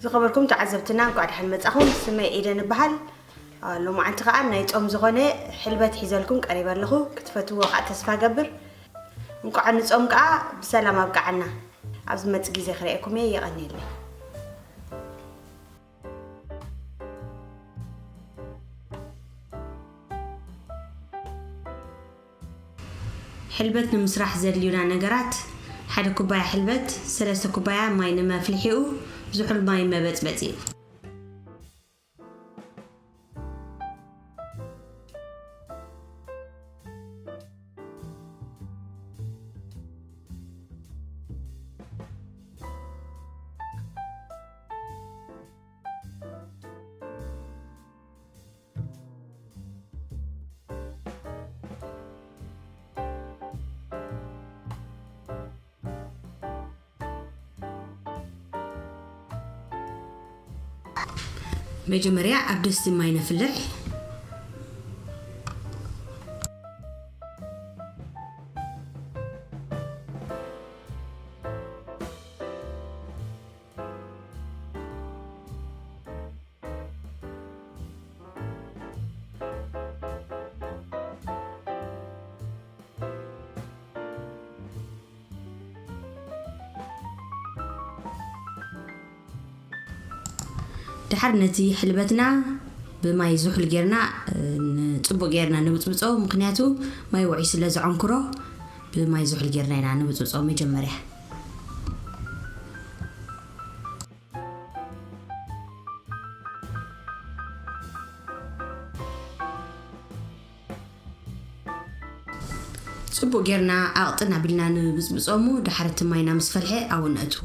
ዝኸበርኩም ተዓዘብትና፣ እንኳዕ ደሓን መጻኹም። ስመይ ኤደን እበሃል። ሎማዓንቲ ከኣ ናይ ጾም ዝኾነ ሕልበት ሒዘልኩም ቀሪበ ኣለኹ። ክትፈትዎ ከኣ ተስፋ ገብር። እንኳዕ ንጾም ከኣ ብሰላም ኣብቅዓና። ኣብ ዝመጽእ ግዜ ክርእየኩም እየ። የቐንየለይ። ሕልበት ንምስራሕ ዘድልዩና ነገራት፣ ሓደ ኩባያ ሕልበት፣ ሰለስተ ኩባያ ማይ ንመፍልሒኡ፣ ዝሑል ማይ መበጽበጺ። መጀመርያ ኣብ ድስቲ ማይ ነፍልሕ። ድሓር ነቲ ሕልበትና ብማይ ዝሑል ጌርና፣ እ፣ ንጽቡቕ ጌርና ንብጽብጾ፣ ምኽንያቱ ማይ ውዑይ ስለ ዝዓንኩሮ ብማይ ዝሑል ጌርና ኢና ንብጽብጾ መጀመርያ። ጽቡቕ ጌርና ኣቕጥን ኣቢልና ንብጽብጾ እሞ፣ ድሓር እቲ ማይና ምስ ፈልሐ ኣብኡ ነእትዎ።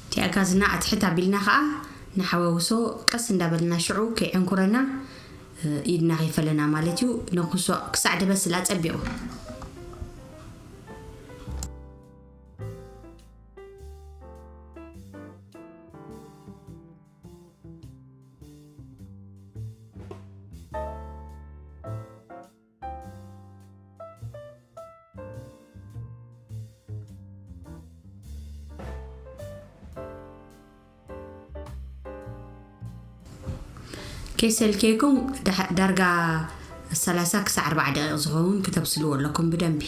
እቲኣ ጋዝና ኣትሕት ኣቢልና ኸኣ ንሓዋውሶ ቀስ እንዳበልና ሽዑ ከይዕንኩረና፣ እ፣ ኢድና ከይፈለና ማለት እዩ። ነኩሶ ክሳዕ ድበስል ኣጸቢቑ። ከይሰልከይኩም ዳሕ-፣ ዳርጋ ሰላሳ ክሳዕ ኣርባዓ ደቂቕ ዝኸውን ክተብስልዎ ኣለኩም ብደንቢ።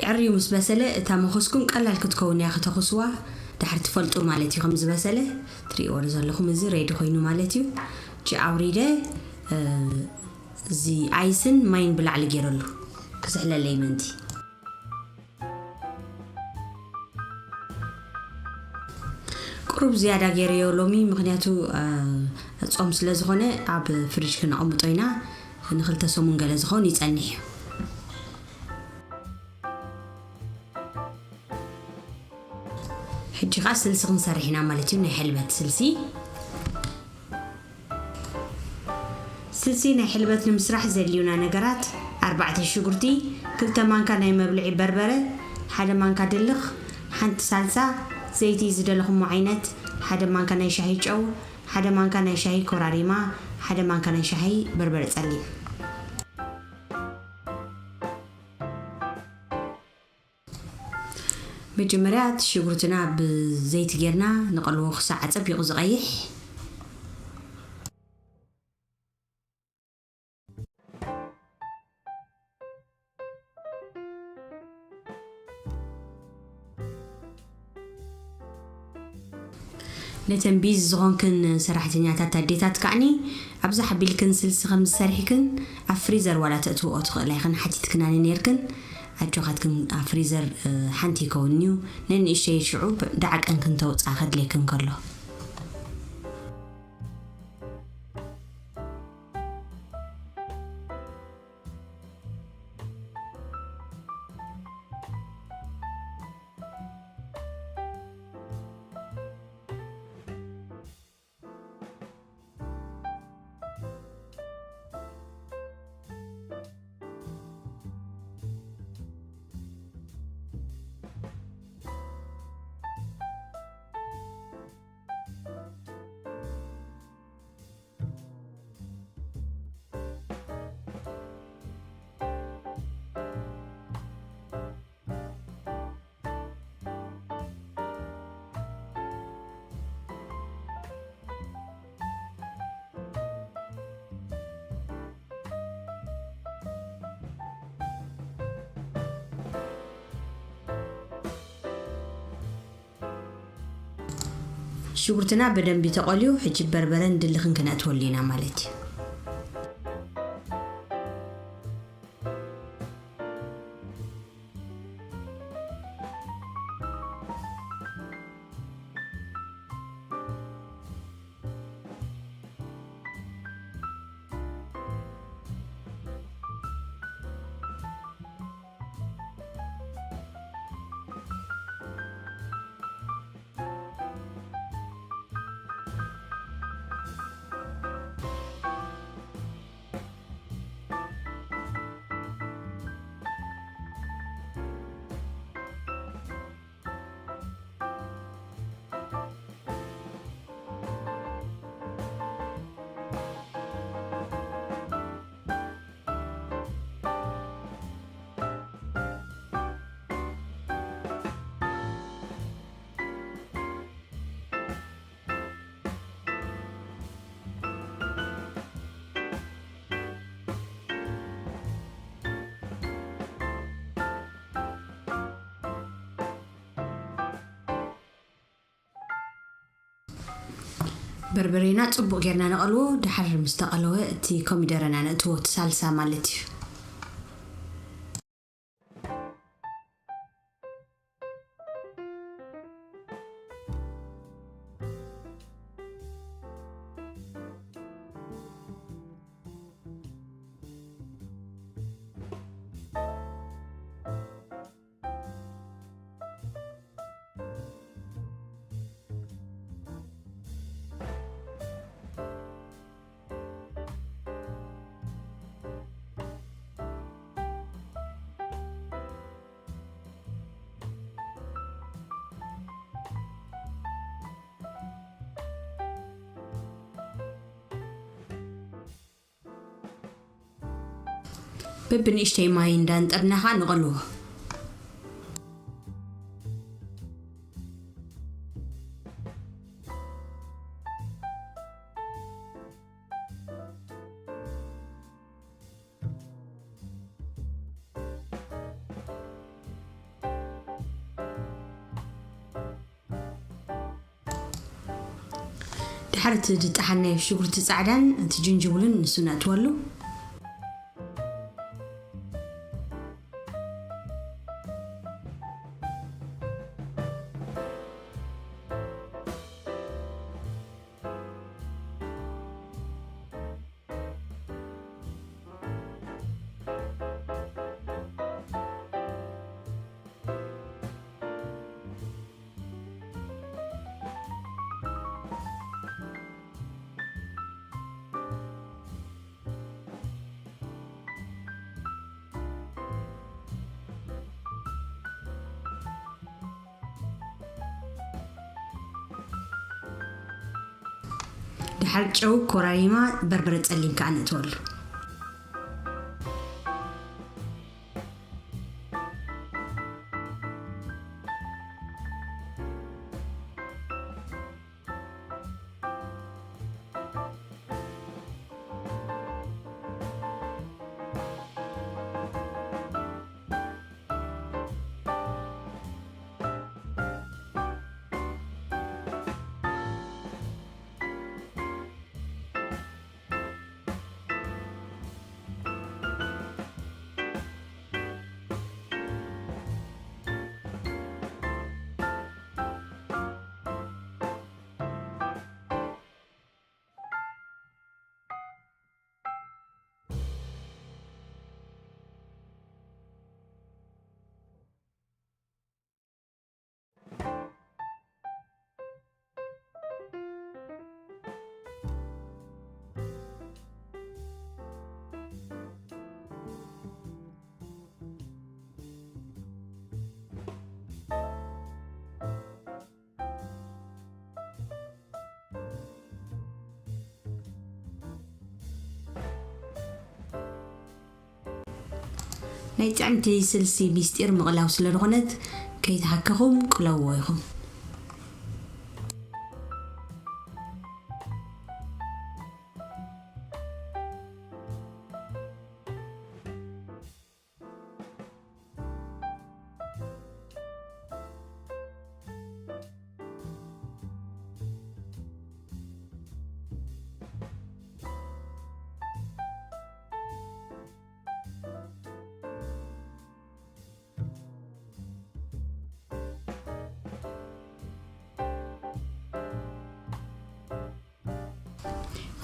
የዕርዩ ምስ በሰለ፣ እታ መኾስኩም ቀላል ክትከውን እያ፣ ከተኹስዋ ድሓር ትፈልጡ ማለት እዩ። ከም ዝበሰለ ትርእይዎ ዘለኹም፣ እዚ ሬዲ ኮይኑ ማለት እዩ። እቺ ኣውሪደ፣ እ፣ እዚ ኣይስን ማይን ብላዕሊ ገይረሉ ክስሕለለይ ምእንቲ። ቁሩብ ዝያዳ ገይረዮ ሎሚ፣ ምኽንያቱ፣ እ፣ ጾም ስለ ዝኾነ ኣብ ፍሪጅ ክነቐምጦ ኢና። ንኽልተ ሰሙን ገለ ዝኸውን ይጸንሕ እዩ። ሕጂ ኸኣ ስልሲ ክንሰርሕ ኢና ማለት እዩ፣ ናይ ሕልበት ስልሲ። ስልሲ ናይ ሕልበት ንምስራሕ ዘድልዩና ነገራት፣ ኣርባዕተ ሽጉርቲ፣ ክልተ ማንካ ናይ መብልዒ በርበረ፣ ሓደ ማንካ ድልኽ፣ ሓንቲ ሳልሳ፣ ዘይቲ ዝደለኹሞ ዓይነት፣ ሓደ ማንካ ናይ ሻሂ ጨው፣ ሓደ ማንካ ናይ ሻሂ ኮራሪማ፣ ሓደ ማንካ ናይ ሻሂ በርበረ ጸሊም። መጀመርያ እቲ ሽጉርትና ብዘይቲ ጌርና ንቐልዎ ክሳዕ ጸቢቑ ዝቐይሕ። ነተን ቢዚ ዝኾንክን ሰራሕተኛታት ኣዴታት ከዓኒ ኣብዛ ሓቢልክን ስልሲ ከም ዝሰርሕክን ኣብ ፍሪዘር ዋላ ተእትውኦ ትኽእላ ኢኽን ሓቲትክናኒ ነይርክን። ኣጆኻትክን ኣብ ፍሪዘር ሓንቲ ይከውን እዩ። ነንእሽተይ ሽዑ ደዓቀን ክንተውፅኣ ከድልየክን ከሎ። ሽጉርትና በደንቢ ተቆልዩ፣ ሕጂ በርበረን ድልኽን ክነእትወሉ ኢና ማለት እዩ። በርበሬና ጽቡቕ ጌርና ነቐልዎ። ድሓር ምስ ተቐለወ እቲ ኮሚደረና ነእትዎ፣ እቲ ሳልሳ ማለት እዩ። በብንእሽተይ ማይ እንዳንጠርና ኸዓ ንቐልዎ። ድሓር እቲ ዝጠሓናዮ ሽጉርቲ ጻዕዳን እቲ ጅንጅብልን ንሱ ነእትወሉ። ድሓር ጨው፣ ኮራሪማ፣ በርበረ ጸሊም ከኣ ነእትወሉ። ናይ ጥዕምቲ ስልሲ ሚስጢር ምቕላው ስለ ዝኾነት፣ ከይተሃከኹም ቅለውዎ ኢኹም።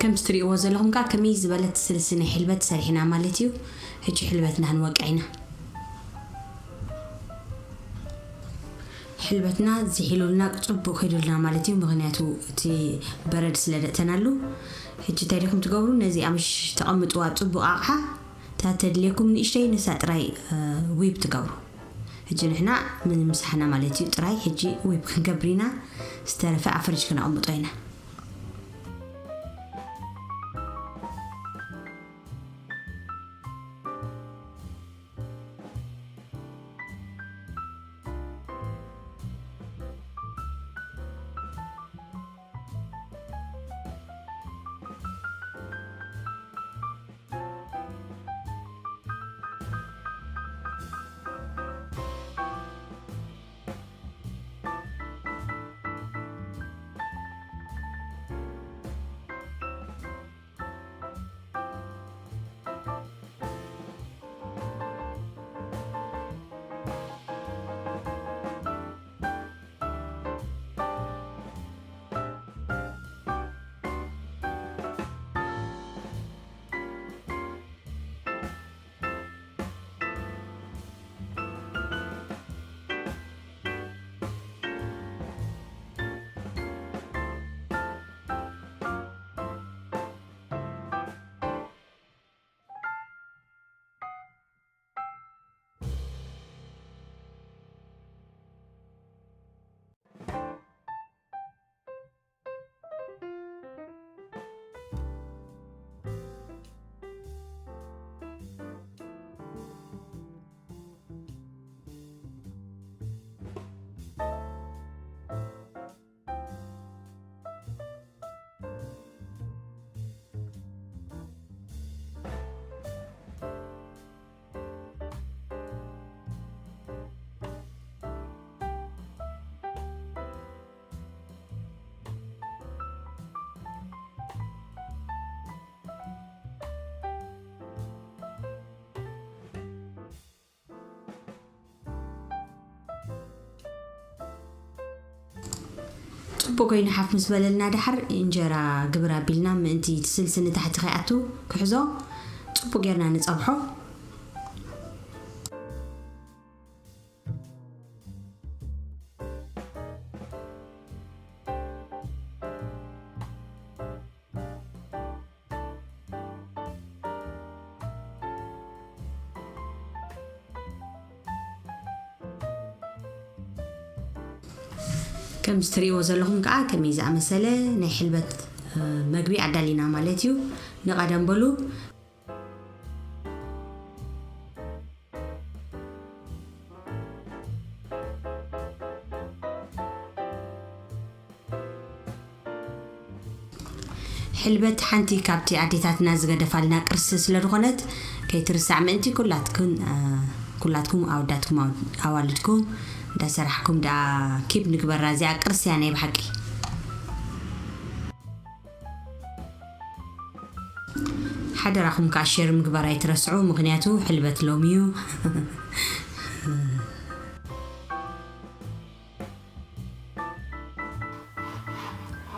ከምዚ ትርእይዎ ዘለኹም ከኣ ከመይ ዝበለት ስልሲ ናይ ሕልበት ሰሪሕና ማለት እዩ። ሕጂ ሕልበትና ክንወቅዕ ኢና። ሕልበትና ዝሒሉልና ጽቡቕ ከይዱልና ማለት እዩ፣ ምኽንያቱ እቲ በረድ ስለ ደእተናሉ። ሕጂ እንታይ ዲኹም ትገብሩ? ነዚ ኣምሽ ተቐምጥዋ ኣብ ጽቡቕ ኣቕሓ፣ እታ ተድልየኩም ንእሽተይ ንሳ ጥራይ፣ እ፣ ዊፕ ትገብሩ። ሕጂ ንሕና ምምሳሕና ማለት እዩ ጥራይ። ሕጂ ዊፕ ክንገብር ኢና፣ ዝተረፈ ኣብ ፍሪጅ ክነቐምጦ ኢና። ጽቡቕ ኮይኑ ሓፍ ምስ በለልና፣ ደሓር እንጀራ ግብር ኣቢልና፣ ምእንቲ እቲ ስልሲ ንታሕቲ ከይኣቱ ክሕዞ፣ ጽቡቕ ጌርና ንጸብሖ። ከምዚ ትርእይዎ ዘለኹም ከዓ ከመይ ዝኣመሰለ ናይ ሕልበት መግቢ ኣዳሊና ማለት እዩ። ንቐደም በሉ። ሕልበት ሓንቲ ካብቲ ኣዴታትና ዝገደፋልና ቅርሲ ስለ ዝኾነት፣ ከይትርሳዕ ምእንቲ ኩላትክን፣ እ፣ ኩላትኩም ኣወዳትኩም ኣው-፣ ኣዋልድኩም እንዳሰራሕኩም ደኣ ኪፕ ንግበራ። እዚኣ ቅርሲ እያ ናይ ብሓቂ። ሓደራኹም ከኣ ሼር ምግባር ኣይትረስዑ፣ ምኽንያቱ ሕልበት ሎሚ እዩ።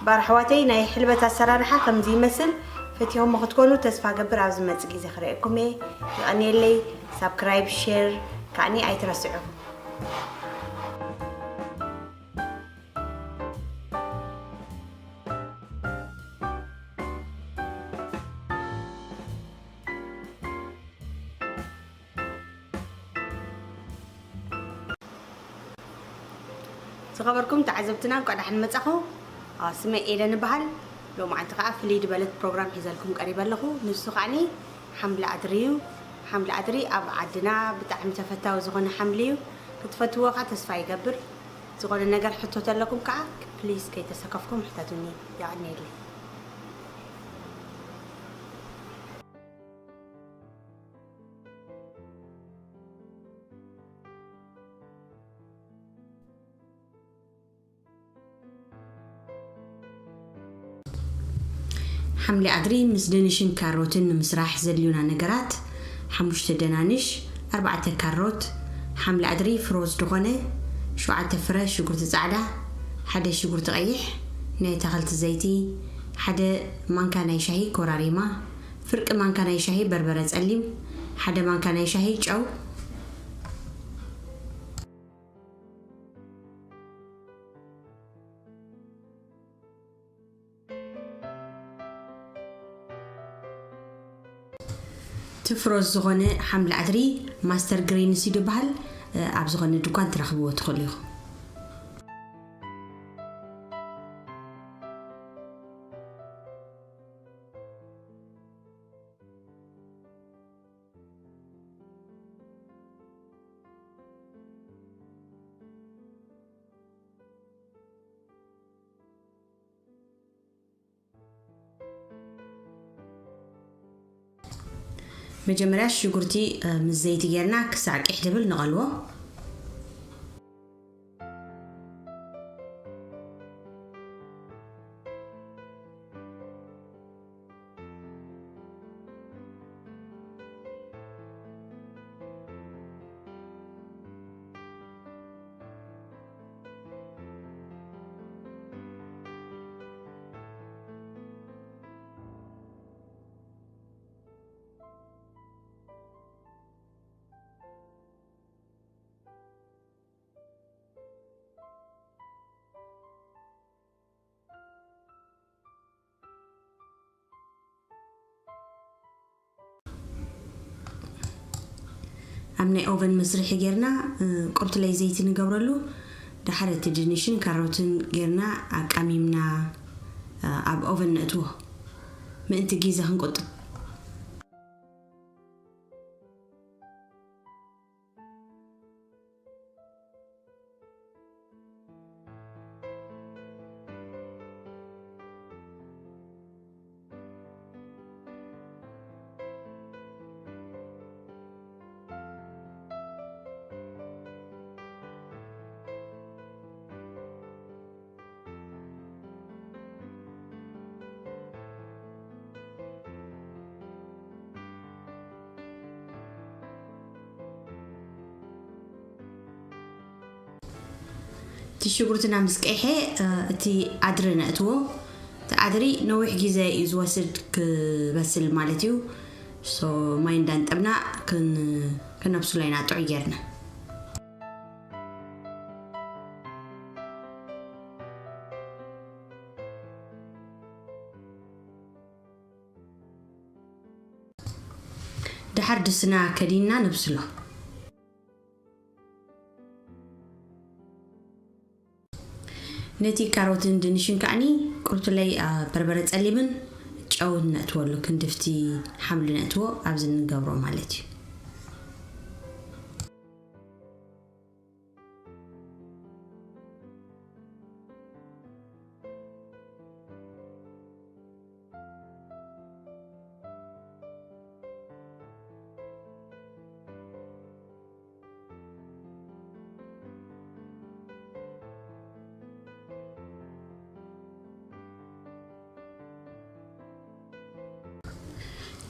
ባር ኣሕዋተይ፣ ናይ ሕልበት ኣሰራርሓ ከምዚ ይመስል። ፈቲኹም ክትኮኑ ተስፋ ገብር። ኣብ ዝመጽእ ግዜ ክርእየኩም እየ። ይቐንየለይ። ሳብስክራይብ፣ ሼር ከኣኒ ኣይትረስዑ። ዝኸበርኩም ተዓዘብትና፣ እንኳዕ ደሓን መጻኹ። አ፣ ስመይ ኤደን እበሃል። ሎማዓንቲ ከኣ ፍልይ ዝበለት ፕሮግራም ሒዘልኩም ቀሪበ ኣለኹ። ንሱ ከኣኒ ሓምሊ ኣድሪ እዩ። ሓምሊ ኣድሪ ኣብ ዓድና ብጣዕሚ ተፈታዊ ዝኾነ ሓምሊ እዩ። ክትፈትዎ ከኣ ተስፋ ይገብር። ዝኾነ ነገር ሕቶ ተለኩም ከኣ ፕሊስ ከይተሰከፍኩም ሕተቱኒ። የቐንየለይ። ሓምሊ ኣድሪ ምስ ድንሽን ካሮትን ንምስራሕ ዘድልዩና ነገራት፣ ሓሙሽተ ደናንሽ፣ ኣርባዕተ ካሮት፣ ሓምሊ ኣድሪ ፍሮዝ ዝኾነ፣ ሸውዓተ ፍረ ሽጉርቲ ጻዕዳ፣ ሓደ ሽጉርቲ ቀይሕ፣ ናይ ኣታኽልቲ ዘይቲ፣ ሓደ ማንካ ናይ ሻሂ ኮራሪማ፣ ፍርቂ ማንካ ናይ ሻሂ በርበረ ጸሊም፣ ሓደ ማንካ ናይ ሻሂ ጨው፣ እቲ ፍሮዝ ዝኾነ ሓምሊ ኣድሪ ማስተር ግሪንስ እዩ ዝበሃል። ኣብ ዝኾነ ድኳን ትረኽብዎ ትኽእሉ ኢኹም። መጀመርያ ሽጉርቲ፣ እ፣ ምስ ዘይቲ ጌርና ክሳዕ ቅሕ ድብል ንቐልዎ። ኣብ ናይ ኦቨን መስርሒ ጌርና፣ እ፣ ቁርትለይ ዘይቲ ንገብረሉ። ድሓር እቲ ድንሽን ካሮትን ጌርና ኣቃሚምና፣ እ፣ ኣብ ኦቨን ነእትዎ ምእንቲ ግዜ ክንቁጥብ። እቲ ሽጉርትና ምስ ቀይሐ፣ እ፣ እቲ ኣድሪ ነእትዎ። እቲ ኣድሪ ነዊሕ ግዜ እዩ ዝወስድ ክበስል ማለት እዩ። ሶ፣ ማይ እንዳንጠብና ክን-፣ ክነብስሎ ኢና ጥዑይ ጌርና። ድሓር ድስና ከዲንና ነብስሎ። ነቲ ካሮትን ድንሽን ከዓኒ ቁርብትለይ፣ አ፣ በርበረ ጸሊምን ጨውን ነእትወሉ፣ ክንድፍቲ ሓምሊ ነእትዎ ኣብዚ ንገብሮ ማለት እዩ።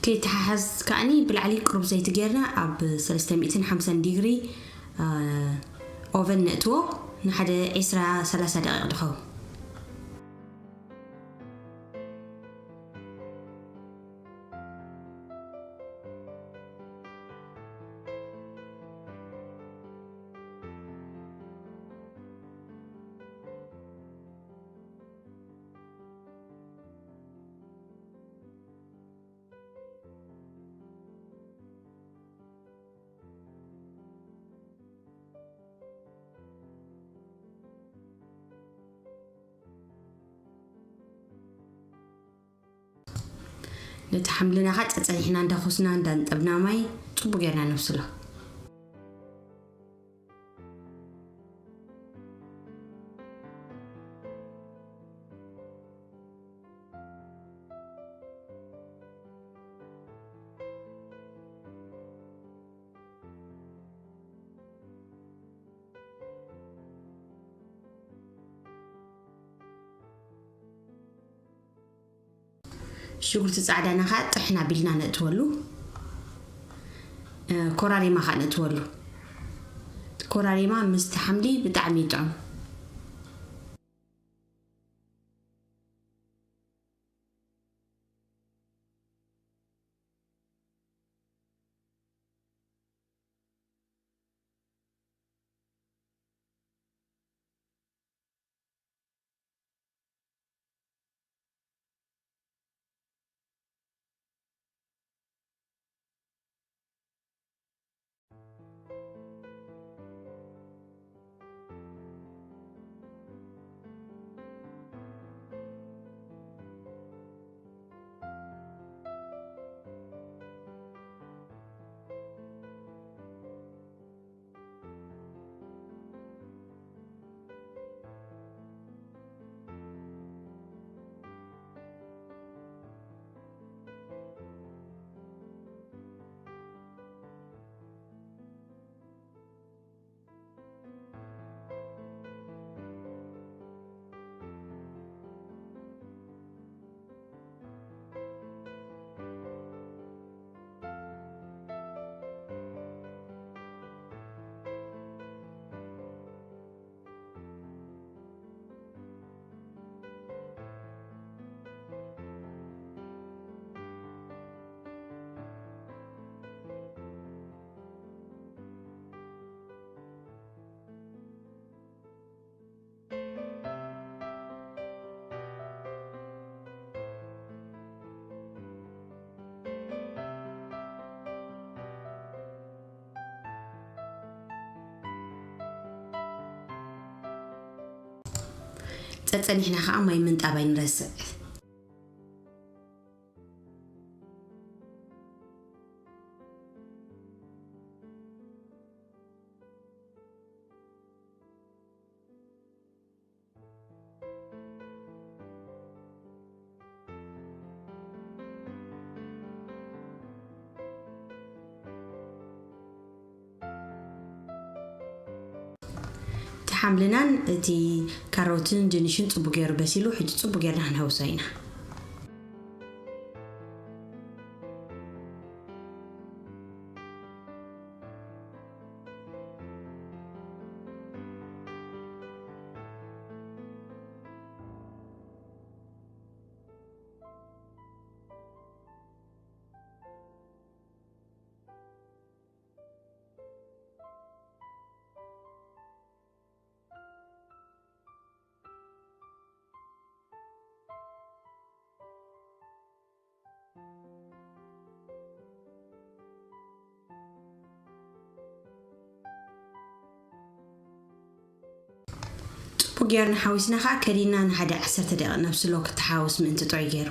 ከይተሓሓዝ ከዓኒ ብላዕሊ ቁሩብ ዘይቲ ጌርና ኣብ ሰለስተ ሚእትን ሓምሳን ዲግሪ፣ አ፣ ኦቨን ነእትዎ ንሓደ ዒስራ ሰላሳ ደቂቕ ድኸውን። ነቲ ሓምልናኻ ጸጸኒሕና እንዳኾስና እንዳንጠብና ማይ ጽቡቅ ጌርና ነብስሎ። ሽጉርቲ ጻዕዳና ኸዓ ጥሕን ኣቢልና ነእትወሉ። እ፣ ኮራሪማ ኸዓ ነእትወሉ። ኮራሪማ ምስቲ ሓምሊ ብጣዕሚ ይጥዕም። ጸጸኒሕና ኸዓ ማይ ምንጣብ ኣይንረስዕ። እቲ ሓምልናን እቲ ካሮትን ድንሽን ጽቡቅ ገይሩ በሲሉ፣ ሕጂ ጽቡቅ ጌርና ክንሕውሶ ኢና። ጌርና ሓዊስና ኸዓ ከዲና ንሓደ ዓሰርተ ደቂቕ ነብስሎ ክተሓወስ ምእንቲ ጥዑይ ገይሩ።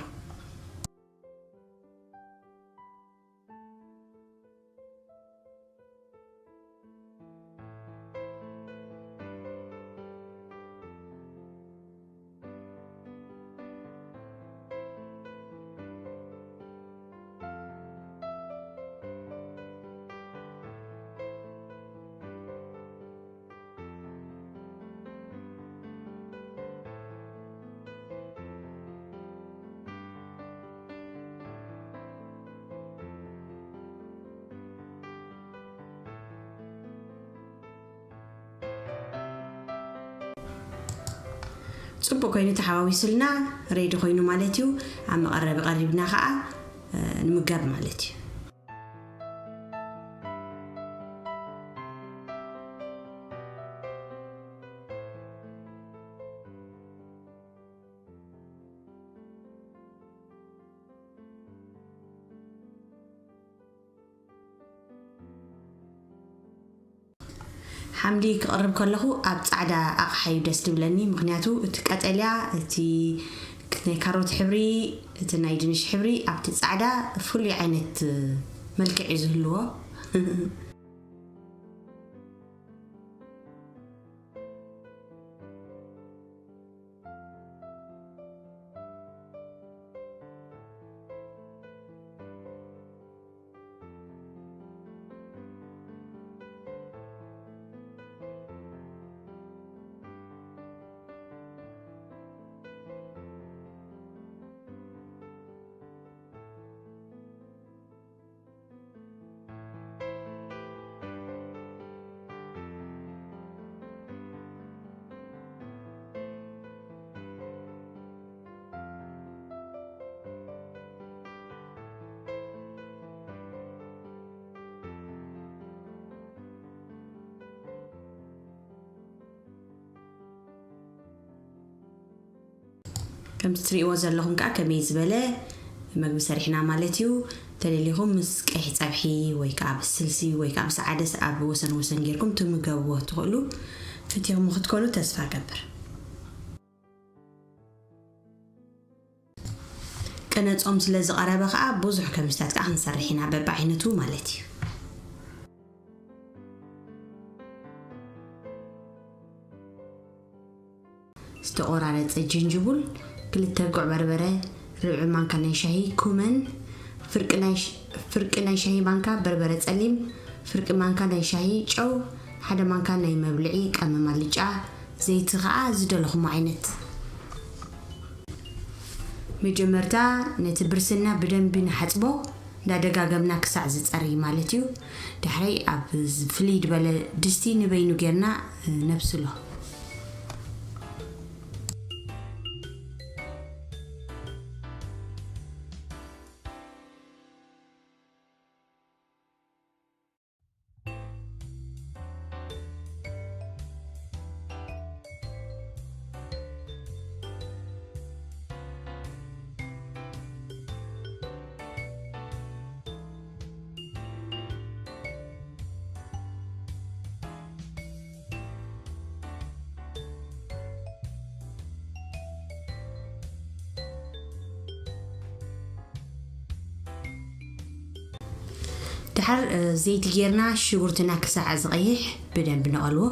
ጽቡቅ ኮይኑ ተሓዋዊስልና ሬዲ ኮይኑ ማለት እዩ። ኣብ መቐረቢ ቀሪብና ከዓ ንምጋብ ማለት እዩ። ሓምሊ ክቕርብ ከለኹ ኣብ ፃዕዳ ኣቕሓ እዩ ደስ ዝብለኒ። ምክንያቱ እቲ ቀጠልያ፣ እቲ ናይ ካሮት ሕብሪ፣ እቲ ናይ ድንሽ ሕብሪ ኣብቲ ፃዕዳ ፍሉይ ዓይነት መልክዕ እዩ ዝህልዎ። ከምዚ ትርእይዎ ዘለኹም ከዓ ከመይ ዝበለ መግቢ ሰሪሕና ማለት እዩ። ተደሊኹም ምስ ቀይሕ ፀብሒ ወይ ከዓ ምስ ስልሲ ወይ ከዓ ምስ ዓደስ ኣብ ወሰን ወሰን ጌርኩም ትምገብዎ ትኽእሉ፣ ፈቲኹም ክትኮኑ ተስፋ እገብር። ቅነ ጾም ስለ ዝቐረበ ከዓ ብዙሕ ከምዚታት ከዓ ክንሰርሕ ኢና፣ በብዓይነቱ ማለት እዩ። ዝተቖራረጸ ጅንጅቡል፣ ክልተ ጉዕ በርበረ፣ ርብዒ ማንካ ናይ ሻሂ ኩመን፣ ፍርቂ ናይ ሽ-፣ ፍርቂ ናይ ሻሂ ማንካ በርበረ ጸሊም፣ ፍርቂ ማንካ ናይ ሻሂ ጨው፣ ሓደ ማንካ ናይ መብልዒ ቀመም ኣልጫ፣ ዘይቲ ኸኣ ዝደለኹሞ ዓይነት። መጀመርታ ነቲ ብርስና ብደንቢ ንሓጽቦ፣ እንዳደጋገምና ክሳዕ ዝጸሪ ማለት እዩ። ዳሕራይ ኣብ ፍልይ ዝበለ ድስቲ ንበይኑ ጌርና ነብስሎ። ድሓር፣ እ፣ ዘይቲ ጌርና ሽጉርትና ክሳዕ ዝቐይሕ ብደንብ ነቐልዎ።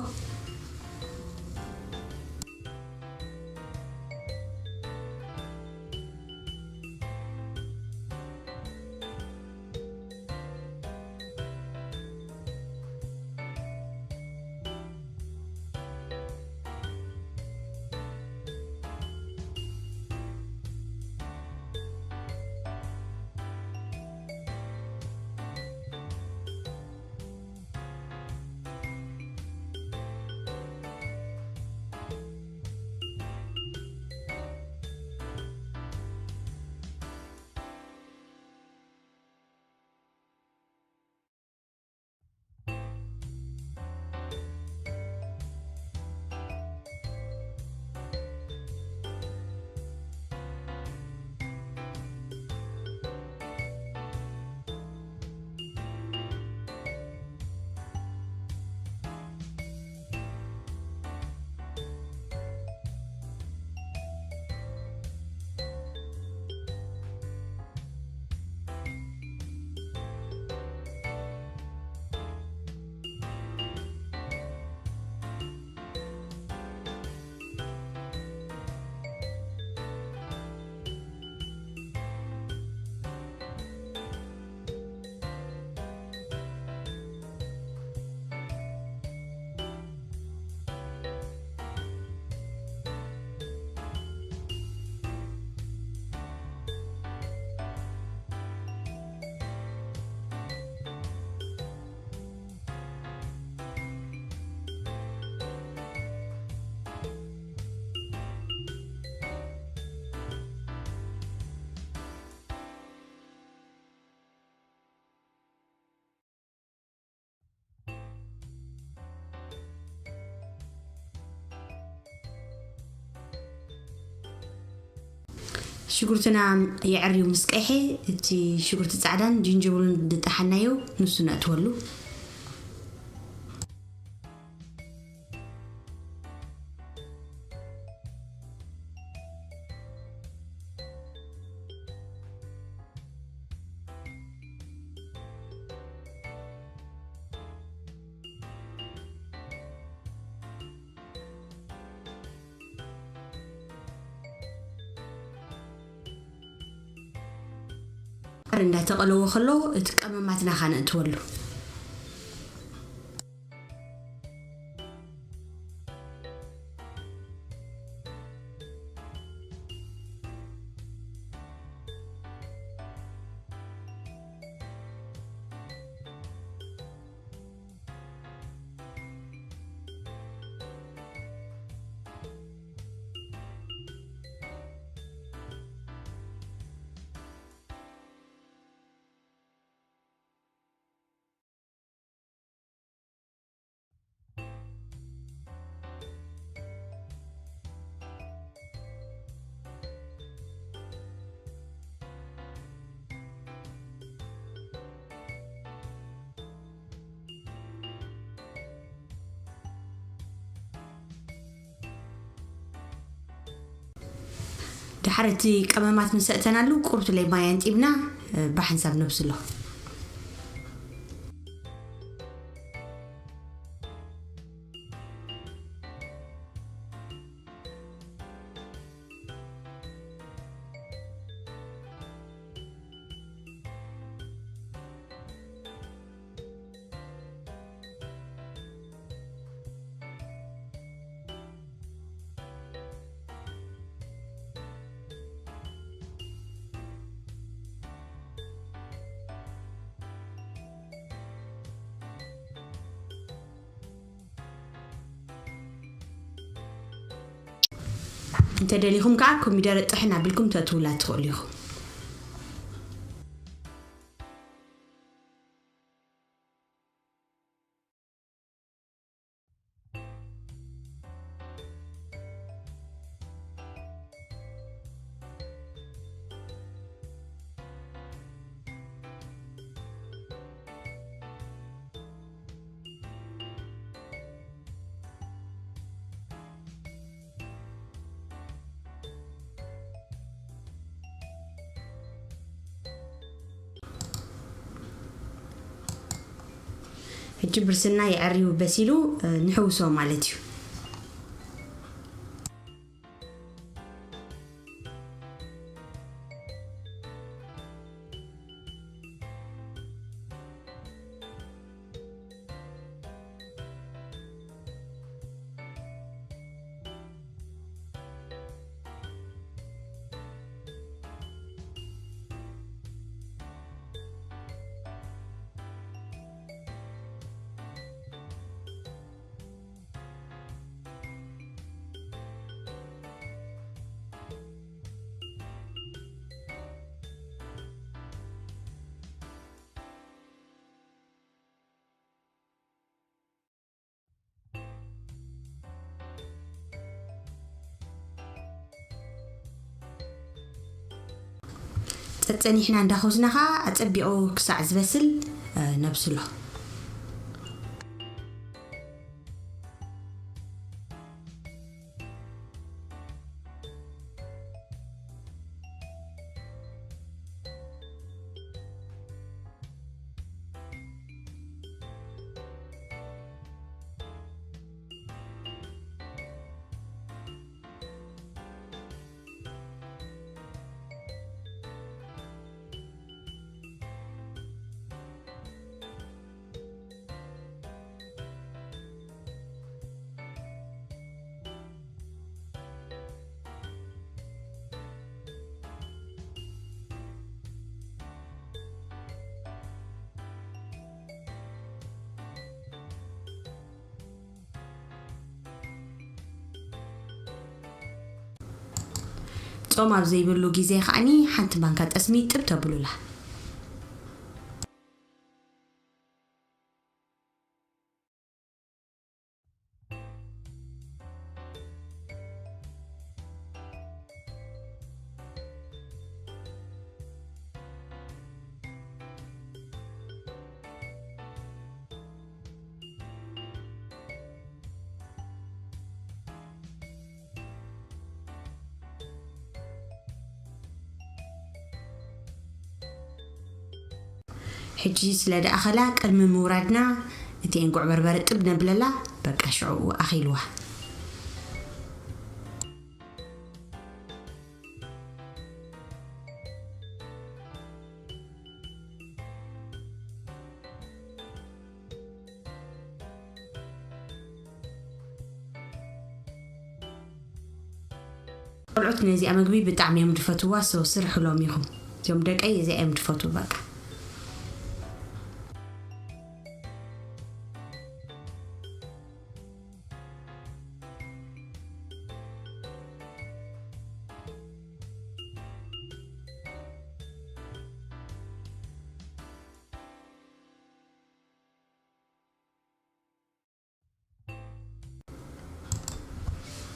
ሽጉርትና የዐርዩ ምስ ቀይሐ፣ እቲ ሽጉርቲ ጻዕዳን ጅንጅብሉን ድጠሓናዮ ንሱ ነእትወሉ። እንዳተቐለወ ከሎ እቲ ቀመማትና ኸነእትወሉ። ድሓር እቲ ቀመማት ምስ ኣእተናሉ፣ ቁሩብ ለይ ማይ ኣንጢብና፣ እ፣ ብሓንሳብ ነብስሎ። እንተ ደሊኹም ከኣ ኮሚደረ ጥሕን ኣቢልኩም ተእትውላ ትኽእሉ ኢኹም። ሕጂ ብርስና የዐርዩ በሲሉ፣ እ፣ ንሕውሶ ማለት እዩ። ጸጸኒሕና እንዳኾዝና ኸኣ ኣጸቢቑ ክሳዕ ዝበስል፣ እ፣ ነብስሎ። ጾም ኣብ ዘይብሉ ግዜ ከዓኒ ሓንቲ ማንካ ጠስሚ ጥብ ተብሉላ። ሕጂ ስለ ደኣኸላ ቅድሚ ምውራድና እቲ እንቁዕ በርበረ ጥብ ነብለላ። በቃ ሽዑ ኣኺልዋ። ቆልዑት ነዚኣ መግቢ ብጣዕሚ እዮም ዝፈትዋ። So ስርሕሎም ኢኹም። እዚኦም ደቀይ እዚኣ እዮም ዝፈትዉ። በቃ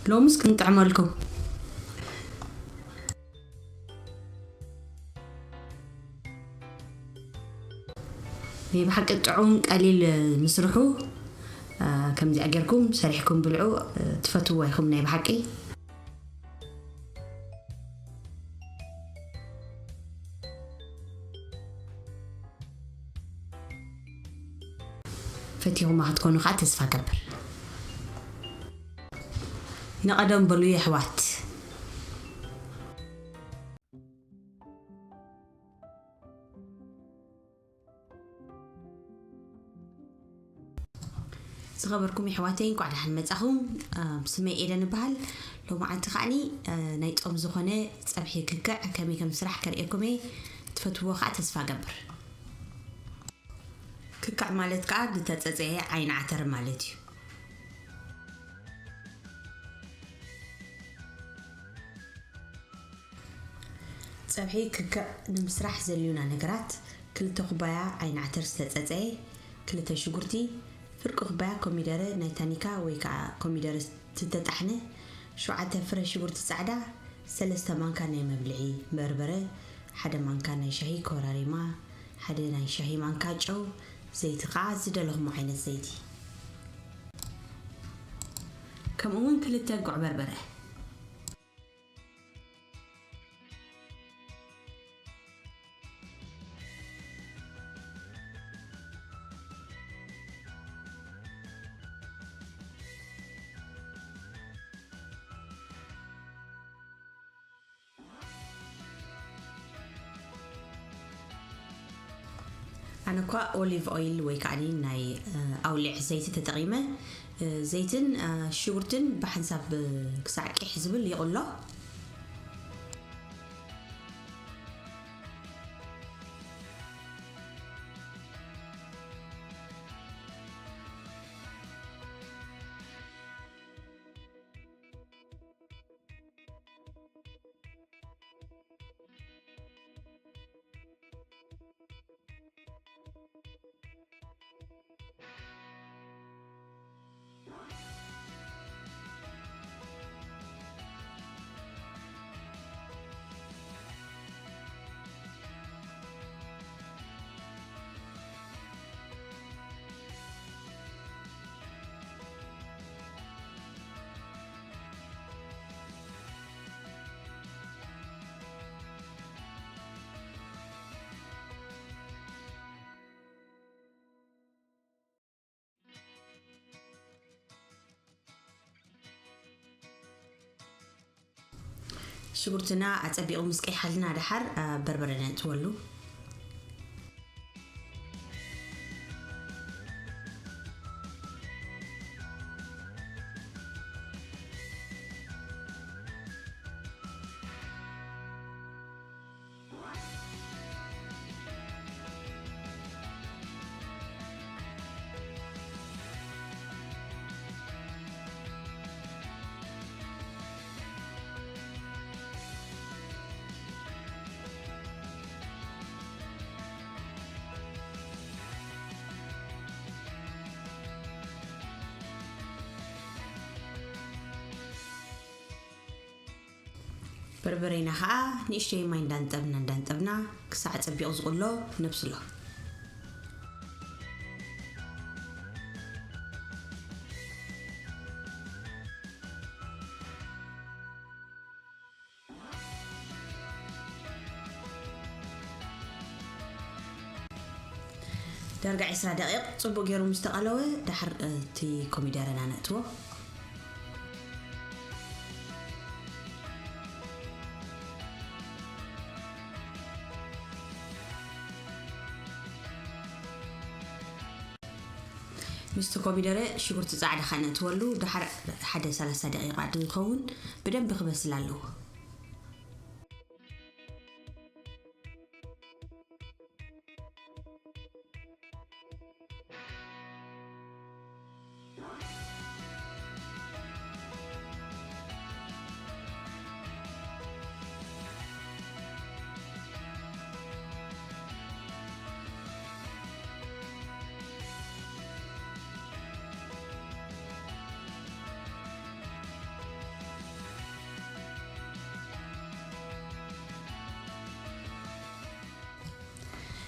ሎምስ ክንጥዕመልኩም። ናይ ብሓቂ ጥዑም ቀሊል ምስርሑ፣ አ፣ ከምዚኣ ጌርኩም ሰሪሕኩም ብልዑ። አ፣ ትፈትዎ ኢኹም ናይ ብሓቂ። ፈቲኹማ ክትኮኑ ከዓ ተስፋ ገብር። ንቐደም በሉ የሕዋት። ዝኸበርኩም የሕዋተይ፣ እንኳዕ ደሓን መጻኹም። አ፣ ስመይ ኤደን እበሃል። ሎማዓንቲ ከዓኒ፣ አ፣ ናይ ጾም ዝኾነ ጸብሒ ክክዕ ከመይ ከም ስራሕ ከርእየኩም እየ። ትፈትዎ ከዓ ተስፋ ገብር። ክክዕ ማለት ከዓ ዝተጸጸየ ዓይኒ ዓተር ማለት እዩ። ጸብሒ ክክዕ ንምስራሕ ዘልዩና ነገራት፣ ክልተ ኩባያ ዓይኒ ዓተር ዝተጸጸየ፣ ክልተ ሽጉርቲ፣ ፍርቂ ኩባያ ኮሚደረ ናይ ታኒካ ወይ ከዓ ኮሚደረ ዝተጣሕነ፣ ሸውዓተ ፍረ ሽጉርቲ ጻዕዳ፣ ሰለስተ ማንካ ናይ መብልዒ በርበረ፣ ሓደ ማንካ ናይ ሻሂ ኮራሪማ፣ ሓደ ናይ ሻሂ ማንካ ጨው፣ ዘይቲ ከዓ ዝደለኹሞ ዓይነት ዘይቲ። ከምኡ እውን ክልተ ጉዕ በርበረ። ኣነ እኳ ኦሊቭ ኦይል ወይ ከዓ ናይ፣ እ፣ ኣውሊዕ ዘይቲ ተጠቒመ። እ፣ ዘይትን፣ እ፣ ሽጉርትን ብሓንሳብ፣ እ፣ ክሳዕ ቂሕ ዝብል ይቕሎ። ሽጉርትና ኣጸቢቑ ምስ ቀይሓልና ደሓር፣ አ፣ በርበረ ነእትወሉ። በርበሬና ኸዓ ንእሽተይ ማይ እንዳንጠብና እንዳንጠብና ክሳዕ ጸቢቑ ዝቕሎ ነብስሎ። ዳርጋ ዕስራ ደቂቕ ጽቡቕ ገይሩ ምስ ተቐለወ፣ ድሓር እቲ ኮሚደረና ነእትዎ። ምስቲ ኮሚደረ ሽጉርቲ ጻዕዳ ከነእትወሉ፣ ድሓር ሓደ ሰላሳ ደቂቓ ዝኸውን ብደንቢ ክበስል ኣለዎ።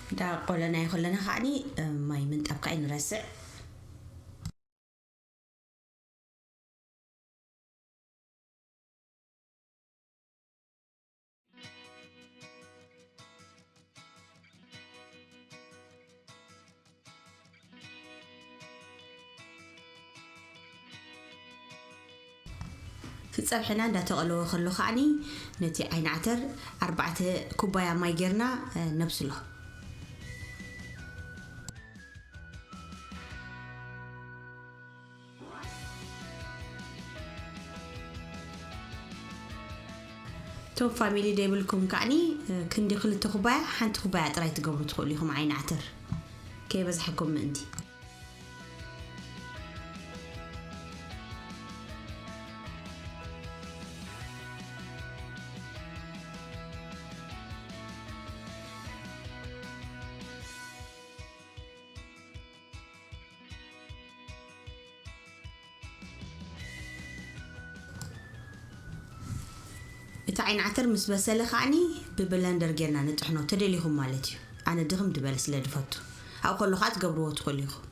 እንዳ ቆለናዮ ከለና ከዓኒ፣ እ፣ ማይ ምንጣብ ከኣ ኣይንረስዕ። እቲ ጸብሕና እንዳተቐለወ ከሎ ከዓኒ ነቲ ዓይኒ ዓተር ኣርባዕተ ኩባያ ማይ ጌርና፣ እ፣ ነብስሎ። እቶም ፋሚሊ ደይብልኩም ከዓኒ፣ እ፣ ክንዲ ክልተ ኩባያ ሓንቲ ኩባያ ጥራይ ትገብሩ ትኽእሉ ኢኹም ዓይኒ ዓተር ከይበዝሐኩም ምእንቲ። እቲ ዓይኒ ዓተር ምስ በሰለ ከዓኒ ብብለንደር ጌርና ንጥሕኖ፣ ተደሊኹም ማለት እዩ። ኣነ ድኽም ዝበለ ስለ ድፈቱ። ኣብኡ ከሎ ከኣ ትገብርዎ ትኽእሉ ኢኹም።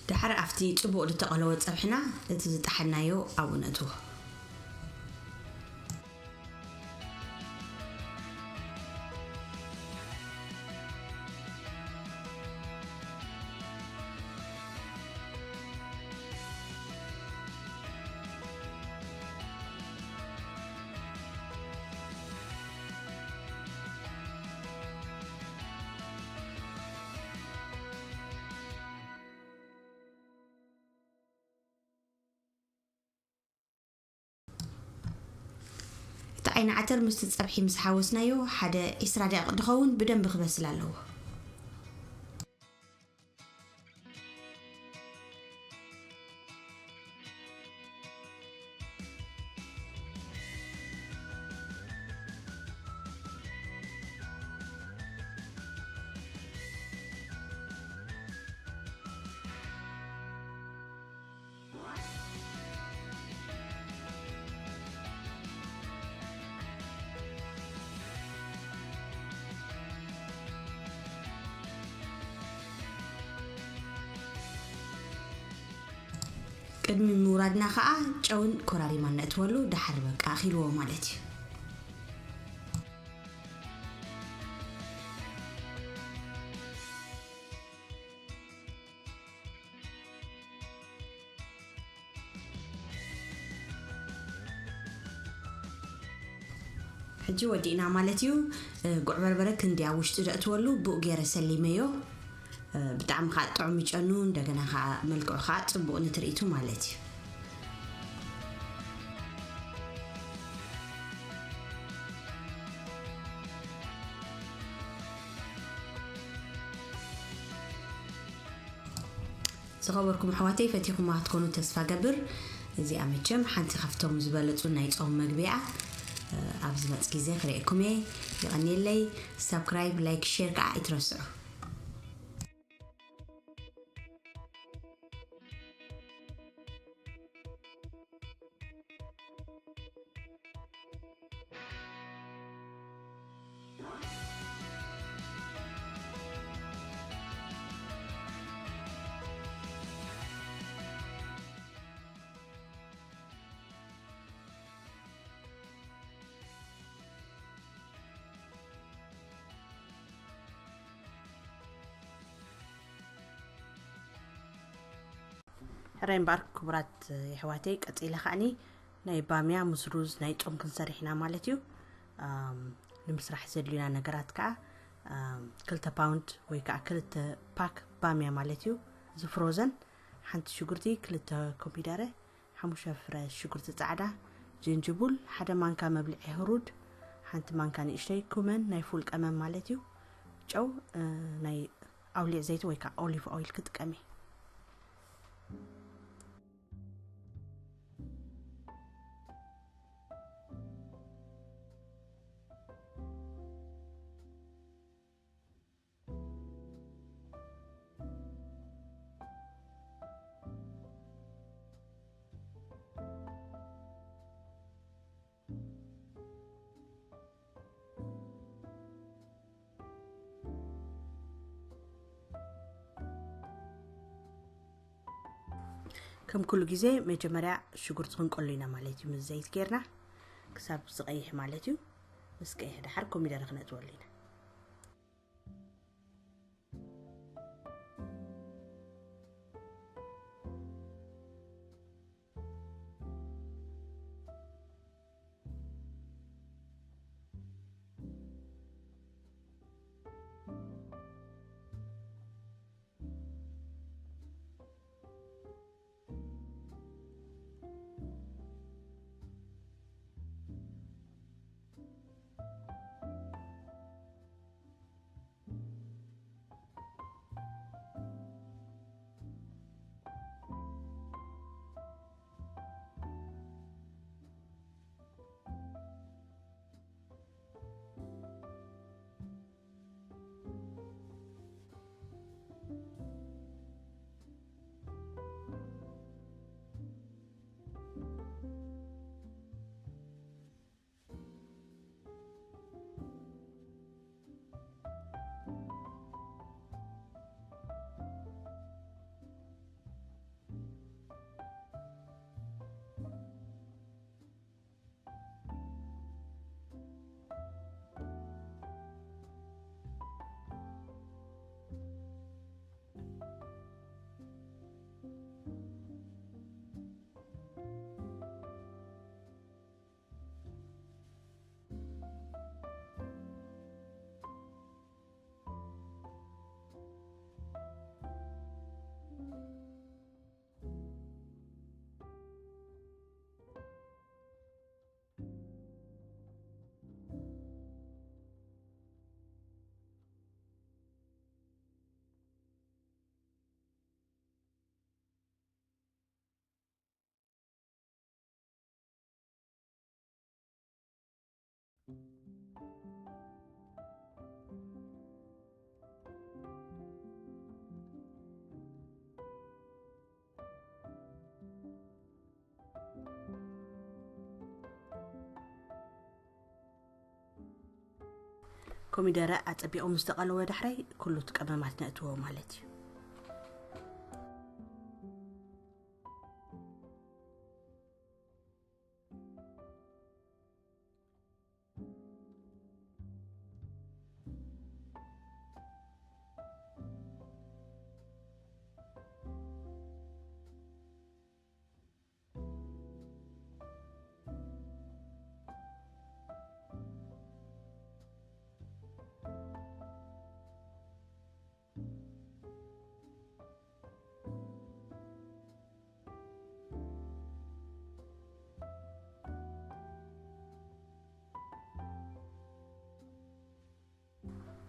ድሓር ኣብቲ ጽቡቕ ዝተቐለወ ጸብሕና እቲ ዝጠሓናዮ ኣብኡ ነእትዎ። እቲ ዓይኒ ዓተር ምስቲ ጸብሒ ምስ ሓወስናዮ፣ ሓደ ዕስራ ደቂቕ ዝኸውን ብደንቢ ክበስል ኣለዎ። ቅድሚ ምውራድና ኸኣ ጨውን ኮራሪማን ነእትወሉ፣ ደሓር በቃ ኣኺልዎ ማለት እዩ። ሕጂ ወዲእና ማለት እዩ። እ፣ ጉዕ በርበረ ክንዲ ኣብ ውሽጢ ዘእትወሉ ብኡ ገይረ ሰሊመዮ። እ፣ ብጣዕሚ ከዓ ጥዑም ይጨኑ፣ እንደገና ከዓ መልክዑ ከዓ ፅቡቕ ንትርኢቱ ማለት እዩ። ዝኸበርኩም ኣሕዋተይ፣ ፈቲኹማ ክትኮኑ ተስፋ ገብር። እዚኣ መቸም ሓንቲ ካብቶም ዝበለጹ ናይ ጾም መግቢ እያ። ኣብ ዝመጽእ ግዜ ክርእየኩም እየ። ይቐንየለይ። ሳብስክራይብ፣ ላይክ፣ ሼር ከዓ ኣይትረስዑ። ሕራይ እምበኣር ክቡራት የሕዋተይ፣ ቀጺለ ከዓኒ ናይ ባምያ ምስ ሩዝ ናይ ጾም ክንሰርሕ ኢና ማለት እዩ። ኣም፣ ንምስራሕ ዘድልዩና ነገራት ከኣ፣ ኣም፣ ክልተ ፓውንድ ወይ ከኣ ክልተ ፓክ ባምያ ማለት እዩ። እዚ ፍሮዘን፣ ሓንቲ ሽጉርቲ፣ ክልተ ኮሚደረ፣ ሓሙሽተ ፍረ ሽጉርቲ ጻዕዳ፣ ጅንጅቡል፣ ሓደ ማንካ መብልዒ ህሩድ፣ ሓንቲ ማንካ ንእሽተይ ኩመን፣ ናይ ፉል ቀመም ማለት እዩ። ጨው፣ እ፣ ናይ ኣውሊዕ ዘይቲ ወይ ከኣ ኦሊቭ ኦይል ክጥቀም እየ። ከም ኩሉ ግዜ መጀመርያ ሽጉርቲ ክንቀሉ ኢና ማለት እዩ፣ ምስ ዘይት ጌርና ክሳብ ዝቐይሕ ማለት እዩ። ምስ ቀይሕ ደሓር ኮሚደረ ክነእትወሉ ኢና። ኮሚደረ ኣጸቢቑ ምስ ተቐለወ ዳሕራይ ኩሉ እቲ ቀመማት ነእትዎ ማለት እዩ።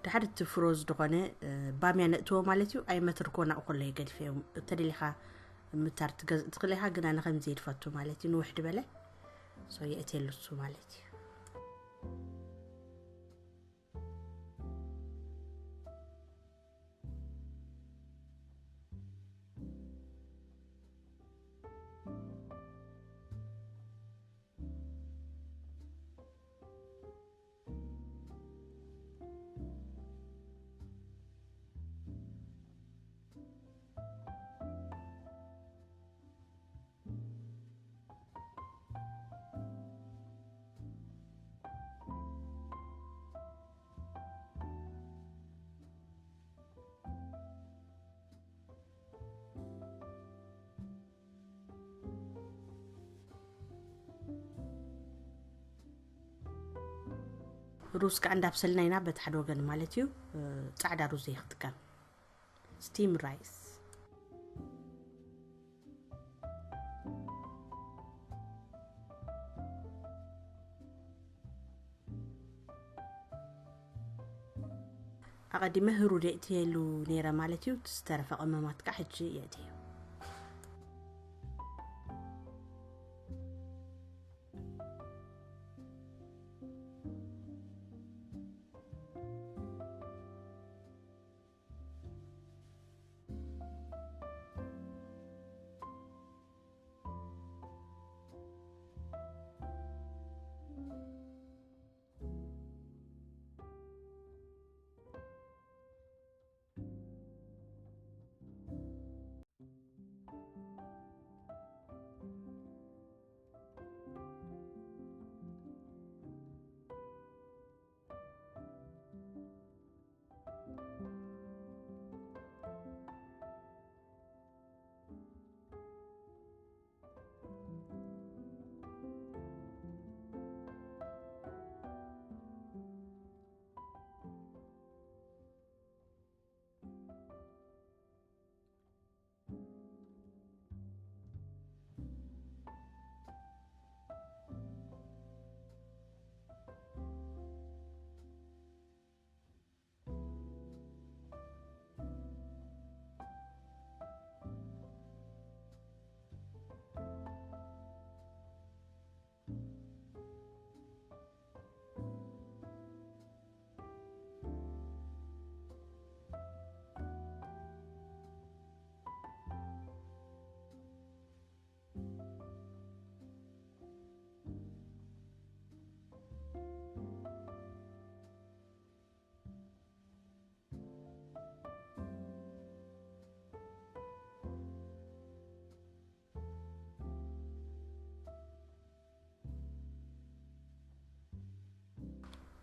ድሓር እቲ ፍሮዝ ዝኾነ፣ እ፣ ባምያ ነእትዎ ማለት እዩ። ኣይመትርኮ ናብኡ ከሎ ይገድፈ እዮም። ተደሊኻ ምታር ትገዝእ ትኽእል ኢኻ፣ ግን ኣነ ከምዚ እየ ዝፈቱ ማለት እዩ። ንውሕ ዝበለ ሶ የእትየሉ እሱ ማለት እዩ። ሩዝ ከዓ እንዳብሰልና ኢና፣ በቲ ሓደ ወገን ማለት እዩ። እ፣ ፃዕዳ ሩዝ እየ ክጥቀም። ስቲም ራይስ። ኣቐዲመ ህሩድ የእትየሉ ነይረ ማለት እዩ። እቲ ዝተረፈ ቀመማት ከዓ ሕጂ የእትዮ።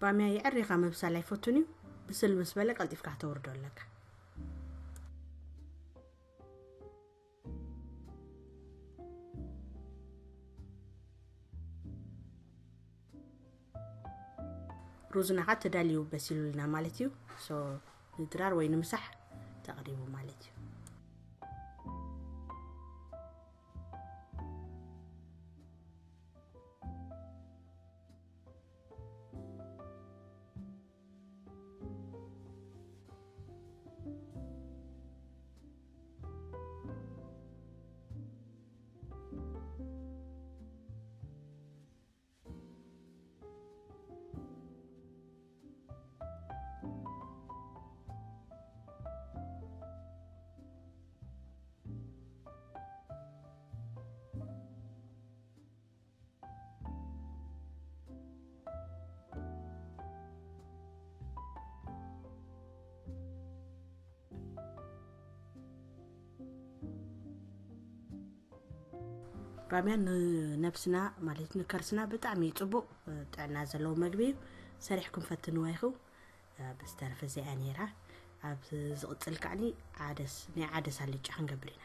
ባምያ የዕሪኻ ምብሳል ኣይፈቱን እዩ። ብስል ምስ በለ ቀልጢፍካ ከተውርዶ ኣለካ። ሩዝና ኸዓ ተዳልዩ በሲሉልና ማለት እዩ። ሶ ንድራር ወይ ንምሳሕ ተቕሪቡ ማለት እዩ። ባምያ ንነብስና ማለት ንከርስና ብጣዕሚ እዩ ፅቡቕ፣ ጥዕና ዘለዎ መግቢ እዩ። ሰሪሕኩም ፈትንዋ ኢኹም። ብዝተረፈ እዚኣ ነይራ። ኣብ ዝቕፅል ከዓኒ ዓደስ፣ ናይ ዓደስ ኣልጫ ክንገብር ኢና።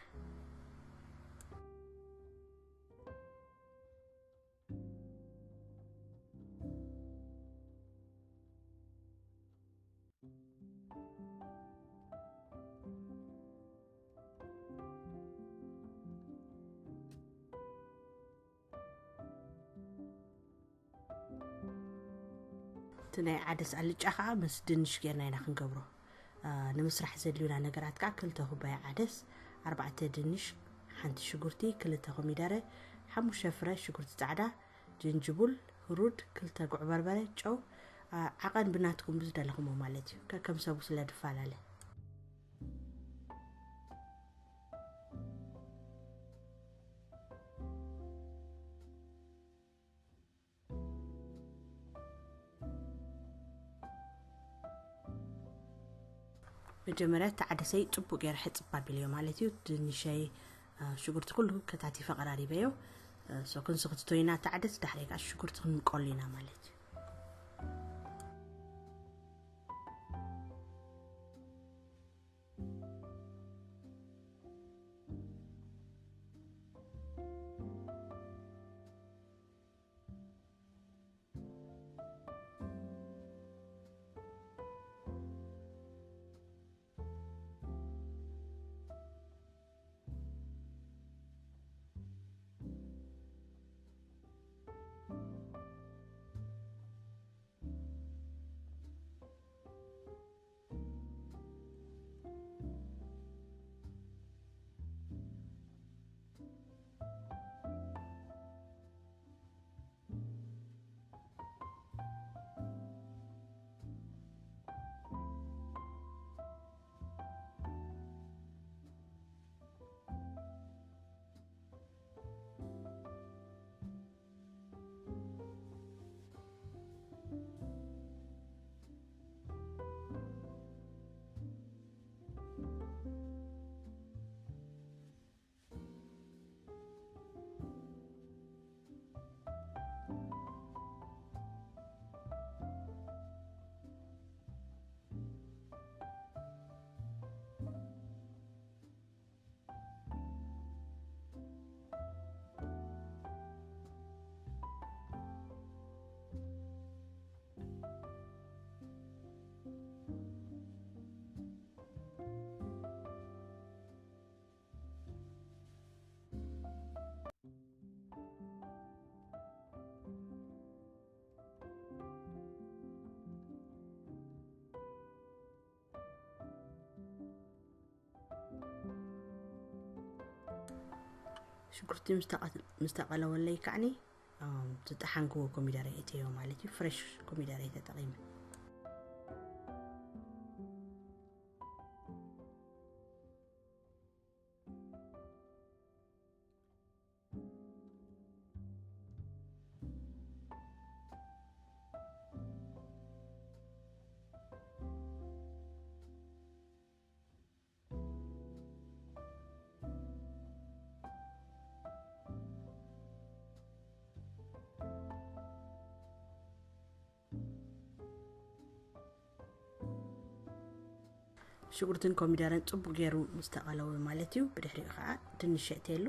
እቲ ናይ ዓደስ ኣልጫ ከዓ ምስ ድንሽ ጌርና ኢና ክንገብሮ። አ፣ ንምስራሕ ዘድልዩና ነገራት ከዓ ክልተ ኩባያ ዓደስ፣ ኣርባዕተ ድንሽ፣ ሓንቲ ሽጉርቲ፣ ክልተ ኮሚደረ፣ ሓሙሽተ ፍረ ሽጉርቲ ፃዕዳ፣ ጅንጅቡል፣ ህሩድ፣ ክልተ ጉዕ በርበረ፣ ጨው፣ አ፣ ዓቐን ብናትኩም ብዝደለኹሞ ማለት እዩ። ከከም ሰቡ ስለ ድፈላለ። መጀመርያ እቲ ዓደሰይ ጽቡቅ ገይረ ሕጽብ ኣቢለዮ ማለት እዩ። ድንሸይ፣ አ፣ ሽጉርቲ ኩሉ ከታቲፈ ቀራሪበዮ። አ፣ ሶ ክንስኽትቶ ኢና እቲ ዓደስ፣ ዳሕራይ ከዓ ሽጉርቲ ክንምቀሉ ኢና ማለት እዩ። ሽጉርቲ ምስ ተቐ-፣ ምስ ተቐለወለይ ከዓኒ፣ ኣም፣ ዝጠሓንክዎ ኮሚደረ እተዮ ማለት እዩ። ፍሬሽ ኮሚደረ ተጠቒመ። ሽጉርትን ኮሚደረን ጽቡቕ ገይሩ ምስ ተቐለወ ማለት እዩ። ብድሕሪኡ ኸዓ ድንሽ የእትየሉ።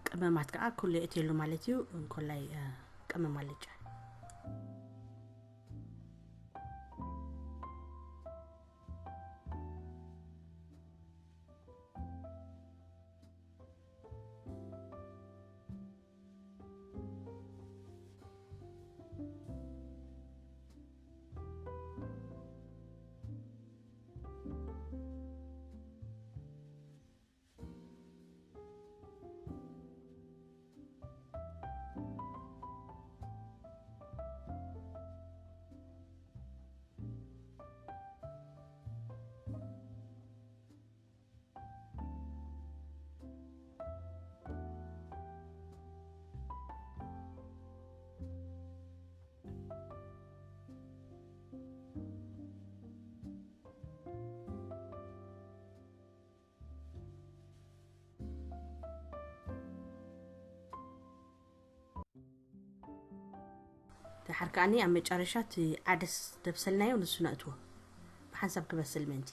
ቀመማት ከዓ ኩሉ የእትየሉ ማለት እዩ። እንኮላይ፣ እ፣ ቀመም ኣልጫ። ተሓር ከዓኒ ኣብ መጨረሻ እቲ ዓደስ ደብሰልናዮ ንሱ ነእትዎ። ብሓንሳብ ክበስል ምእንቲ።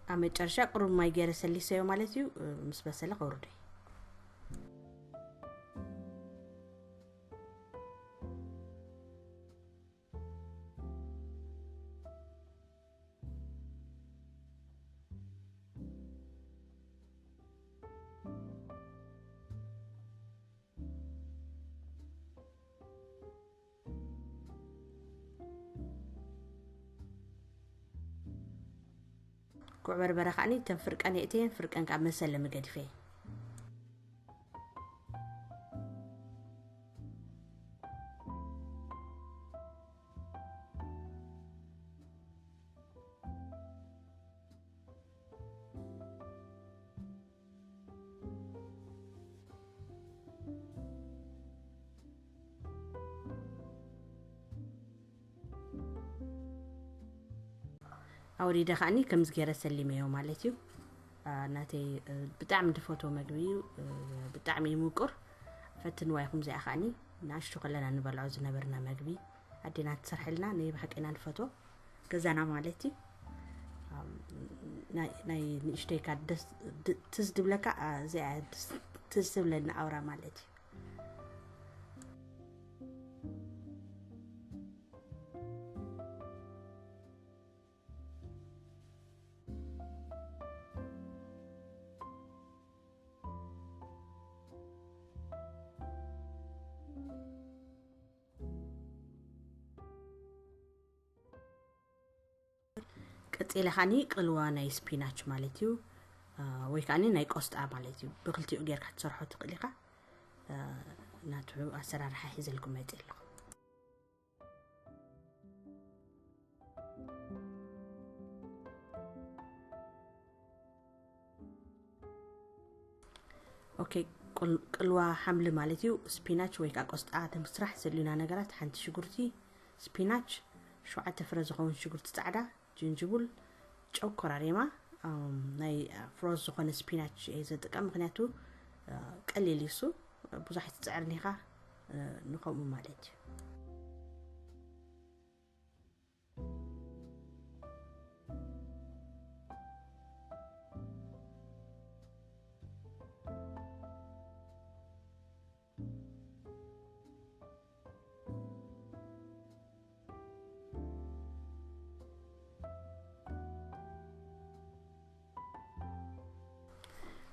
ኣብ መጨረሻ ቁሩብ ማይ ገይረ ሰሊሰዮ ማለት እዩ። ምስ በሰለ ከውርዶ። ጉዕ በርበረ ከዓኒ እተን ፍርቀን የእተየን ፍርቀን ካብ መሰለ መገዲፈ። ኣወሪደ ከዓኒ ከምዚ ገይረ ሰሊመዮ ማለት እዩ። አ፣ ናተይ፣ እ፣ ብጣዕሚ ዝፈትዎ መግቢ እዩ። እ፣ ብጣዕሚ እዩ ምቁር። ፈትንዋ ኢኹም። እዚኣ ከዓኒ ንኣሽቱ ከለና ንበልዖ ዝነበርና መግቢ ኣዴና ትሰርሐልና፣ ናይ ብሓቂ ኢና ንፈትዎ። ገዛና ማለት እዩ። ኣም፣ ናይ፣ ናይ ንእሽተይ ካብ ደስ፣ ድ-፣ ትዝ ድብለካ፣ አ፣ እዚኣ ትዝ፣ ትዝ ትብለኒ ኣውራ ማለት እዩ። ቀፂለ ከዓኒ ቅልዋ ናይ ስፒናች ማለት እዩ። አ፣ ወይ ከዓኒ ናይ ቆስጣ ማለት እዩ። ብክልቲኡ ጌርካ ትሰርሖ ትኽእል ኢኻ። አ፣ ናቱ ኣሰራርሓ ሒዘልኩም መፅእ ኣለኹ። ኦኬ፣ ቅል-፣ ቅልዋ ሓምሊ ማለት እዩ። ስፒናች ወይ ከዓ ቆስጣ ንምስራሕ ዘድልዩና ነገራት፣ ሓንቲ ሽጉርቲ፣ ስፒናች፣ ሸውዓተ ፍረ ዝኸውን ሽጉርቲ ፃዕዳ፣ ጅንጅቡል፣ ጨው፣ ኮራሪማ። ኣም፣ ናይ ፍሮዝ ዝኾነ ስፒናች እየ ዝጥቀም፣ ምክንያቱ፣ እ፣ ቀሊል እዩ እሱ፣ ብዙሕ ኣይትፅዕርን ኢኻ፣ እ፣ ንከምኡ ማለት እዩ።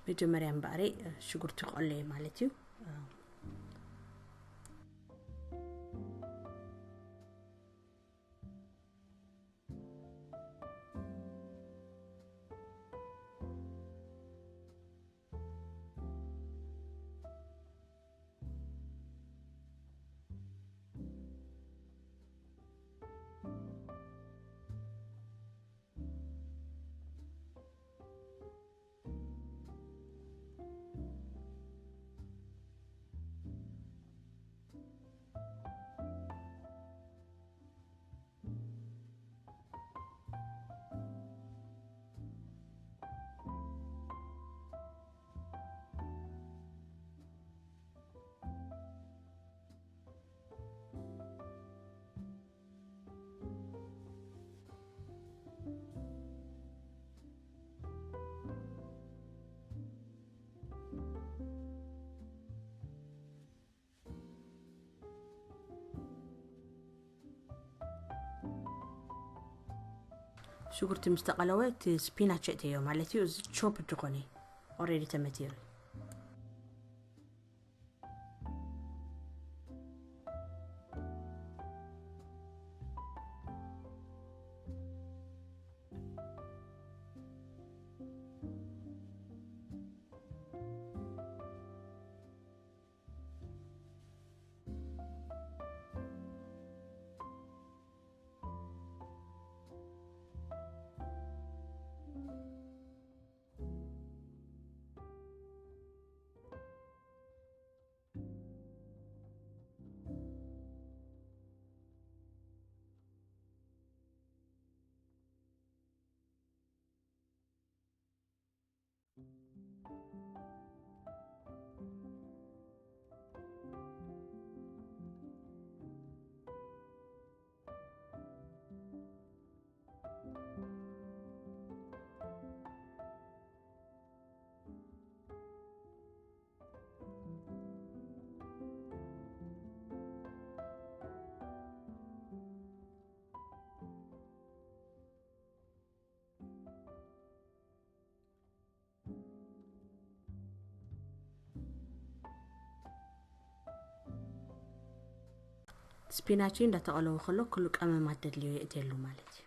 መጀመርያ እምበኣረይ ሽጉርቲ ክቐሎ እየ ማለት እዩ። ሽጉርቲ ምስ ተቐለወ፣ እቲ ስፒናች እእትዮ ማለት እዩ። እዚ ቾፕ ዝኾነ ኦልሬዲ ተመቲሩ። ስፒናች እንዳተቐለወ ከሎ ኩሉ ቀመማት ደድልዮ የእትየሉ ማለት እዩ።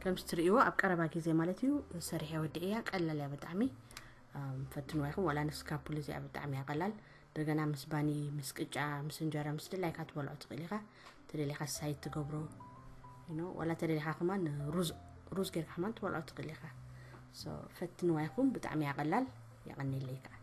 ከም እትርእይዎ ኣብ ቀረባ ግዜ ማለት እዩ ሰሪሐ ወዲኤያ። ቀላል እያ ብጣዕሚ። ኣም፣ ፈትንዋ ኢኹም። ዋላ ንስካፑል እዚኣ ብጣዕሚ እያ ቀላል። እንደገና ምስ ባኒ፣ ምስ ቅጫ፣ ምስ እንጀራ፣ ምስ ድላይካ ትበልዖ ትኽእል ኢኻ። ተደሊኻ ሳይድ ትገብሮ፣ you know፣ ዋላ ተደሊኻ ከማን ሩዝ፣ ሩዝ ጌርካ ከማን ትበልዖ ትኽእል ኢኻ። So፣ ፈትንዋ ኢኹም። ብጣዕሚ እያ ቀላል። የቐንየለይ ከዓ።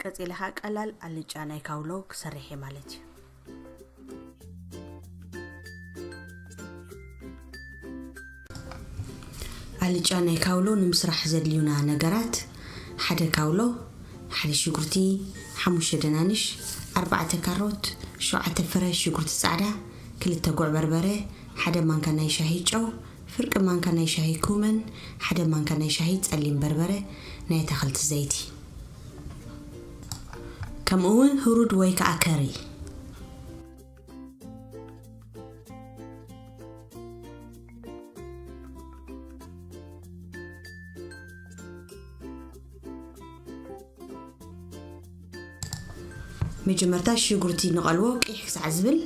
ቀጺለ ኸኣ ቀላል ኣልጫ ናይ ካውሎ ክሰርሕ እየ ማለት እዩ። ኣልጫ ናይ ካውሎ ንምስራሕ ዘድልዩና ነገራት፣ ሓደ ካውሎ፣ ሓደ ሽጉርቲ፣ ሓሙሽተ ደናንሽ፣ ኣርባዕተ ካሮት፣ ሸውዓተ ፍረ ሽጉርቲ ጻዕዳ፣ ክልተ ጉዕ በርበረ፣ ሓደ ማንካ ናይ ሻሂ ጨው፣ ፍርቂ ማንካ ናይ ሻሂ ኩመን፣ ሓደ ማንካ ናይ ሻሂ ጸሊም በርበረ፣ ናይ ኣታኽልቲ ዘይቲ፣ ከምኡ እውን ህሩድ ወይ ከኣ ከሪ። መጀመርታ ሽጉርቲ ንቐልዎ ቅይሕ ክሳዕ ዝብል።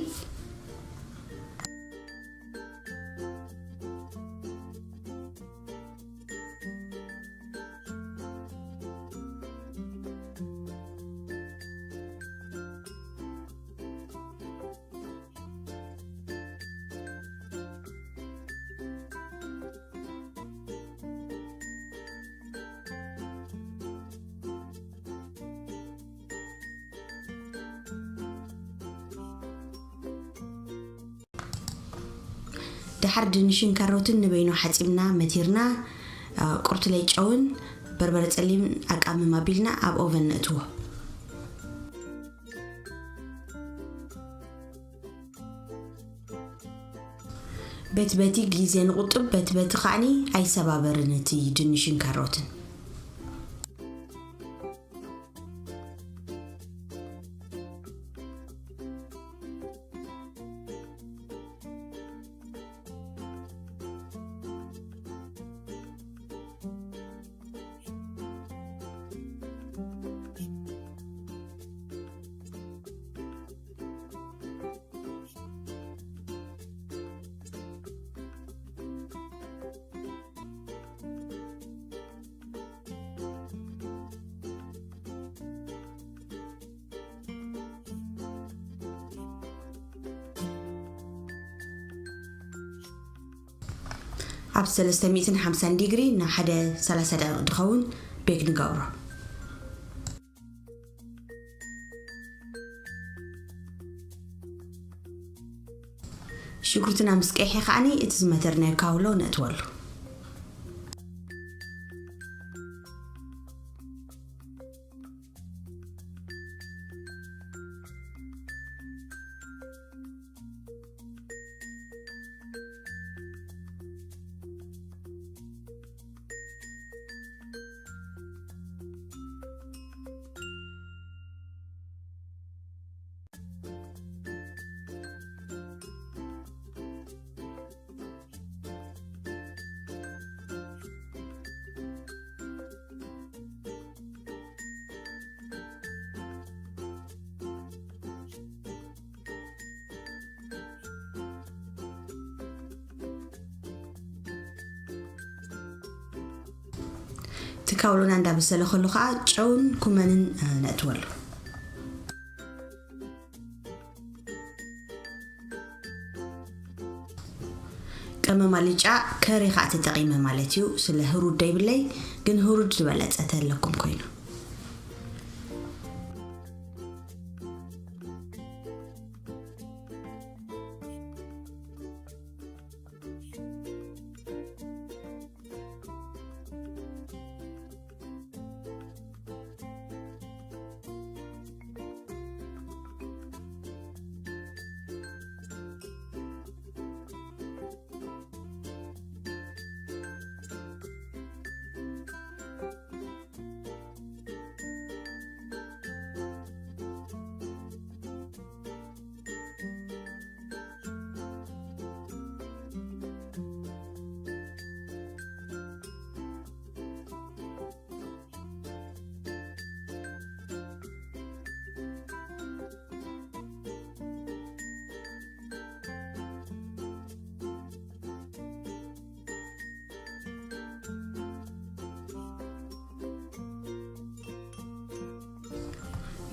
ደሓር ድንሽን ካሮትን ንበይኑ ሓጺብና መቲርና፣ ቁርትለይ ጨውን በርበረ ጸሊምን ኣቃምም ኣቢልና ኣብ ኦቨን ነእትዎ። በቲ በቲ ግዜ ንቑጥብ፣ በቲ በቲ ከዓኒ ኣይሰባበርን እቲ ድንሽን ካሮትን። ኣብ ሰለስተ ሚእትን ሓምሳን ዲግሪ ንሓደ ሰላሳ ደቂቕ ዝኸውን ቤክ ንገብሮ። ሽጉርትና ምስ ቀይሐ ከዓኒ እቲ ዝመተርናዮ ካውሎ ነእትወሉ። እቲ ካውሎና እንዳበሰለ ከሎ ከዓ ጨውን ኩመንን፣ እ፣ ነእትወሉ። ቀመም ኣልጫ ከሪ ከዓ ተጠቒመ ማለት እዩ። ስለ ህሩድ ደይብለይ፣ ግን ህሩድ ዝበለጸ ተለኩም ኮይኑ።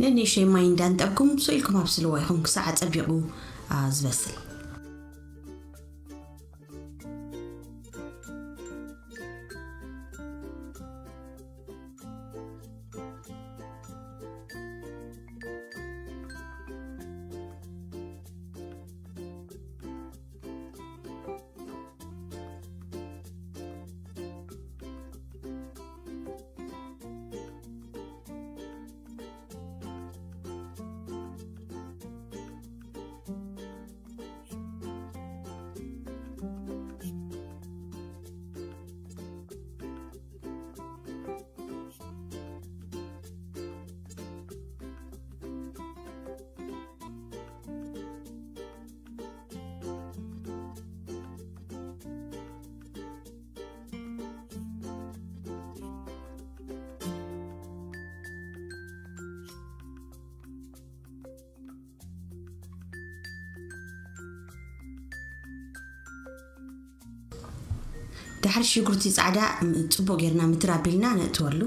ነንእሽተይ ማይ እንዳንጠብኩም ስኢልኩም ኣብስልዎ ኢኹም ክሳዕ ጸቢቑ ዝበስል። ድሕሪ ሽጉርቲ ጻዕዳ ጽቡቕ ጌርና ምትር ኣቢልና ነእትወሉ።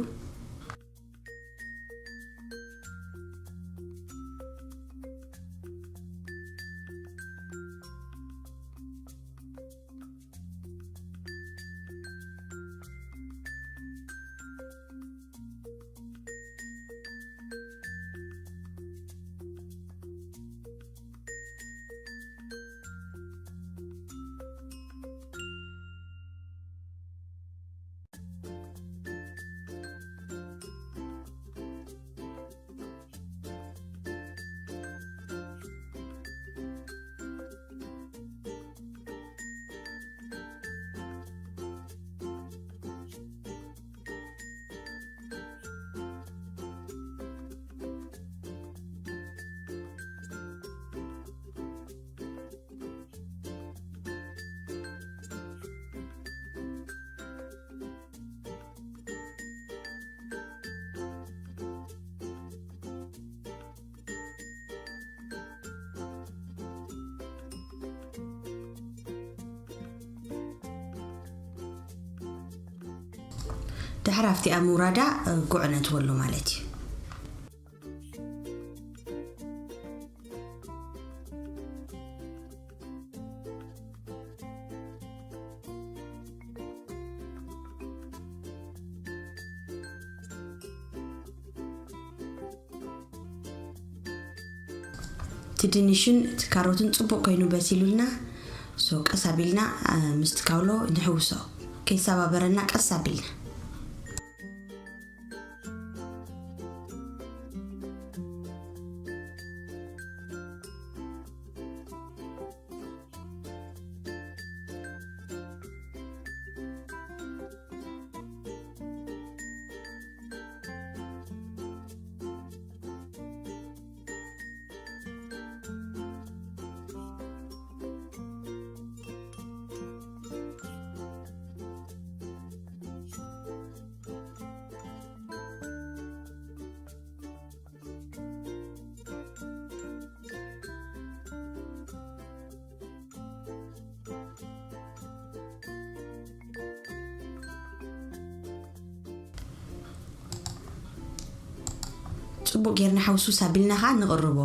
ድሕሪ ኣብቲኣ ምውራዳ ጉዕ ነትወሉ ማለት እዩ። እቲ ድንሽን እቲ ካሮትን ጽቡቕ ኮይኑ በሲሉልና። ሶ ቀስ ኣቢልና ምስቲ ካውሎ ንሕውሶ። ከይሰባበረና ቀስ ኣቢልና። ጽቡቕ ጌርና ሓውሱስ ኣቢልና ኸኣ ንቕርቦ።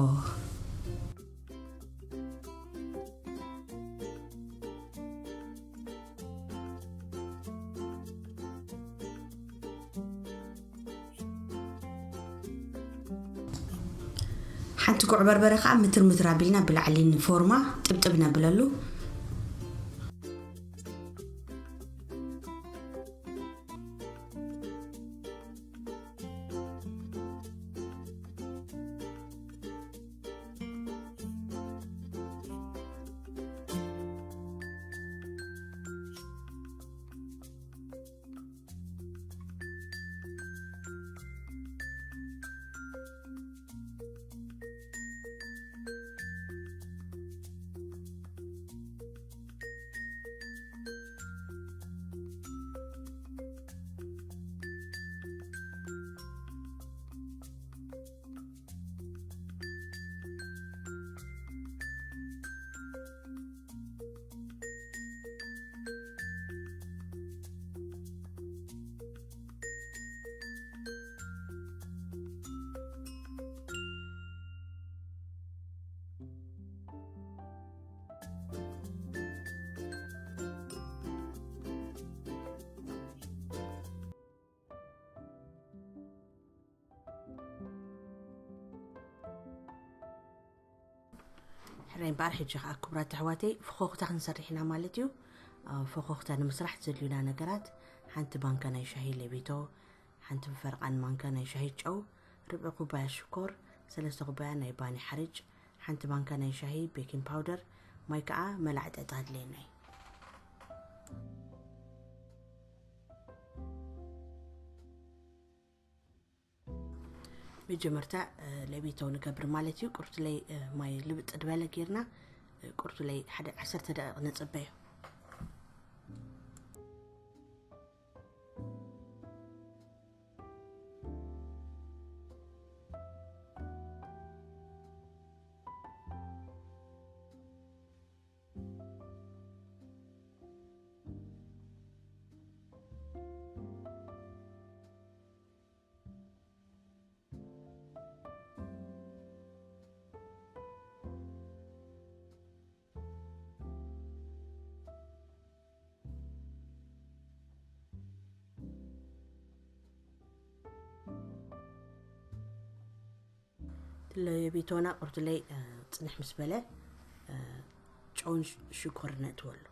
ሓንቲ ጉዕ በርበረ ከዓ ምትር ምትር ኣቢልና ብላዕሊ ንፎርማ ጥብጥብ ነብለሉ። ሕራይ እምበኣር ሕጂ ኸዓ ክቡራት ኣሕዋተይ፣ ፈኾኽታ ክንሰርሕ ኢና ማለት እዩ። ኣብ ፈኾኽታ ንምስራሕ ዘድልዩና ነገራት፣ ሓንቲ ማንካ ናይ ሻሂ ሌቢቶ፣ ሓንቲ ፈርቓን ማንካ ናይ ሻሂ ጨው፣ ርብዒ ኩባያ ሽኮር፣ ሰለስተ ኩባያ ናይ ባኒ ሓርጭ፣ ሓንቲ ማንካ ናይ ሻሂ ቤኪንግ ፓውደር፣ ማይ ከኣ መላዕ ጠጣ ኣድልየና እዩ። መጀመርታ ሌቢቶ ንገብር ማለት እዩ። ቁርትለይ ማይ ልብጥ ድበለ ጌርና፣ ቁርትለይ ሓደ ዓሰርተ ደቂቕ ነጸበዮ። ትለየ ቤቶና ቁርትለይ ጽንሕ ምስ በለ ጨውን ሽኮር ነእትወሉ።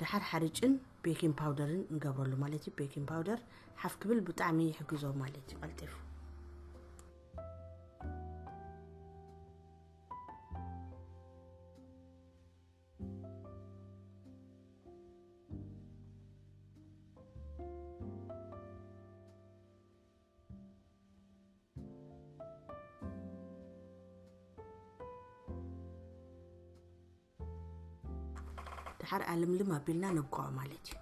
ደሓር ሓርጭን ቤኪንግ ፓውደርን ንገብረሉ ማለት እዩ። ቤኪንግ ፓውደር ሓፍ ክብል ብጣዕሚ ይሕግዞ ማለት እዩ፣ ቀልጢፉ። ደሓር ኣልምልም ኣቢልና ነብቅዖ ማለት እዩ።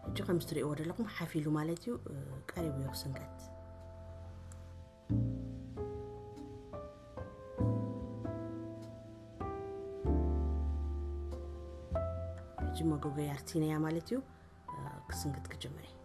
ሕጂ ከም እትርእይዎ ዘለኹም ሓፍ ኢሉ ማለት እዩ፣ ቀሪቡ እዩ ክስንከት። ሕጂ መጎጎያ ኣርቲነያ ማለት እዩ፣ ክስንክት ክጅምር እዩ።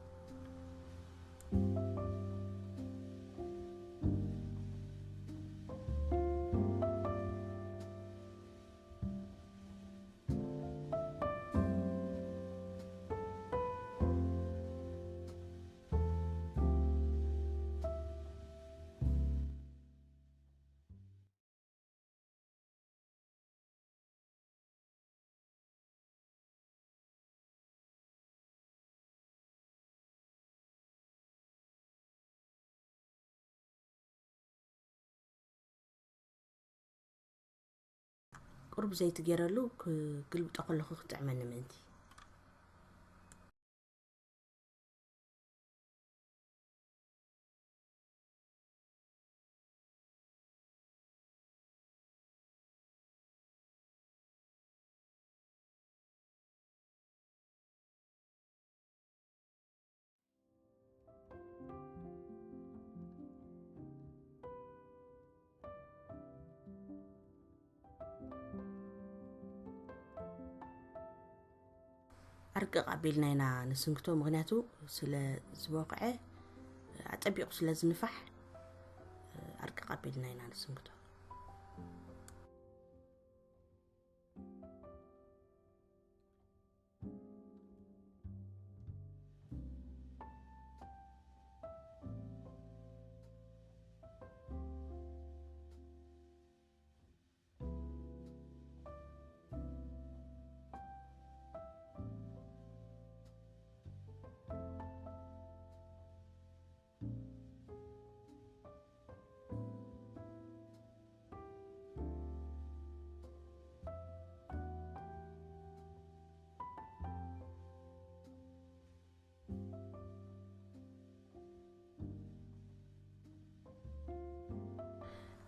ቁሩብ ዘይቲ ገይረሉ ክግልብጦ ከለኹ ክጥዕመኒ ምእንቲ። ኣርቅቕ ኣቢልና ኢና ንስንክቶ፣ ምኽንያቱ ስለ ዝበቕዐ ኣጠቢቑ ስለ ዝንፋሕ ኣርቅቕ ኣቢልና ኢና ንስንክቶ።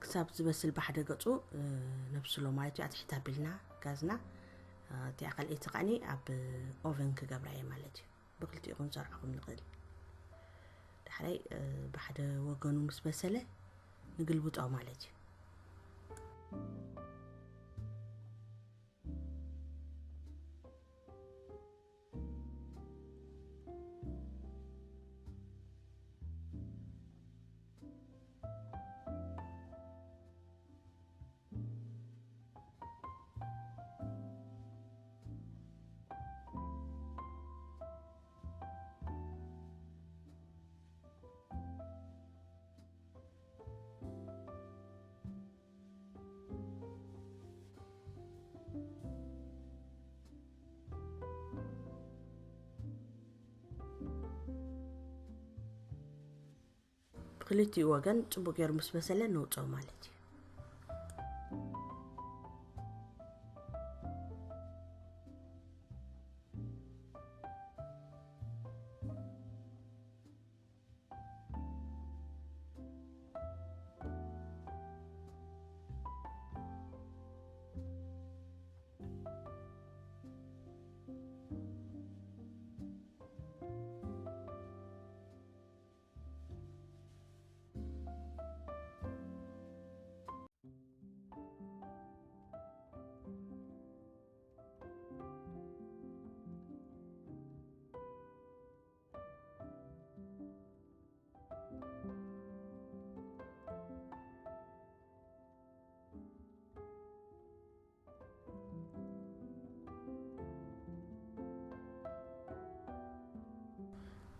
ክሳብ ዝበስል ብሓደ ገጹ ነብስሎ ማለት እዩ። ኣትሕት ኣቢልና ጋዝና፣ እቲኣ ካልኣይቲ ከዓኒ ኣብ ኦቨን ክገብራ እየ ማለት እዩ። ብክልቲኡ ክንሰርዖ ከም ንኽእል። ዳሕራይ ብሓደ ወገኑ ምስ በሰለ ንግልብጦ ማለት እዩ። ብክልቲኡ ወገን ጽቡቕ ገይሩ ምስ በሰለ ነውጽኦ ማለት እዩ።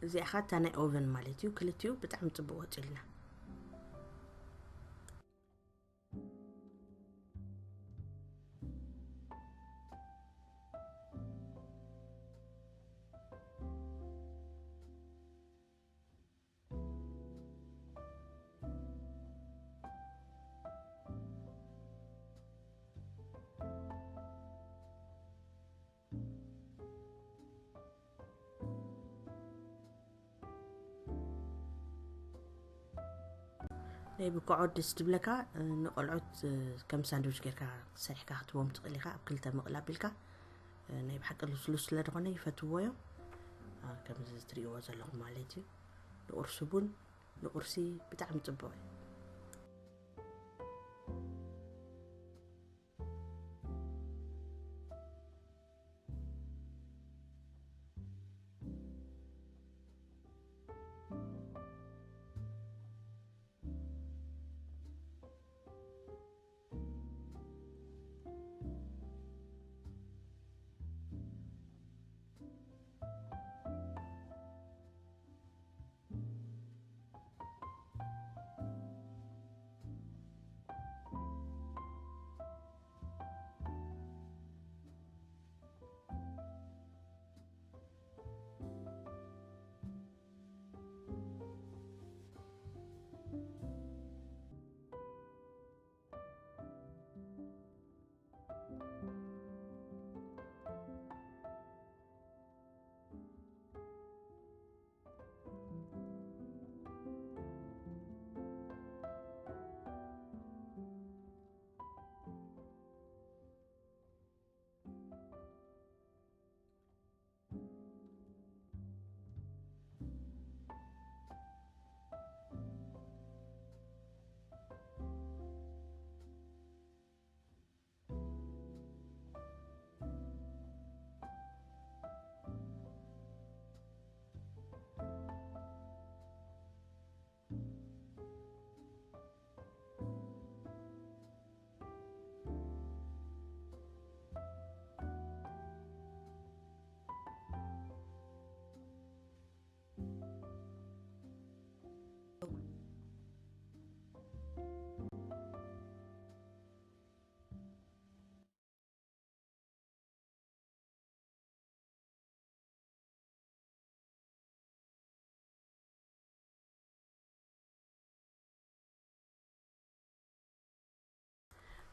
እዚኣ ኸኣ እታ ናይ ኦቨን ማለት እዩ። ክልቲኡ ብጣዕሚ ጽቡቕ ወጺልና። ናይ ብኮዖ ደስ ትብለካ፣ ንቆልዑት ከም ሳንድዊች ጌርካ ሰሪሕካ ክትቦም ትኽእል ኢኻ። ኣብ ክልተ ምቕል ኣቢልካ፣ ናይ ብሓቂ ልስሉስ ስለ ዝኾነ ይፈትዎ እዮም። ከምዚ ትርእይዎ ዘለኹም ማለት እዩ። ንቁርሲ ቡን፣ ንቁርሲ ብጣዕሚ ጽቡቕ እዩ።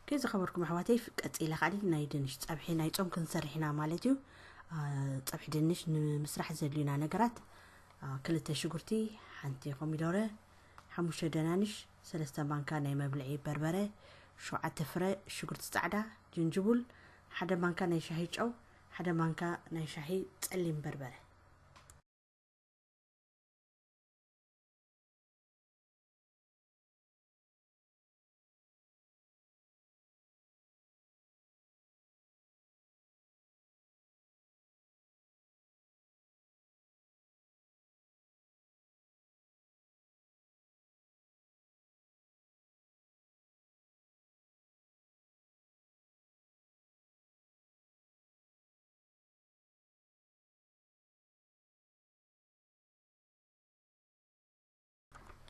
ከይ ዝኸበርኩም ኣሕዋተይ፣ ቀፂለ ካዓ ናይ ድንሽ ፀብሒ ናይ ፆም ክንሰርሕ ኢና ማለት እዩ። ፀብሒ ድንሽ ንምስራሕ ዘድልዩና ነገራት፣ ክልተ ሽጉርቲ፣ ሓንቲ ኮሚደረ፣ ሓሙሽተ ደናንሽ፣ ሰለስተ ማንካ ናይ መብልዒ በርበረ፣ ሸውዓተ ፍረ ሽጉርቲ ፃዕዳ፣ ጅንጅቡል፣ ሓደ ማንካ ናይ ሻሂ ጨው፣ ሓደ ማንካ ናይ ሻሂ ፀሊም በርበረ።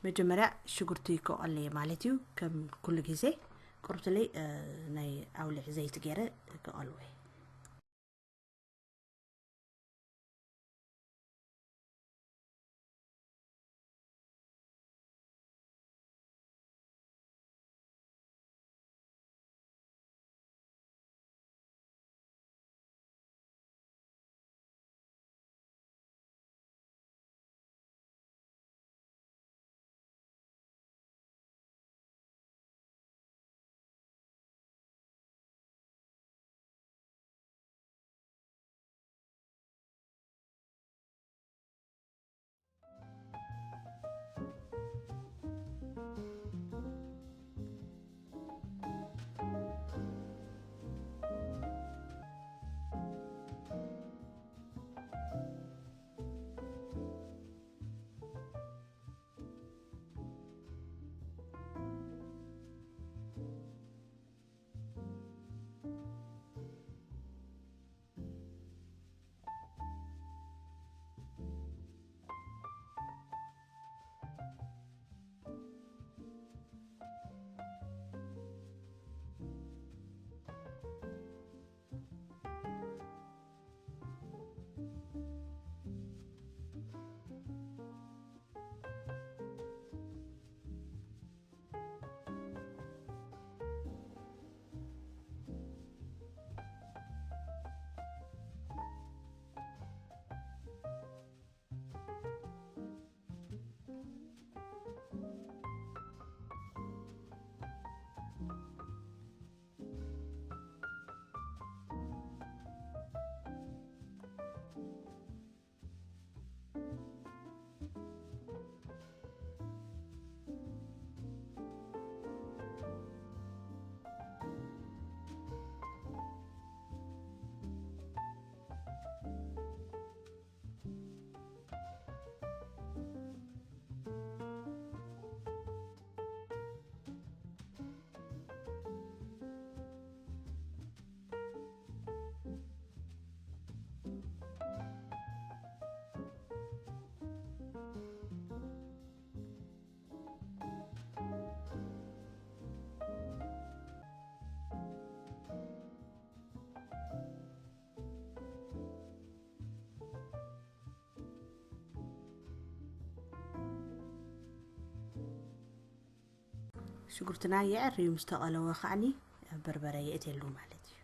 መጀመርያ ሽጉርቲ ክቐለየ ማለት እዩ። ከም ኩሉ ግዜ ቁርብትለይ ናይ ኣውሊዕ ዘይቲ ገይረ ክቐልወ። ሽጉርትና የዕርዩ ምስ ተቐለወ ከዓኒ በርበረ የእትየሉ ማለት እዩ።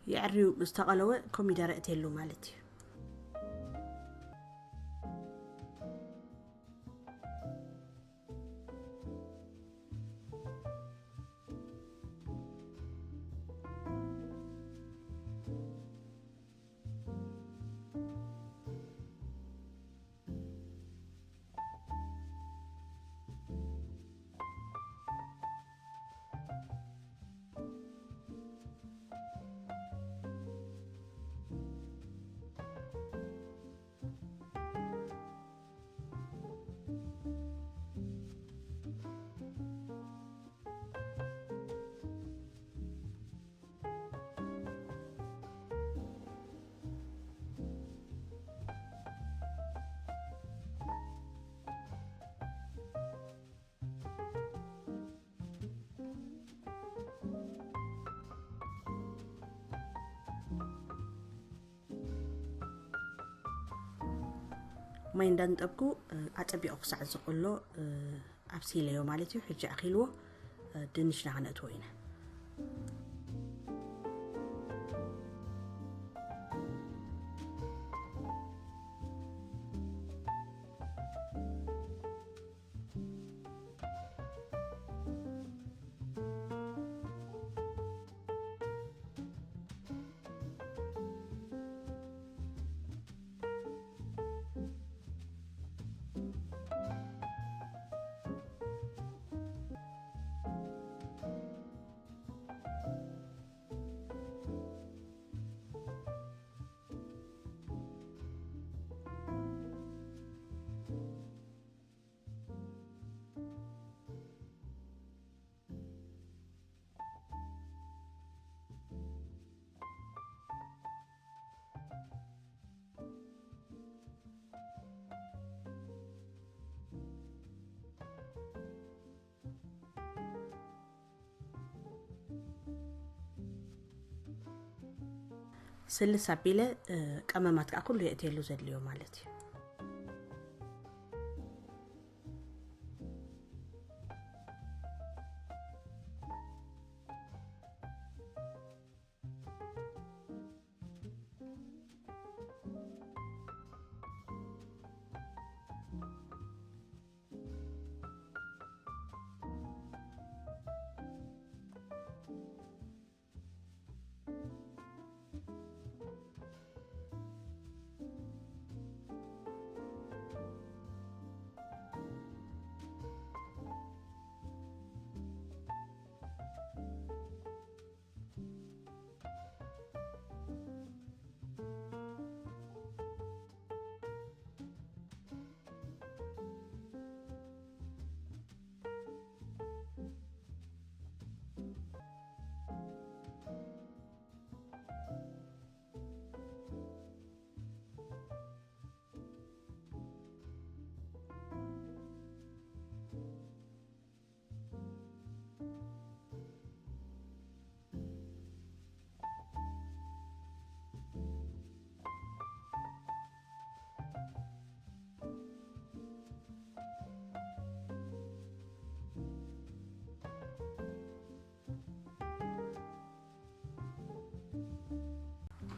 የዕርዩ ምስ ተቐለወ ኮሚደረ እትየሉ ማለት እዩ። ማይ እንዳንጠብኩ ኣጸቢቑ ክሳዕ ዝቕሎ ኣብሲለዮ ማለት እዩ። ሕጂ ኣኺልዎ ድንሽና ክነእትዎ ኢና። ስልስ ኣቢለ ቀመማት ከዓ ኩሉ የእትየሉ ዘድልዮ ማለት እዩ።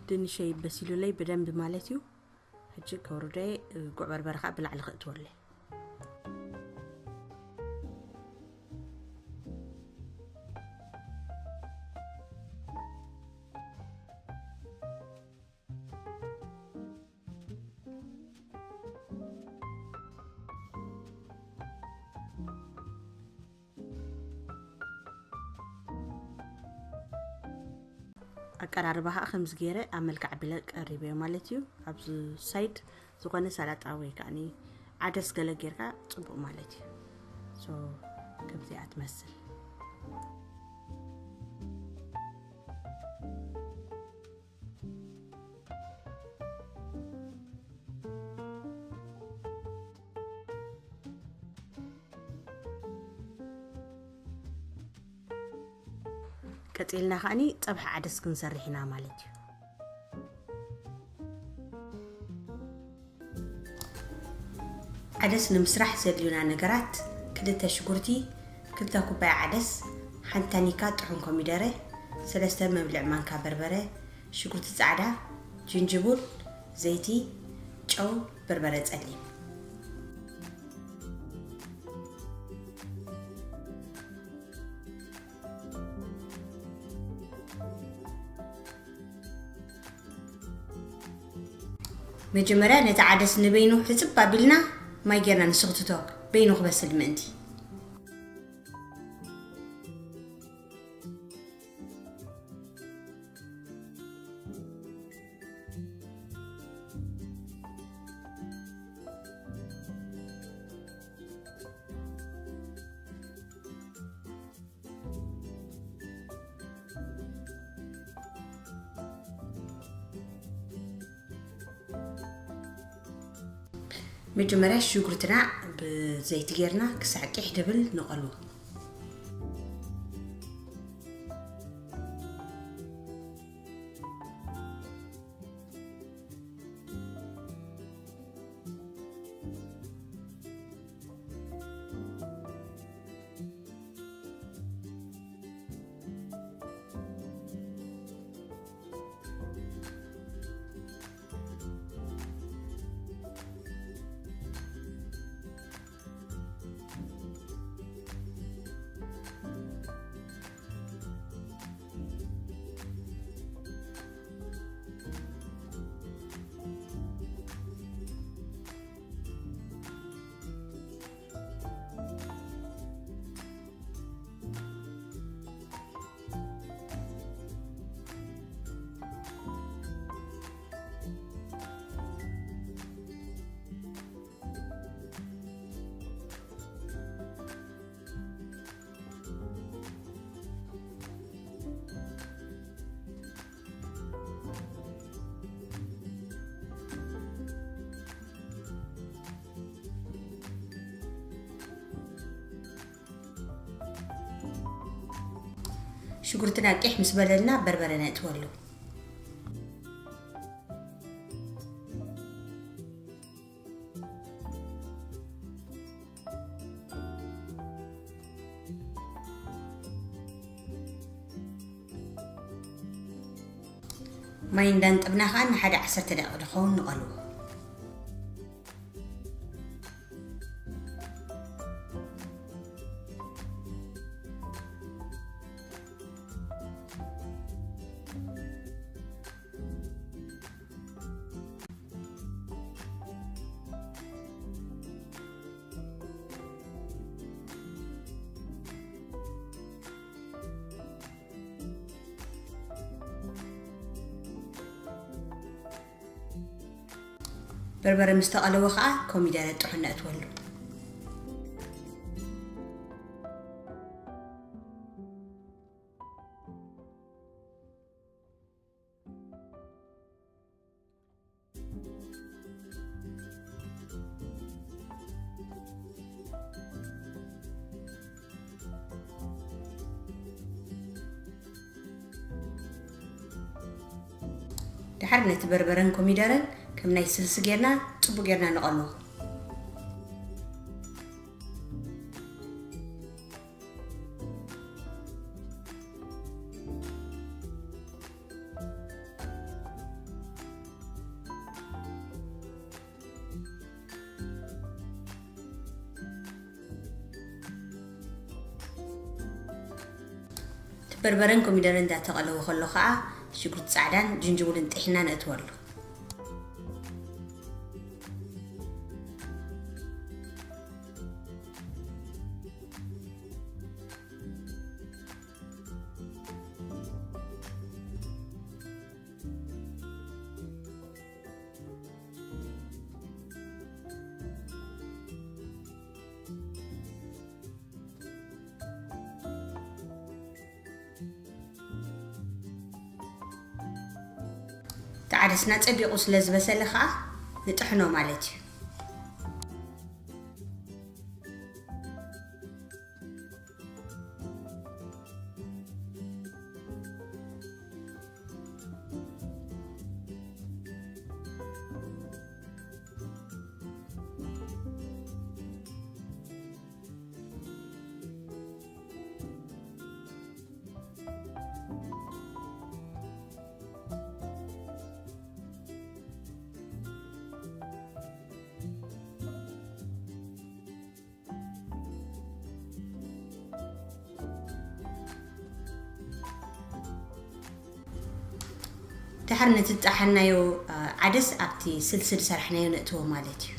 ድንሸይ በሲሉለይ ብደንብ ማለት እዩ። ሕጂ ከውርደ ጉዕ በርበረ ከዓ ብላዕሊ ክእትወለይ። ኣቀራርባ ከዓ ከምዚ ገይረ ኣብ መልክዕ ኣቢለ ቀሪበዮ ማለት እዩ። ኣብዚ ሳይድ ዝኾነ ሰላጣ ወይ ከዓ ዓደስ ገለ ጌርካ ጽቡቕ ማለት እዩ። ሶ ከምዚኣ ትመስል። ቀጺልና ከዓኒ ጸብሒ ዓደስ ክንሰርሕ ኢና ማለት እዩ። ዓደስ ንምስራሕ ዘድልዩና ነገራት፣ ክልተ ሽጉርቲ፣ ክልተ ኩባያ ዓደስ፣ ሓንቲ ታኒካ ጥሑን ኮሚደረ፣ ሰለስተ መብልዕ ማንካ በርበረ፣ ሽጉርቲ ጻዕዳ፣ ጅንጅቡል፣ ዘይቲ፣ ጨው፣ በርበረ ጸሊም። መጀመርያ ነቲ ዓደስ ንበይኑ ሕጽብ ኣቢልና ማይ ጌርና ንስኽትቶ፣ በይኑ ክበስል ምእንቲ። መጀመርያ ሽጉርትና ብዘይቲ ጌርና ክሳዕ ቂሕ ድብል ንቐልዎ። ሽጉርትና ቂሕ ምስ በለልና በርበረ ነእትወሉ። ማይ እንዳንጠብና ከኣ ንሓደ ዓሰርተ ደቂቕ ዝኸውን ንቐልዎ። በርበረ ምስ ተቐለወ ኸኣ ኮሚደረ ጥሑን ነእትወሉ። ድሓር ነቲ በርበረን ኮሚደረን ከም ናይ ስልሲ ጌርና ጽቡቕ ጌርና ንቐልዎ። እቲ በርበረን ኮሚደረን እንዳተቐለወ ከሎ ኸኣ ሽጉርቲ ጻዕዳን ጅንጅብልን ጢሒና ነእትወሉ። እቲ ዓደስና ጸቢቑ ስለ ዝበሰለ ኸኣ ንጥሕኖ ማለት እዩ። ድሓር ነቲ ዝጠሓናዮ ዓደስ ኣብቲ ስልሲ ዝሰራሕናዮ ነእትዎ ማለት እዩ።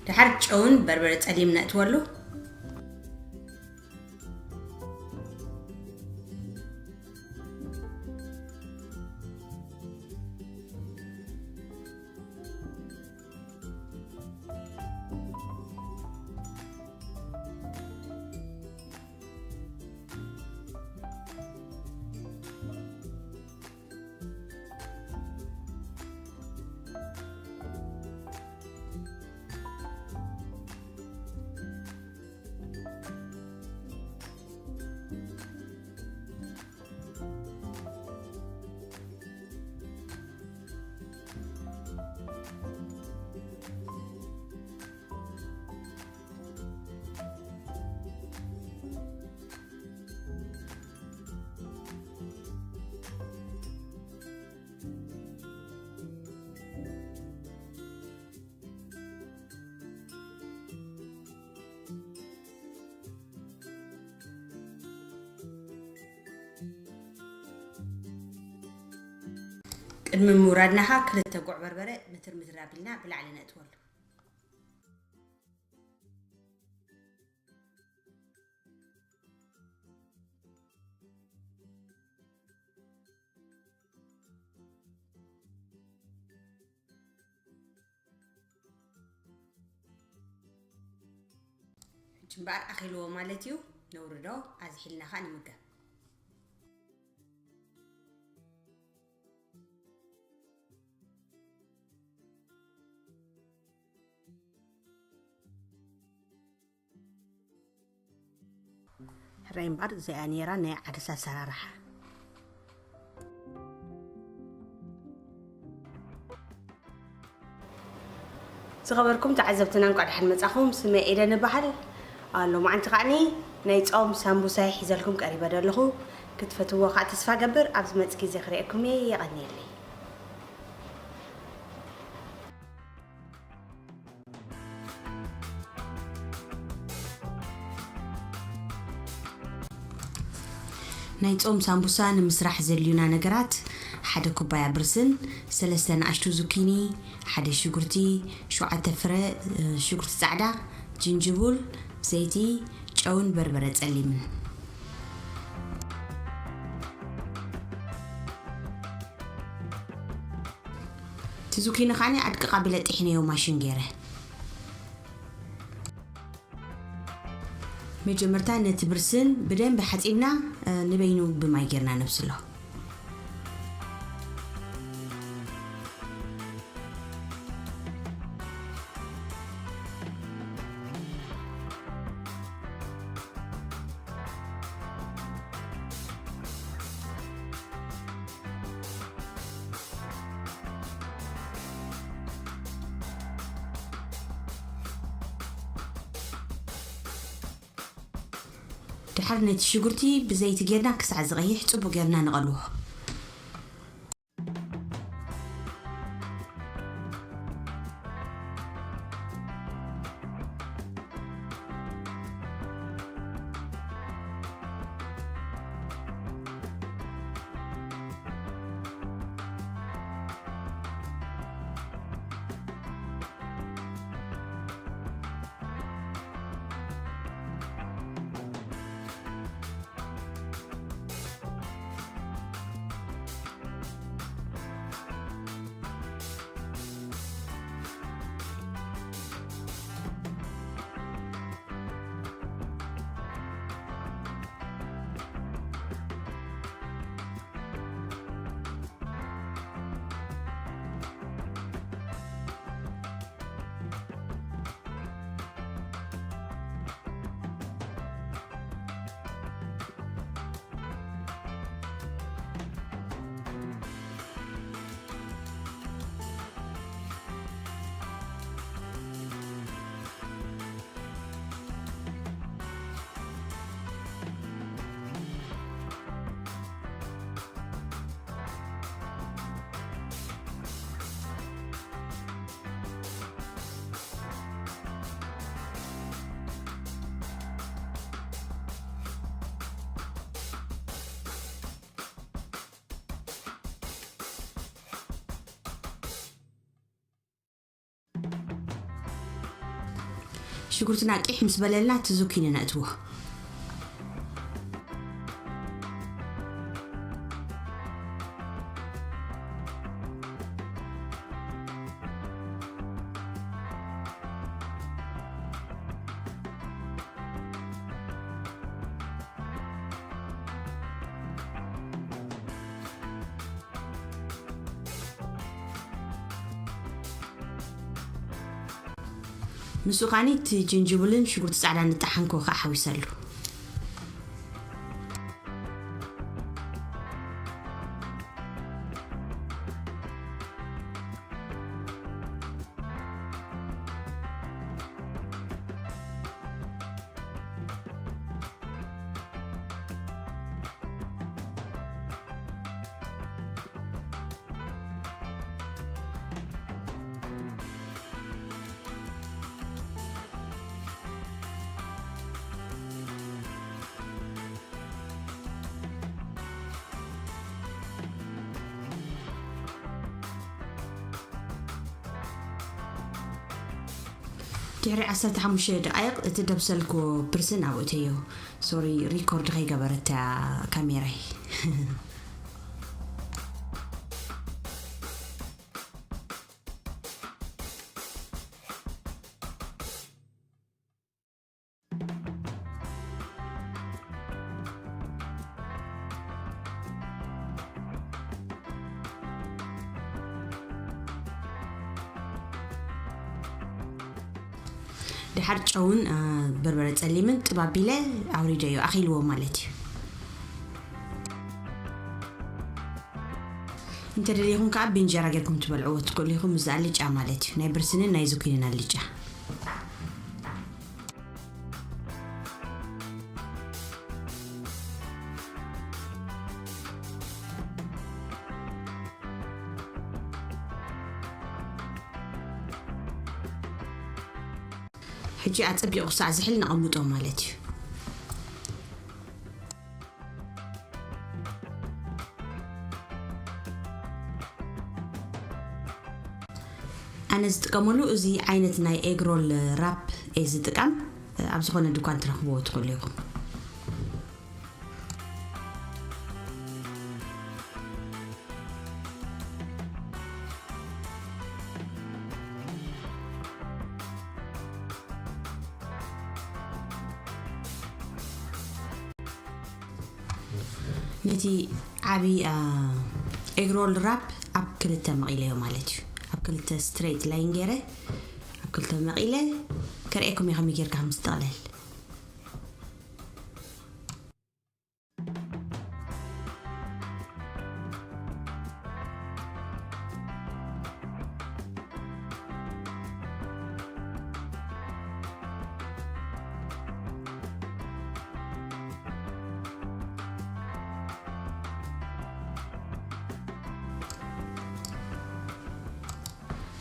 ድሓር ጨውን በርበረ ጸሊም ነእትወሉ። ቅድሚ ምውራድና ኸኣ ክልተ ጉዕ በርበረ ምትር ምትር ኣቢልና ብላዕሊ ነእትወሉ። ሕጂ እምበኣር ኣኺልዎ ማለት እዩ። ነውርዶ፣ ኣዝሒልና ኸኣ ንምገብ። ሕራይ እምበኣር እዚኣ ነይራ ናይ ዓደስ ኣሰራርሓ። ዝኸበርኩም ተዓዘብትና እንኳዕ ደሓን መጻኹም። ስመይ ኤደን እበሃል። ሎማዓንቲ ከዓኒ ናይ ጾም ሳምቡሳይ ሒዘልኩም ቀሪበ ዘለኹ። ክትፈትዎ ከዓ ተስፋ ገብር። ኣብ ዝመጽእ ግዜ ክርእየኩም እየ። የቐንየለይ። ናይ ጾም ሳምቡሳ ንምስራሕ ዘድልዩና ነገራት፣ ሓደ ኩባያ ብርስን፣ ሰለስተ ንኣሽቱ ዙኪኒ፣ ሓደ ሽጉርቲ፣ ሸውዓተ ፍረ፣ እ፣ ሽጉርቲ ጻዕዳ፣ ጅንጅቡል፣ ዘይቲ፣ ጨውን በርበረ ጸሊምን። እቲ ዙኪኒ ከዓኒ ኣድቅቕ ኣቢለ ጥሒነዮ ማሽን ገይረ። መጀመርታ ነቲ ብርስን ብደንቢ ሓጺብና፣ እ፣ ንበይኑ ብማይ ጌርና ነብስሎ። ድሓር ነቲ ሽጉርቲ ብዘይቲ ጌርና ክሳዕ ዝቐይሕ ጽቡቕ ጌርና ንቐልዎ። ሽጉርትና ቂሕ ምስ በለልና፣ እቲ ዙኪኒ ነእትዎ። ምስኡ ኸኣኒ እቲ ጅንጅብልን ሽጉርቲ ጻዕዳን ዝጠሓንክዎ ከዓ ሓዊሰሉ። ድሕሪ ዓሰርተ ሓሙሽተ ደቃይቕ እቲ ደብሰልኮ ብርስን ኣብኡ እተዮ። ሶሪ፣ ሪኮርድ ከይገበረታ ካሜራይ። ድሓር ጨውን፣ አ፣ በርበረ ጸሊምን ጥብ ኣቢለ ኣውሪደዮ፣ ኣኺልዎ ማለት እዩ። እንተደሊኹም ከኣ ብእንጀራ ጌርኩም ትበልዕዎ ትኽእሉ ኢኹም፣ ምስ ኣልጫ ማለት እዩ፣ ናይ ብርስንን ናይ ዙኪንን ኣልጫ። ሕጂ ኣጸቢቑ ክሳዕ ዝሕል ነቐምጦ ማለት እዩ። ኣነ ዝጥቀመሉ እዚ ዓይነት ናይ ኤግሮል ራፕ እየ ዝጥቀም። ኣብ ዝኾነ ድኳን ትረኽብዎ ትኽእሉ ኢኹም። ነቲ ዓቢ፣ አ፣ ኤግሮል ራፕ ኣብ ክልተ መቒለዮ ማለት እዩ። ኣብ ክልተ ስትሬት ላይን ገይረ፣ ኣብ ክልተ መቒለ ከርእየኩም እየ ከመይ ጌርካ ከም ዝጥቕለል።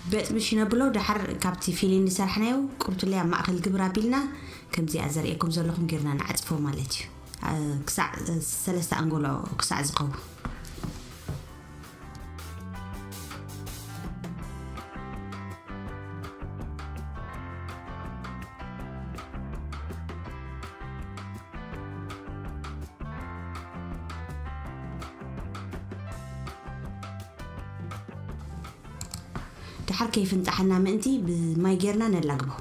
በጥብሽ ነብሎ። ደሓር ካብቲ ፊሊን ዝሰርሕናዮ ቁርቱለይ ኣብ ማእከል ግብር ኣቢልና ከምዚኣ ዘርእየኩም ዘለኹም ጌርና ንዓጽፎ ማለት እዩ። እ፣ ክሳዕ፣ እ፣ ሰለስተ ኣንጎሎ ክሳዕ ዝኸውን። ደሓር ከይፍንጻሓና ምእንቲ ብማይ ጌርና ነላግቦ።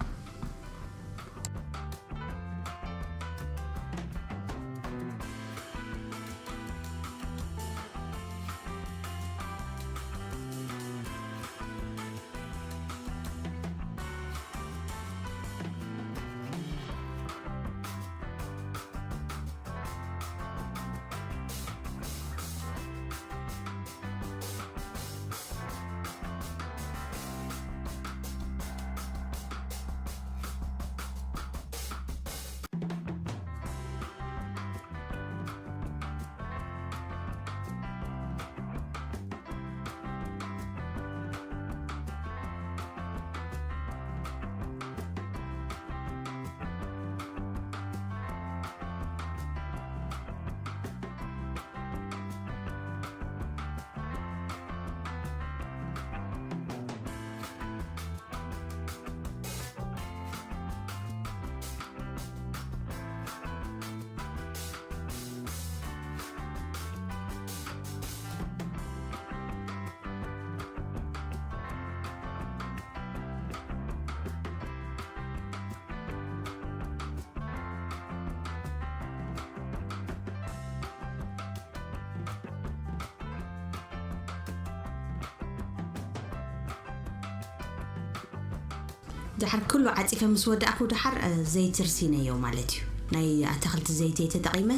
ደሓር ኩሉ ዓጺፈ ምስ ወዳእኩ ደሓር፣ እ፣ ዘይቲ ርሲነዮ ማለት እዩ። ናይ ኣታኽልቲ ዘይቲ እየ ተጠቒመ፣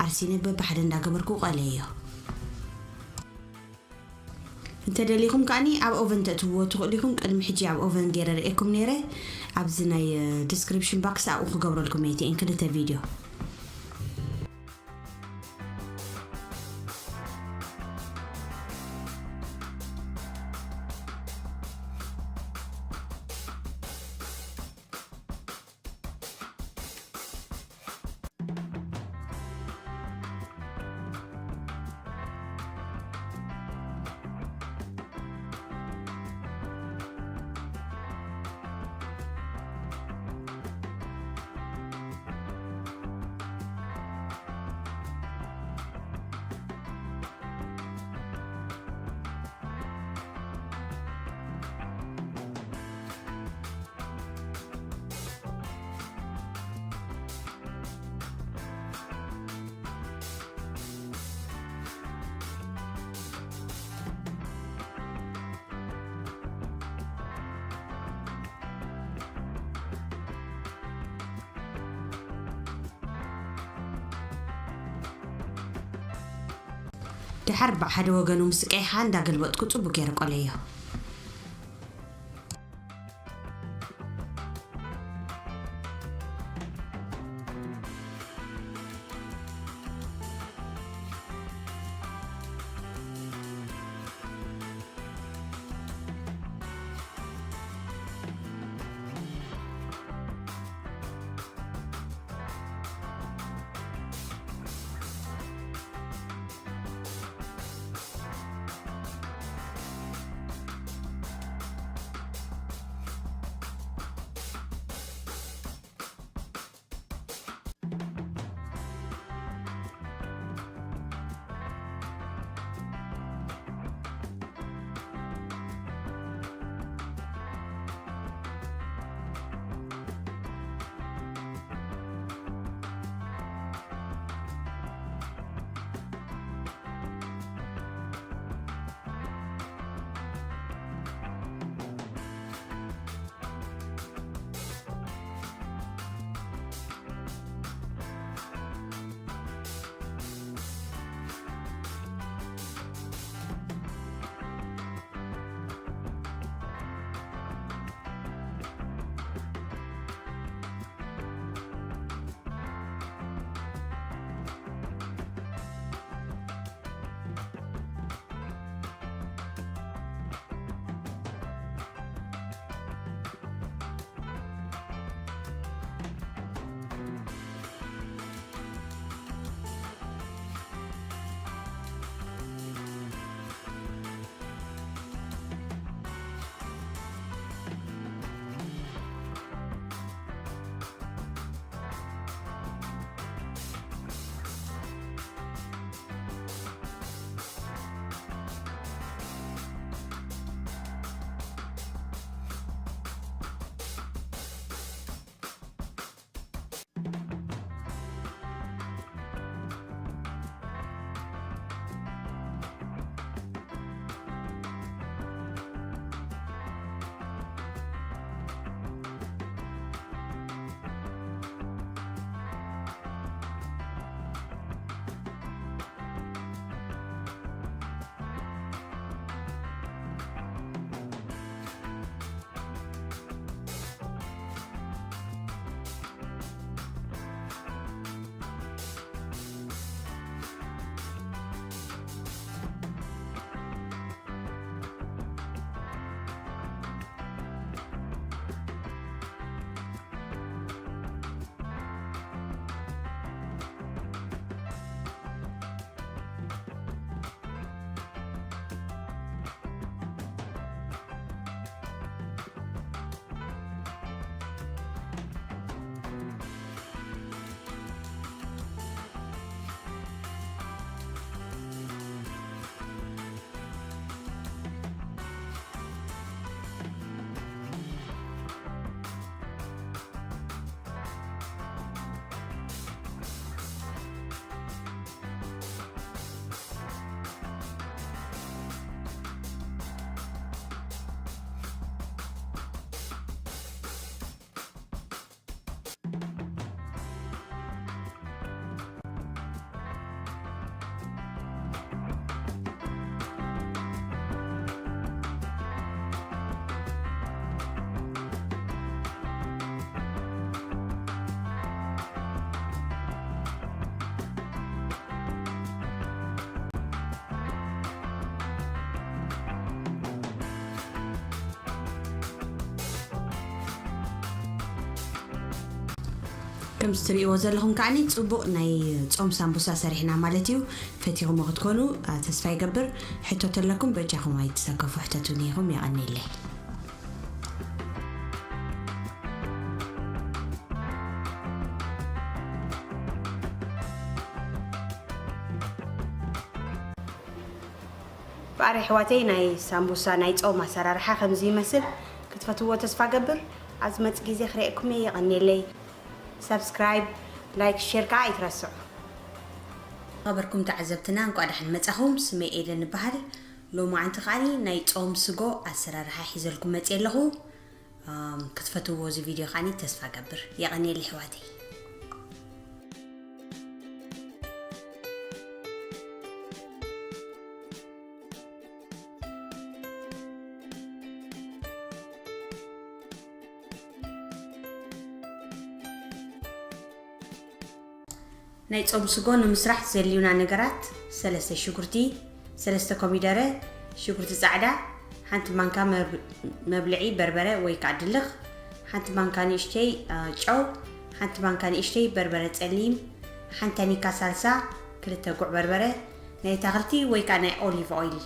ኣርሲነ በብሓደ እንዳገበርኩ ቀለዮ። እንተደሊኹም ከኣኒ ኣብ ኦቨን ተእትውዎ ትኽእሉ ኢኹም። ቅድሚ ሕጂ ኣብ ኦቨን ገይረ ርእየኩም ነይረ። ኣብዚ ናይ፣ እ፣ ዲስክሪፕሽን ባክስ ኣብኡ ክገብረልኩም እየ እቲኤን ክልተ ቪድዮ። ደሓር ብሓደ ወገኑ ምስ ቀይሓ እንዳገልበጥኩ ጽቡቅ ገይረ ቆለዮ። ከምዚ ትርእይዎ ዘለኹም ከዓኒ ጽቡቕ ናይ ጾም ሳምቡሳ ሰሪሕና ማለት እዩ። ፈቲኹሞ ክትኮኑ፣ አ፣ ተስፋ ይገብር። ሕቶ ተለኩም በጃኹም ኣይትሰከፉ፣ ሕተቱኒ ኢኹም። የቐንየለይ። ባዕሪ ኣሕዋተይ ናይ ሳምቡሳ ናይ ጾም ኣሰራርሓ ከምዚ ይመስል። ክትፈትዎ ተስፋ ገብር። ኣብ ዝመጽእ ግዜ ክርእየኩም እየ። የቐንየለይ። ሳብስክራይብ፣ ላይክ፣ ሼር ከዓ ኣይትረስዑ። ኸበርኩም ተዓዘብትና እንኳዕ ደሓን መጻኹም። ስመይ ኤደን እበሃል። ሎማዓንቲ ከዓኒ ናይ ጾም ስጎ ኣሰራርሓ ሒዘልኩም መጽየ ኣለኹ። ኣም፣ ክትፈትዎ እዚ ቪድዮ ከዓኒ ተስፋ ገብር። የቐንየለይ ኣሕዋተይ። ናይ ጾም ስጎ ንምስራሕ ዘድልዩና ነገራት፣ ሰለስተ ሽጉርቲ፣ ሰለስተ ኮሚደረ፣ ሽጉርቲ ጻዕዳ፣ ሓንቲ ማንካ መብ-፣ መብልዒ በርበረ ወይ ከዓ ድልኽ፣ ሓንቲ ማንካ ንእሽተይ፣ አ፣ ጨው፣ ሓንቲ ማንካ ንእሽተይ በርበረ ጸሊም፣ ሓንቲ ታኒካ ሳልሳ፣ ክልተ ጉዕ በርበረ፣ ናይ ኣታኽልቲ ወይ ከዓ ናይ ኦሊቭ ኦይል።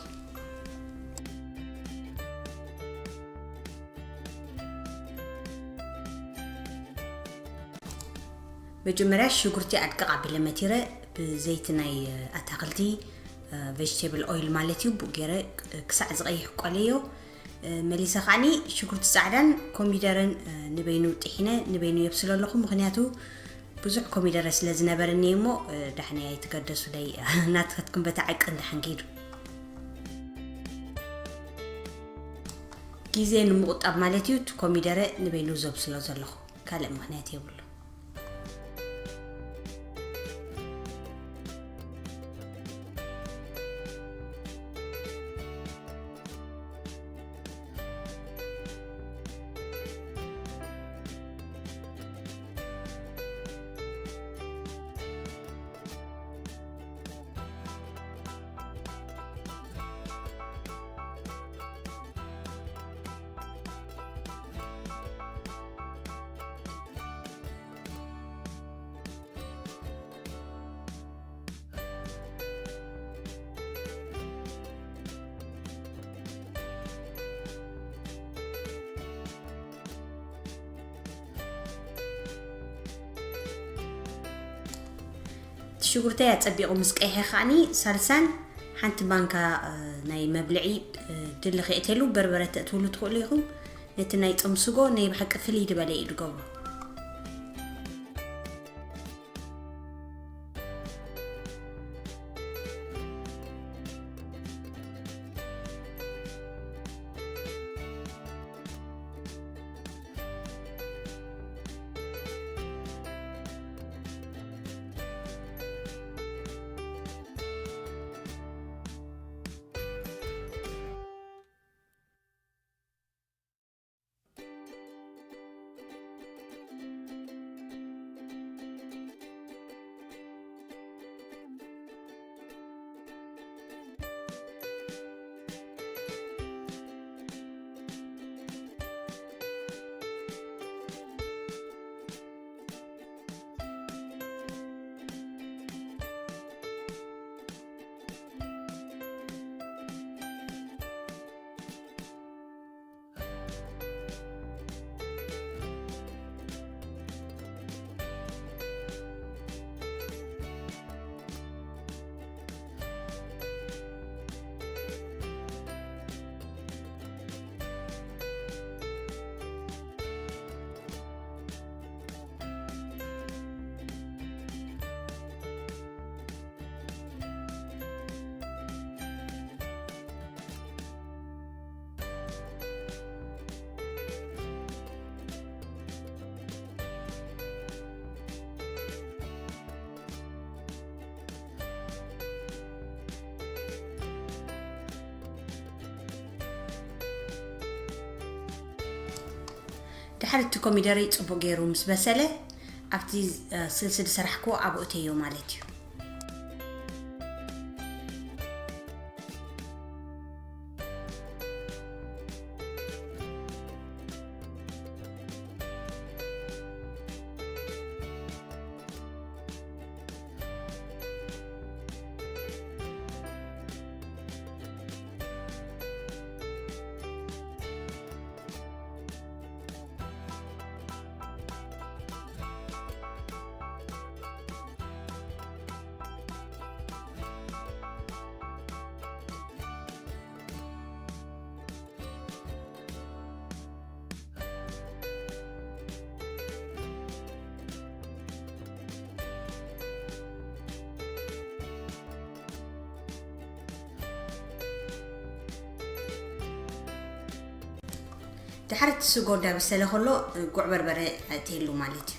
መጀመርያ ሽጉርቲ ኣድቅቕ ኣቢለ መቲረ ብዘይቲ ናይ፣ እ፣ ኣታኽልቲ፣ እ፣ ቬጅቴብል ኦይል ማለት እዩ፣ ብኡ ገይረ፣ እ፣ ክሳዕ ዝቐይሕ ቆለዮ። እ፣ መሊሰ ከዓኒ ሽጉርቲ ጻዕዳን ኮሚደረን፣ እ፣ ንበይኑ ጥሒነ ንበይኑ የብስሎ ኣለኹ። ምኽንያቱ ብዙሕ ኮሚደረ ስለ ዝነበረኒ እሞ፣ እ፣ ዳሕናይ ኣይትገደሱለይ። ናትከትኩም በታ ዕቅን ደሓን ከይዱ። ግዜ ንምቑጣብ ማለት እዩ፣ እቲ ኮሚደረ ንበይኑ ዘብስሎ ዘለኹ። ካልእ ምኽንያት የብሉ። እቲ ሽጉርተይ ኣጸቢቑ ምስ ቀይሐ ከዓኒ ሳልሳን ሓንቲ ማንካ፣ እ፣ ናይ መብልዒ፣ እ፣ ድልኽ የእትየሉ። በርበረ ተእትውሉ ትኽእሉ ኢኹም። ነቲ ናይ ጾም ስጎ ናይ ብሓቂ ፍልይ ዝበለ እዩ ዝገብሮ። ድሓር እቲ ኮሚደረይ ጽቡቕ ገይሩ ምስ በሰለ፣ ኣብቲ፣ እ፣ ስልሲ ዝሰራሕክዎ ኣብኡ እተዮ ማለት እዩ። ድሕሪ እቲ ስጎ እንዳበሰለ ከሎ፣ ጉዕ በርበረ ትህሉ ማለት እዩ።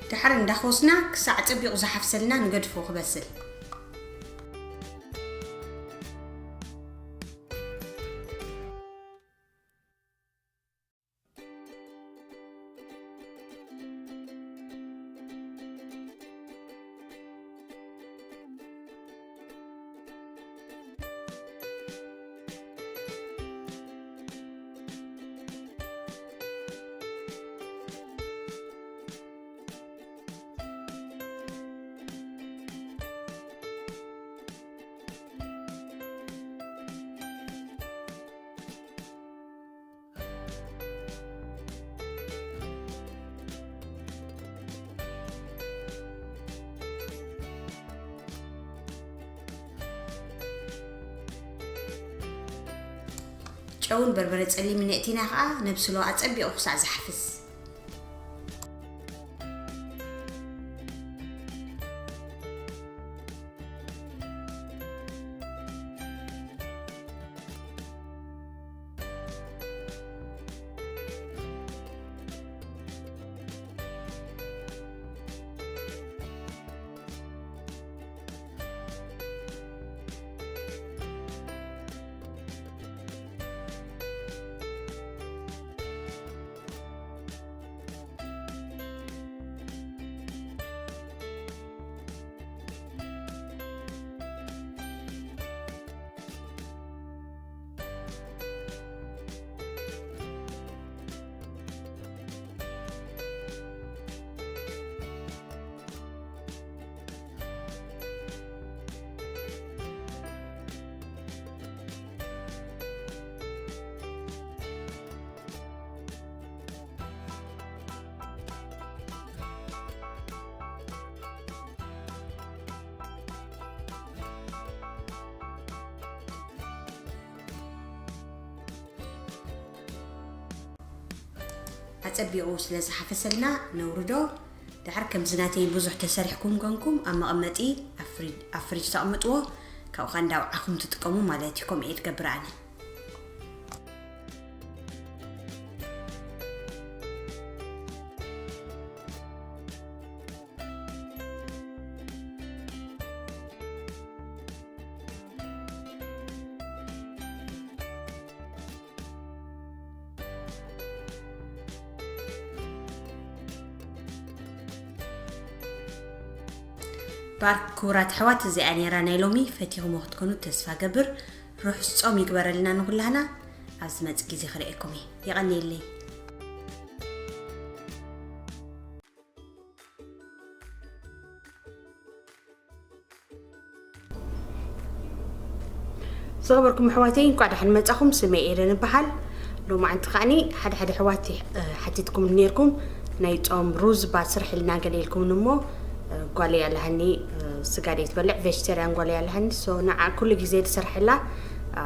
ድሓር እንዳኾስና ክሳዕ ጸቢቑ ዝሓፍሰልና ንገድፎ ክበስል። ጨውን በርበረ ጸሊምን የእቲና ከኣ ነብስሎ ኣጸቢቑ ክሳዕ ዝሓፍስ። ኣጸቢቑ ስለ ዝሓፈሰልና ነውርዶ። ድሓር ከምዚ ናተይ ብዙሕ ተሰሪሕኩም ኮንኩም ኣብ መቐመጢ ኣብ ፍሪ-፣ ኣብ ፍሪጅ ተቐምጥዎ፣ ካብኡ ኸኣ እንዳውዓኹም ትጥቀሙ ማለት እዩ። ከምኡ እየ ትገብር ኣነ። ባርክ ክቡራት ኣሕዋት፣ እዚኣ ነይራ ናይ ሎሚ። ፈቲኹሞ ክትኮኑ ተስፋ ገብር። ርሑስ ጾም ይግበረልና ንኹላህና። ኣብ ዝመጽእ ግዜ ክርእየኩም እየ። የቐንየለይ። ዝኸበርኩም ኣሕዋተይ፣ እንኳዕ ደሓን መጻኹም። ስመይ ኤደን እበሃል። ሎማዓንቲ ከዓኒ ሓደ ሓደ ኣሕዋት፣ እ፣ ሓቲትኩም ነይርኩም፣ ናይ ጾም ሩዝ ባስርሕልና ገለ ኢልኩምኒ እሞ፣ እ፣ ጓለይ ኣለሃኒ፣ እ፣ ስጋ ደይትበልዕ፣ ቬጅቴርያን ጓለይ ኣለሃኒ። ሶ ንዓ ኩሉ ግዜ ዝሰርሐላ፣ እ፣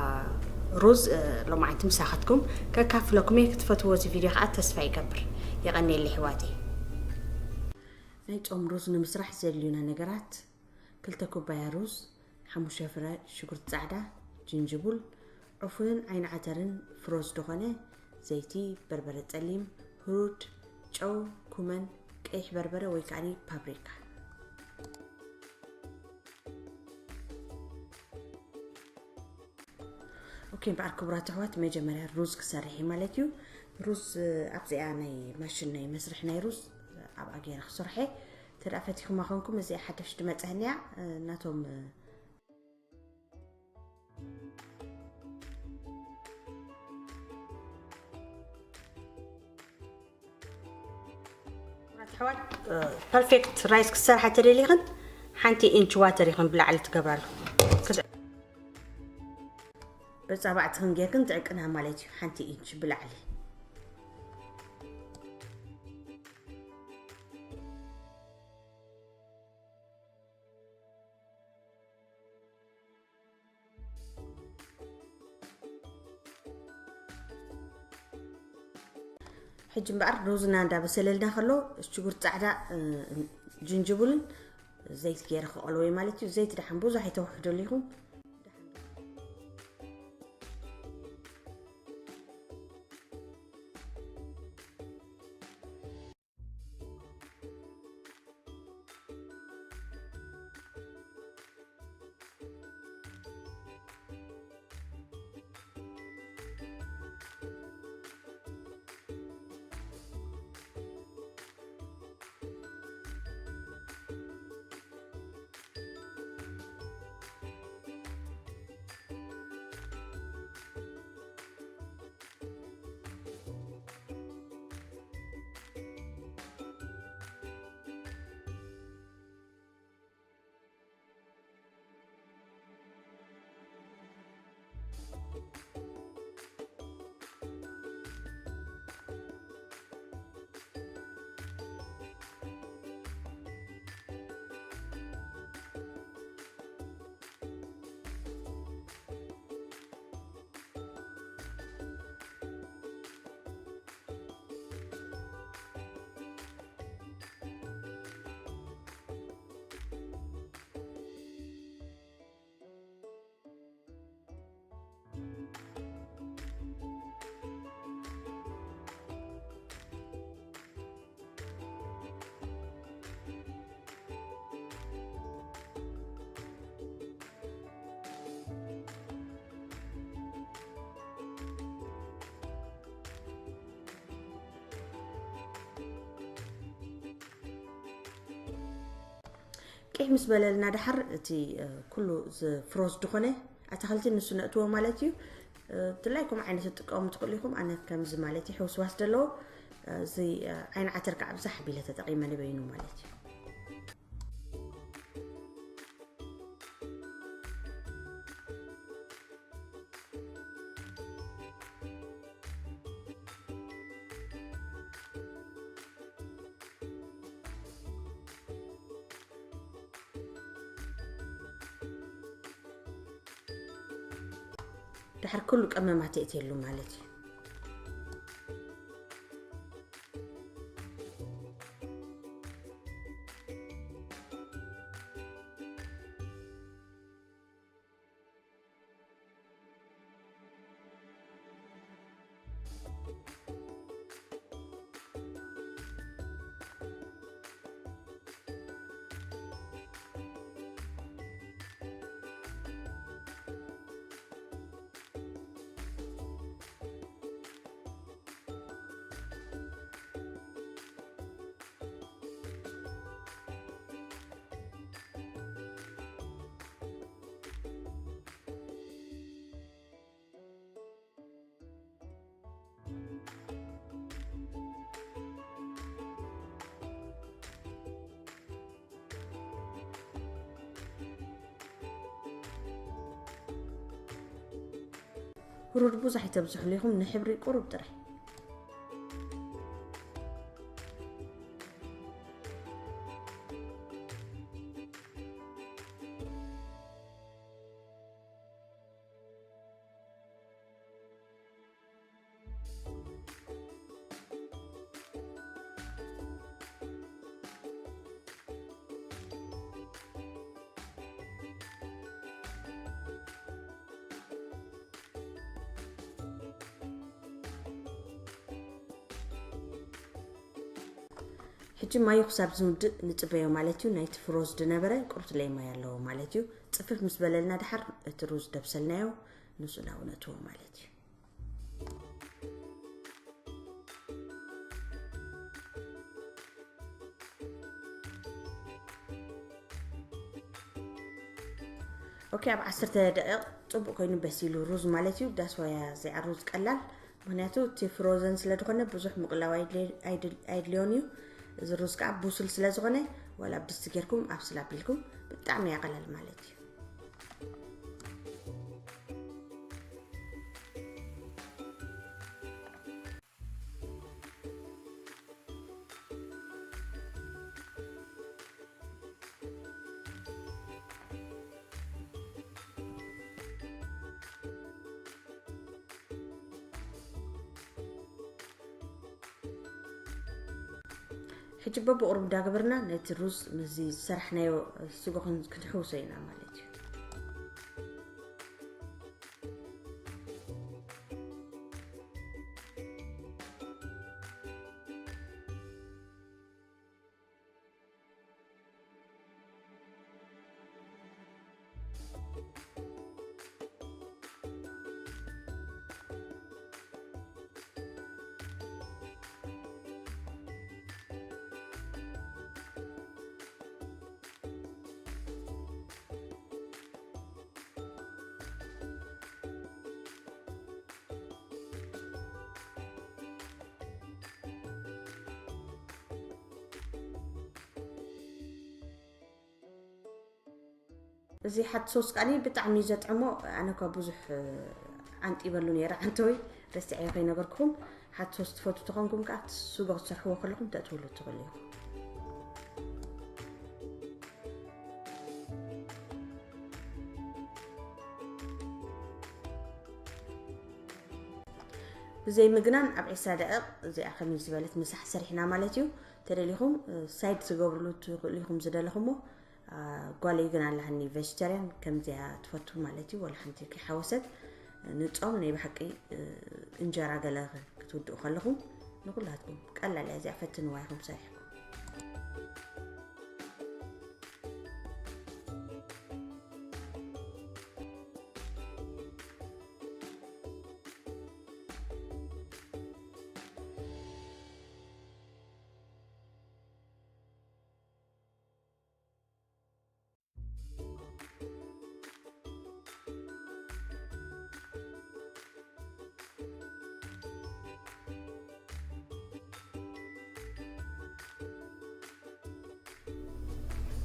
ሩዝ፣ እ፣ ሎማዓንቲ ምሳኻትኩም ከካፍለኩም እየ። ክትፈትዎ እዚ ቪድዮ ከኣ ተስፋ ይገብር። የቐንየለይ ኣሕዋተይ። ናይ ጾም ሩዝ ንምስራሕ ዘድልዩና ነገራት፣ ክልተ ኩባያ ሩዝ፣ ሓሙሽተ ፍረ ሽጉርቲ ጻዕዳ፣ ጅንጅቡል፣ ዕፉንን ዓይኒ ዓተርን፣ ፍሮዝ ዝኾነ ዘይቲ፣ በርበረ ጸሊም፣ ህሩድ፣ ጨው፣ ኩመን፣ ቀይሕ በርበረ ወይ ከኣ ፓፕሪካ። ኦኬ፣ እምበኣር ክቡራት ኣሕዋት፣ መጀመርያ ሩዝ ክሰርሕ እየ ማለት እዩ። ሩዝ፣ እ፣ ኣብዚኣ ናይ ማሽን ናይ መስርሒ ናይ ሩዝ፣ እ፣ ኣብኣ ገይረ ክሰርሐ። እንተ ደኣ ፈቲኹማ ኾንኩም፣ እዚኣ ሓዳሽ ትመጽእ እያ፣ እ፣ ናቶም፣ እ፣ ኣሕዋት፣ ፐርፌክት ራይስ ክትሰርሓ ተደሊኽን ሓንቲ ኢንች ዋተር ኢኽን ብላዕሊ ትገብራሉ። ክድ-፣ በጻባዕትኽን ጌርክን ትዕቅና ማለት እዩ። ሓንቲ ኢንች ብላዕሊ። ሕጂ እምበኣር ሩዝና እንዳበሰለልና ከሎ ሽጉርቲ ጻዕዳ፣ እ፣ ጅንጅብልን ዘይት ገይረ ከቐልዎ ማለት እዩ። ዘይት ደሓን ብዙሕ ኣይተውሕደሉ ኢኹም። ቅሕ ምስ በለልና ደሓር እቲ፣ እ፣ ኩሉ ዝፍሮዝ ዝኾነ ኣታኽልቲ ንሱ ነእትዎ ማለት እዩ። እ፣ ድላይኩም ዓይነት ትጥቀሙ ትኽእሉ ኢኹም። ኣነ ከምዚ ማለት እዩ ሕውስዋስ ዘለዎ፣ እ፣ እዚ፣ እ፣ ዓይኒ ዓተር ከዓ ብዛሕ ኣቢለ ተጠቒመ ንበይኑ ማለት እዩ። ድሓር ኩሉ ቀመማት የእትየሉ ማለት እዩ። ህሩድ ብዙሕ ኣይተብዝሕሉ ኢኹም፣ ንሕብሪ ቁሩብ ጥራይ። ሕጂ ማዩ ክሳብ ዝምድእ ንጽበዮ ማለት እዩ። ናይቲ ፍሮዝ ዝነበረ ቁርት ለይ ማይ ኣለዎ ማለት እዩ። ጽፍፍ ምስ በለልና ድሓር እቲ ሩዝ ደብሰልናዮ ንሱ ናብኡ ነእትዎ ማለት እዩ። ኦኬ፣ ኣብ ዓሰርተ ደቂቕ ጽቡቕ ኮይኑ በሲሉ ሩዝ ማለት እዩ። ዳስ ዋያ እዚኣ ሩዝ ቀላል፣ ምኽንያቱ እቲ ፍሮዘን ስለ ዝኾነ ብዙሕ ምቕላው ኣይድል-፣ ኣይድል-፣ ኣይድልዮን እዩ። እዚ ሩዝ ከዓ ቡሱል ስለ ዝኾነ ዋላ ኣብ ድስቲ ጌርኩም ኣብስል ኣቢልኩም ብጣዕሚ እያ ቀላል ማለት እዩ። ሕጂ በብቑሩብ እንዳገበርና ነቲ ሩዝ ምስዚ ዝሰራሕናዮ ስጎ ክን-፣ ክንሕውሶ ኢና ማለት እዩ። እዚ ሓት ሶስ ከዓኒ ብጣዕሚ እዩ ዘጥዕሞ። ኣነ እኳ ብዙሕ፣ እ፣ ዓንጢበሉ ነይረ፣ ዓንተወይ ረሲዐዮ ከይነበርኩኹም። ሓት ሶስ ትፈቱ ተኾንኩም ከኣ፣ እቲ ስጎ ክትሰርሕዎ ከለኹም ተእትውሉ ትኽእሉ ኢኹም። ብዘይ ምግናን ኣብ ዕስራ ደቂቕ እዚኣ ከመይ ዝበለት ምሳሕ ሰሪሕና ማለት እዩ። ተደሊኹም፣ እ፣ ሳይድ ትገብርሉ ትኽእሉ ኢኹም ዝደለኹሞ። አ፣ ጓለይ ግን ኣለሃኒ ቬጅተርያን፣ ከምዚኣ ትፈቱ ማለት እዩ። ወላ ሓንቲ ከይሓወሰት፣ ንጾም ናይ ብሓቂ፣ እ፣ እንጀራ ገለ ክትውድኡ ከለኹም ንኹላትኩም ቀላል እያ እዚኣ፣ ፈትንዋ ኢኹም ሰሪሕኩም።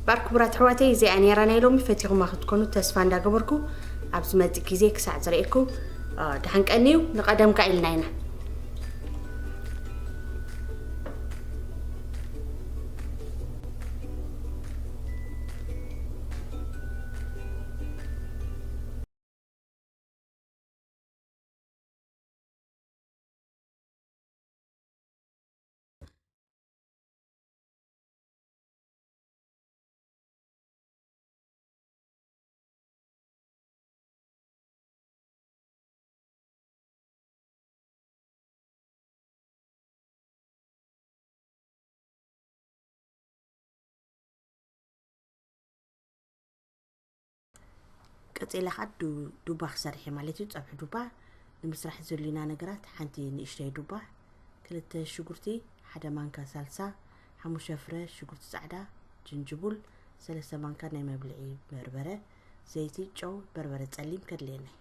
ባር ክቡራት ኣሕዋተይ፣ እዚኣ ነይራ ናይ ሎሚ። ፈቲኹማ ክትኮኑ ተስፋ እንዳገበርኩ፣ ኣብ ዝመጽእ ግዜ ክሳዕ ዝርእየኩም፣ እ፣ ደሓን ቀንዩ። ንቐደም ከኣ ኢልና ኢና። ቀጺለ ኸዓ ዱ-፣ ዱባ ክሰርሕ እየ ማለት እዩ። ጸብሒ ዱባ ንምስራሕ ዘድልዩና ነገራት፣ ሓንቲ ንእሽተይ ዱባ፣ ክልተ ሽጉርቲ፣ ሓደ ማንካ ሳልሳ፣ ሓሙሽተ ፍረ ሽጉርቲ ጻዕዳ፣ ጅንጅቡል፣ ሰለስተ ማንካ ናይ መብልዒ በርበረ፣ ዘይቲ፣ ጨው፣ በርበረ ጸሊም ከድልየና እዩ።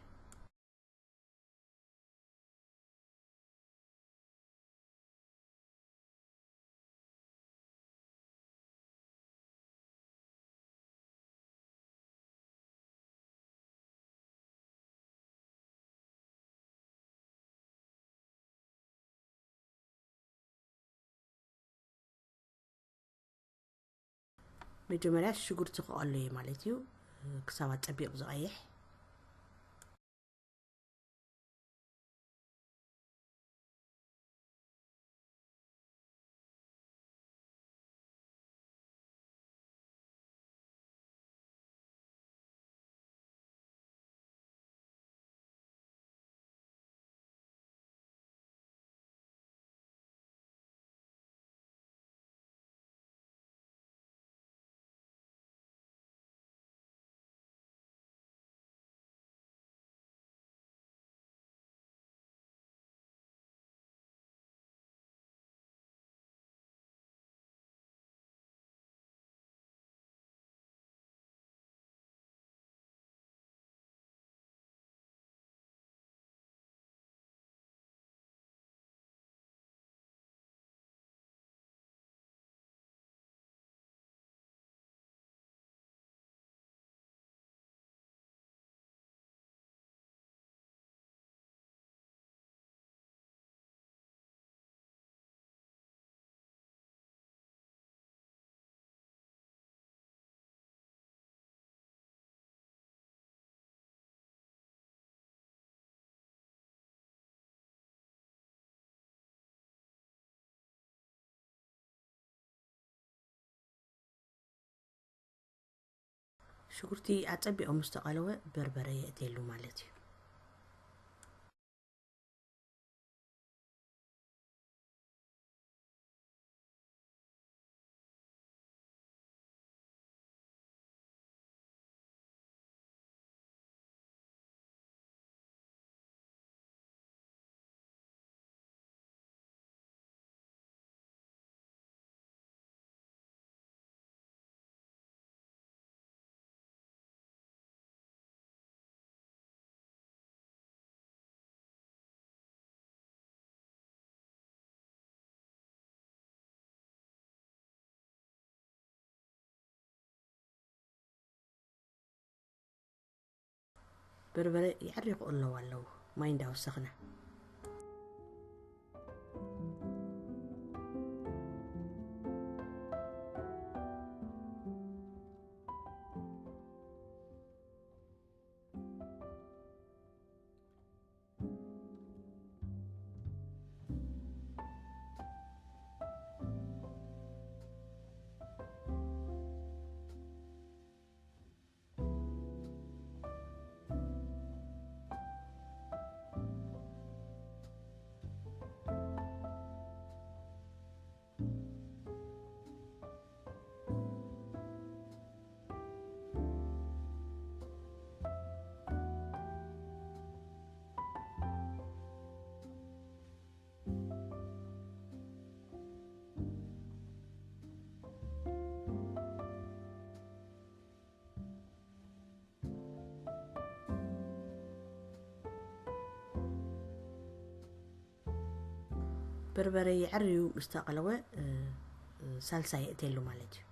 መጀመርያ ሽጉርቲ ክቐሎ እየ ማለት እዩ፣ ክሳብ ኣጸቢቑ ዝቐይሕ። ሽጉርቲ ኣጸቢቑ ምስ ተቐለወ በርበረ የእትየሉ ማለት እዩ። በርበረ የዕሪቑ ኣለዉ ኣለዉ ማይ እንዳወሰኽና። በርበረ የዕርዩ ምስ ተቐለወ፣ እ፣ እ፣ ሳልሳ የእትየሉ ማለት እዩ።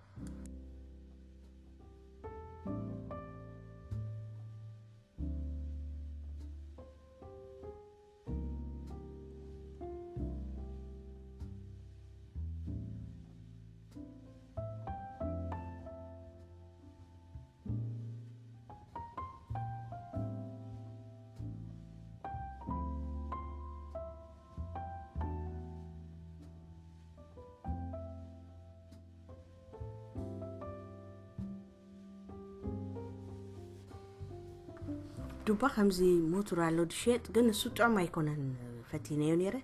ዱባ ከምዚ ሞቱር ኣሎ ዝሸየጥ፣ ግን እሱ ጥዑም ኣይኮነን፣ ፈቲነዮ ነይረ።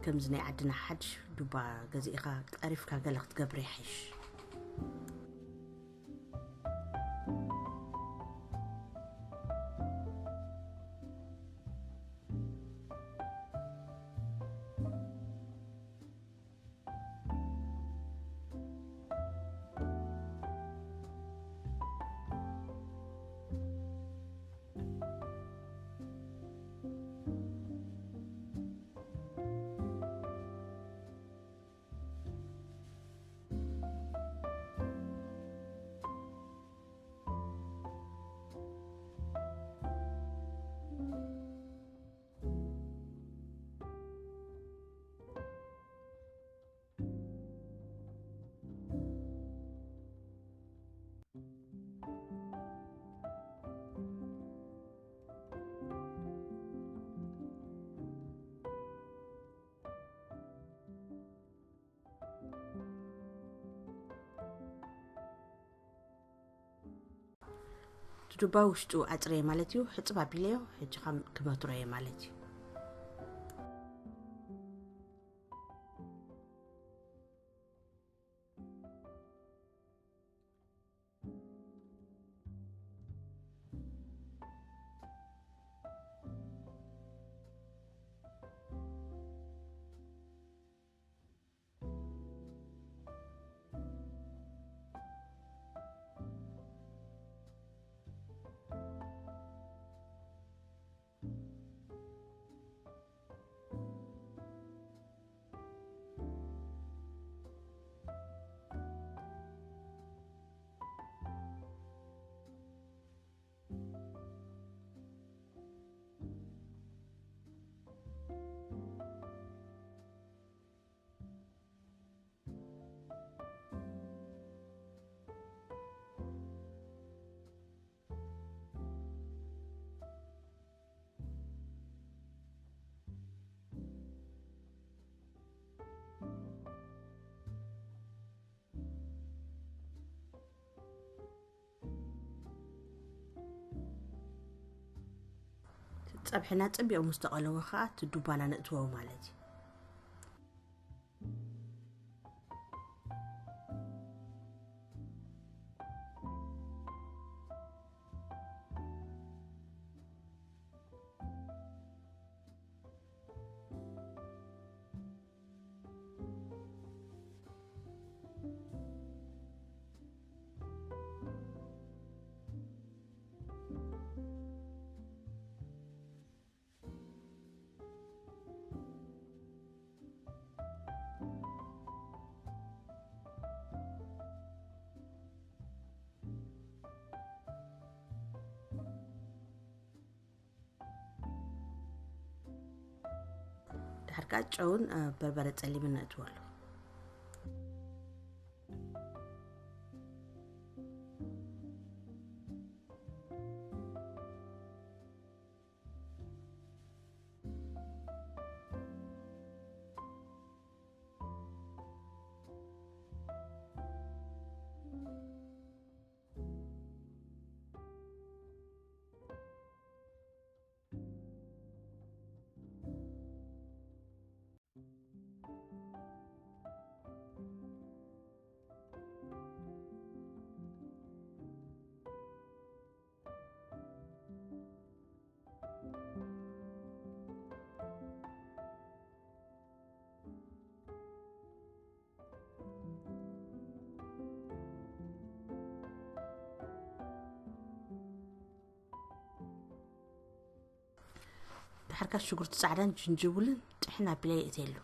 ከምዚ ናይ ዓድና ሓድሽ ዱባ ገዚእኻ ቀሪፍካ ገለ ክትገብር ይሓይሽ። ዱባ ውሽጡ ኣጽረየ ማለት እዩ። ሕጽብ ኣቢለዮ፣ ሕጂ ከም ክመትሮየ ማለት እዩ። ጸብሕና ጽቢቑ ምስ ተቐለወ ኸኣ እቲ ዱባና ነእትዎ ማለት እዩ። ድሓር ከኣ ጨውን፣ እ፣ በርበረ ጸሊምን ነእትወሉ። ድሓርካ ሽጉርቲ ጻዕዳን ጅንጅብልን ጥሕን ኣቢለ የእትየሉ።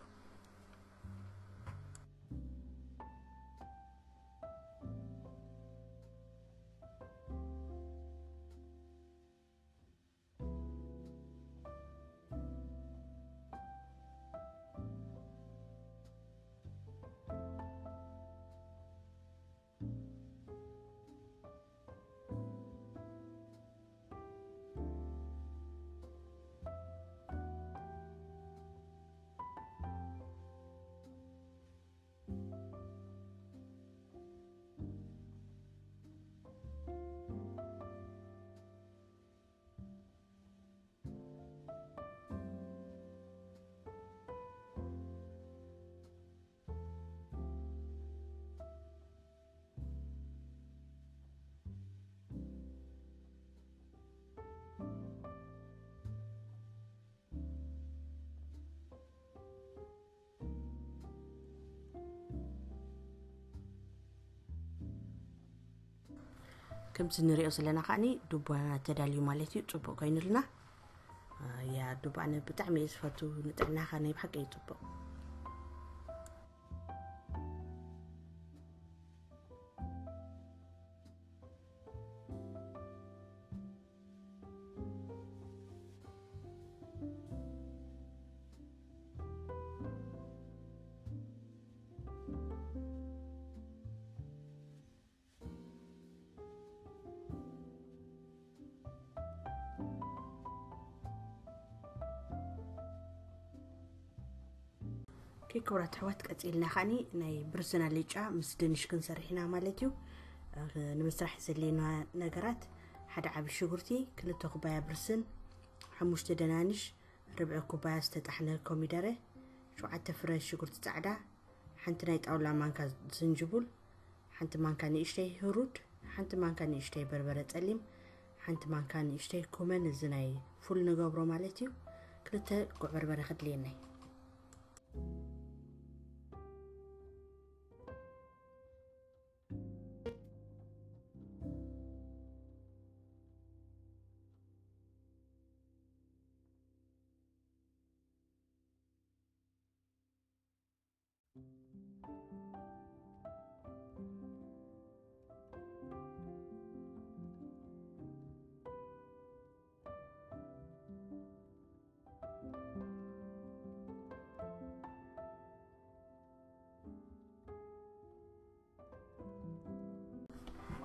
ከምዚ ንሪኦ ዘለና ከዓኒ ዱባና ተዳልዩ ማለት እዩ። ጽቡቕ ኮይኑልና። ያ ዱባ ኣነ ብጣዕሚ እየ ዝፈቱ። ንጥዕናኻ ናይ ብሓቂ እዩ ጽቡቕ። ኦኬ፣ ክቡራት ኣሕዋት፣ ቀጺልና ከዓኒ ናይ ብርስን ኣልጫ ምስ ድንሽ ክንሰርሕ ኢና ማለት እዩ። እ፣ ንምስራሕ ዘድልየና ነገራት፣ ሓደ ዓቢ ሽጉርቲ፣ ክልተ ኩባያ ብርስን፣ ሓሙሽተ ደናንሽ፣ ርብዒ ኩባያ ዝተጣሕነ ኮሚደረ፣ ሸውዓተ ፍረ ሽጉርቲ ጻዕዳ፣ ሓንቲ ናይ ጣውላ ማንካ ዝንጅቡል፣ ሓንቲ ማንካ ንእሽተይ ህሩድ፣ ሓንቲ ማንካ ንእሽተይ በርበረ ጸሊም፣ ሓንቲ ማንካ ንእሽተይ ኩመን፣ እዚ ናይ ፉል ንገብሮ ማለት እዩ። ክልተ ጉዕ በርበረ ከድልየና እዩ።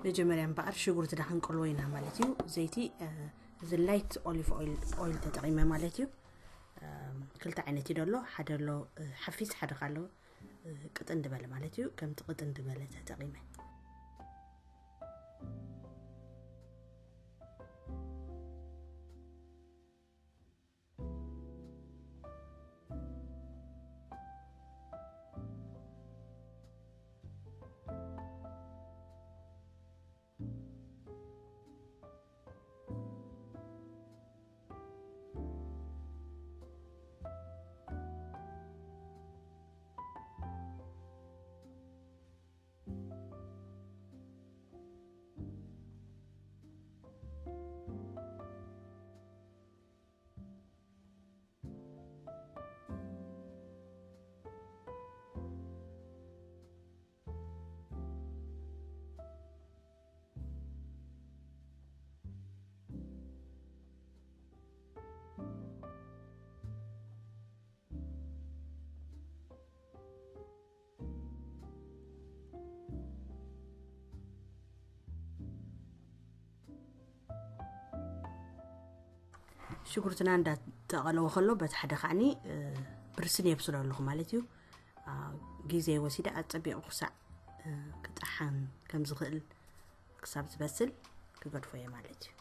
መጀመርያ እምበኣር ሽጉርቲ ዳ ክንቀልዎ ኢና ማለት እዩ። ዘይቲ፣ እ፣ እዚ ላይት ኦሊቭ ኦይል፣ ኦይል ተጠቒመ ማለት እዩ። እ፣ ክልተ ዓይነት እዩ ደሎ፣ ሓደ ኣሎ፣ እ፣ ሓፊስ፣ ሓደ ካሎ፣ እ፣ ቅጥን ዝበለ ማለት እዩ። ከምቲ ቅጥን ዝበለ ተጠቒመ። ሽጉርትና እንዳተቐለወ ከሎ በቲ ሓደ ከዓኒ ብርስን የብስሎ ኣለኹ ማለት እዩ። ግዜ ወሲደ ኣጸቢቑ ክሳዕ ክጠሓን ከም ዝኽእል ክሳብ ዝበስል ክገድፎ እየ ማለት እዩ።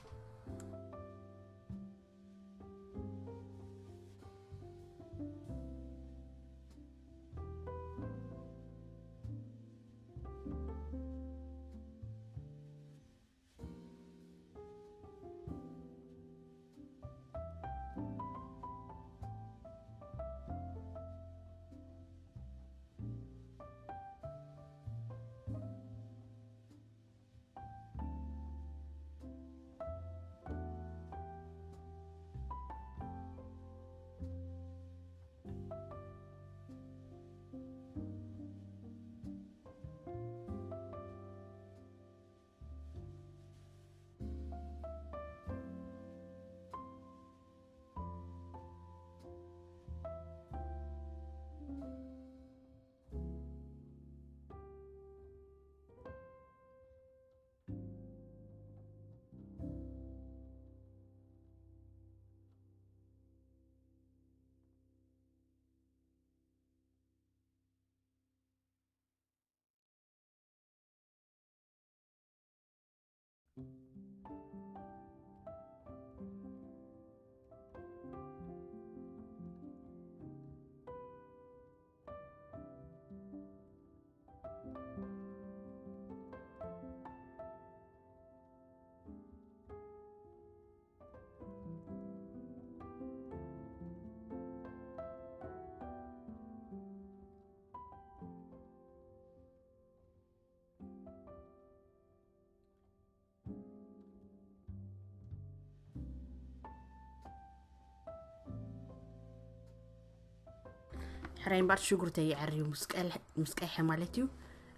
ሕራይ እምበር ሽጉርተይ ይዐርዩ ምስ ቀል-፣ ምስ ቀይሐ ማለት እዩ።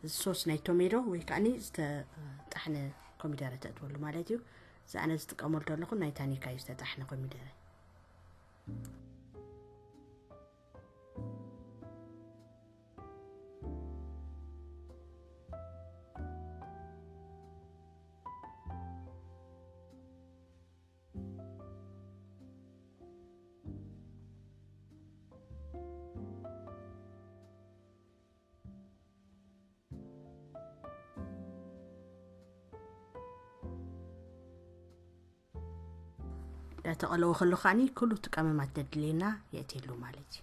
እዚ ሶስ ናይ ቶሜዶ ወይ ከዓኒ ዝተጣሕነ ኮሚደረ ተእትወሉ ማለት እዩ። እዚ ኣነ ዝጥቀመሉ ዘለኹ ናይ ታኒካ እዩ ዝተጣሕነ ኮሚደረ። እንዳተቐለወ ከሎ ከዓኒ ኩሉ እቲ ቀመማት ዘድልየና የእትየሉ ማለት እዩ።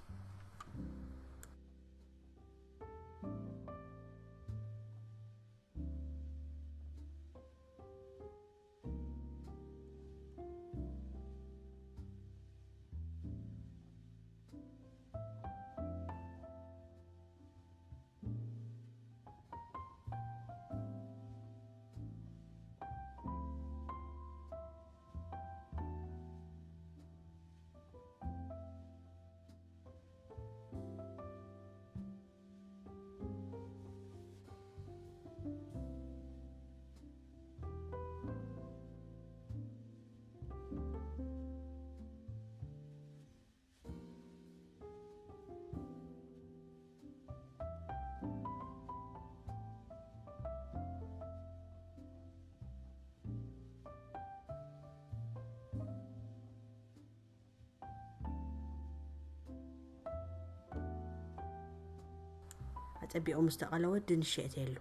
ኣጸቢቑ ምስ ተቐለወ ድንሽ የእትየሉ።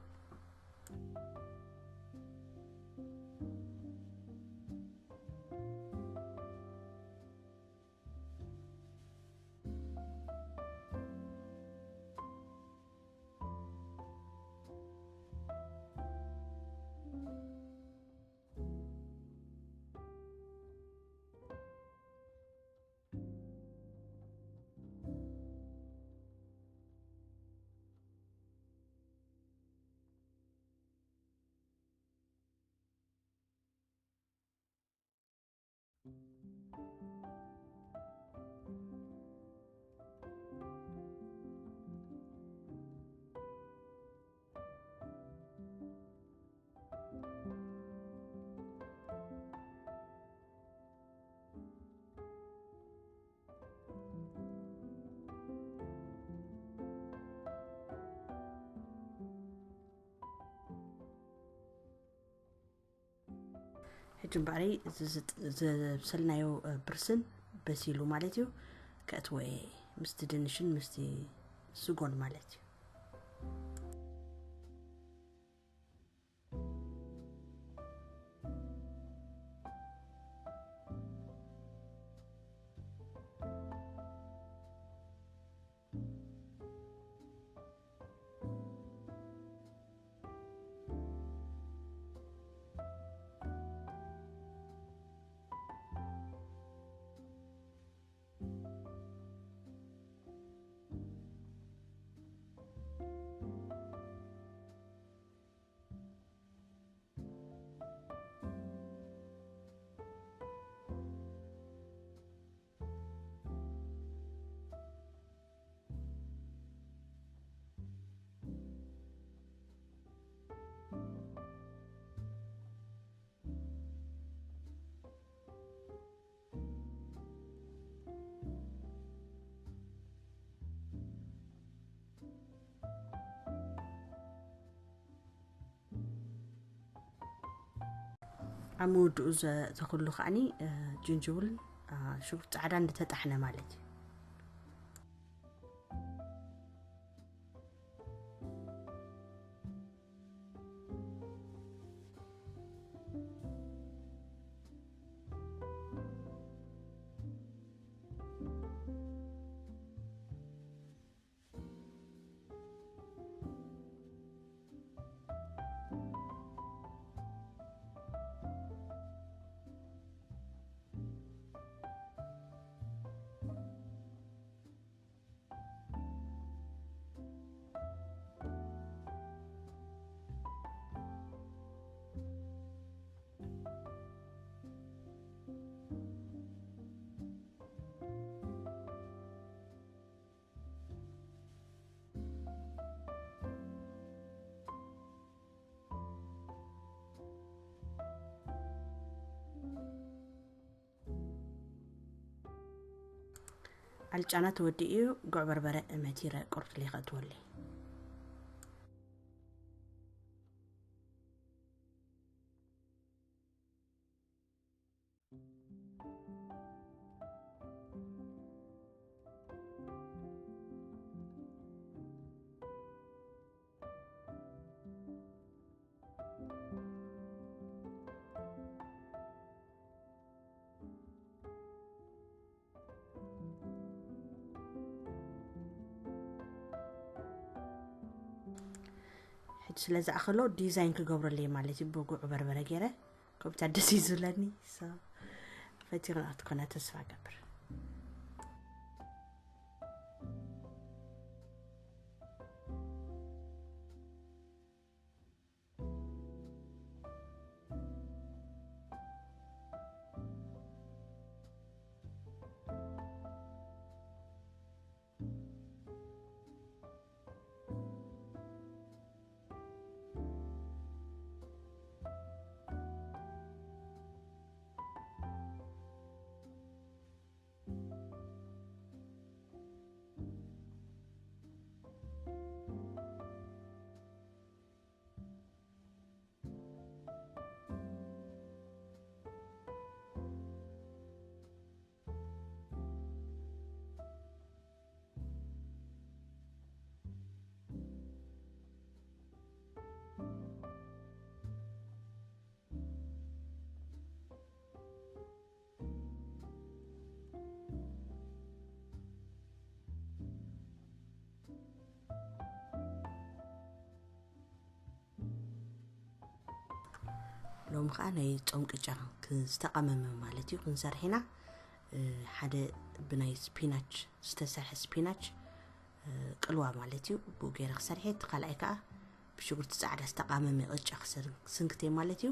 ሕጂ እምበኣረይ እዚ ዝጥ-፣ ዘብሰልናዮ፣ እ፣ ብርስን በሲሉ ማለት እዩ። ከእትወ ምስቲ ድንሽን ምስቲ ስጎን ማለት እዩ። ኣብ ምውድኡ ዘተኽሉ ከዓኒ ጅንጅብል ሽጉርቲ ፃዕዳ እንተጠሕነ ማለት እዩ። ኣልጫና ተወዲኡ እዩ። ጉዕ በርበረ መቲረ ቁርጥሊ ከእትወለይ። ሕጂ ስለ ዝኣኸሎ ዲዛይን ክገብረለይ ማለት እዩ። ብጉዕ በርበረ ገይረ ከምታ ደስ እዩ ዝብለኒ። ፈቲኽና ክትኮነ ተስፋ ገብር። ሎሚ ከዓ ናይ ጾም ቅጫ ዝተቐመመ ማለት እዩ ክንሰርሕ ኢና። ሓደ ብናይ ስፒናች ዝተሰርሐ ስፒናች ቅልዋ ማለት እዩ። ብኡ ገይረ ክሰርሐ፣ እቲ ካልኣይ ከዓ ብሽጉርቲ ፃዕዳ ዝተቃመመ ቅጫ ክስንክተ ማለት እዩ።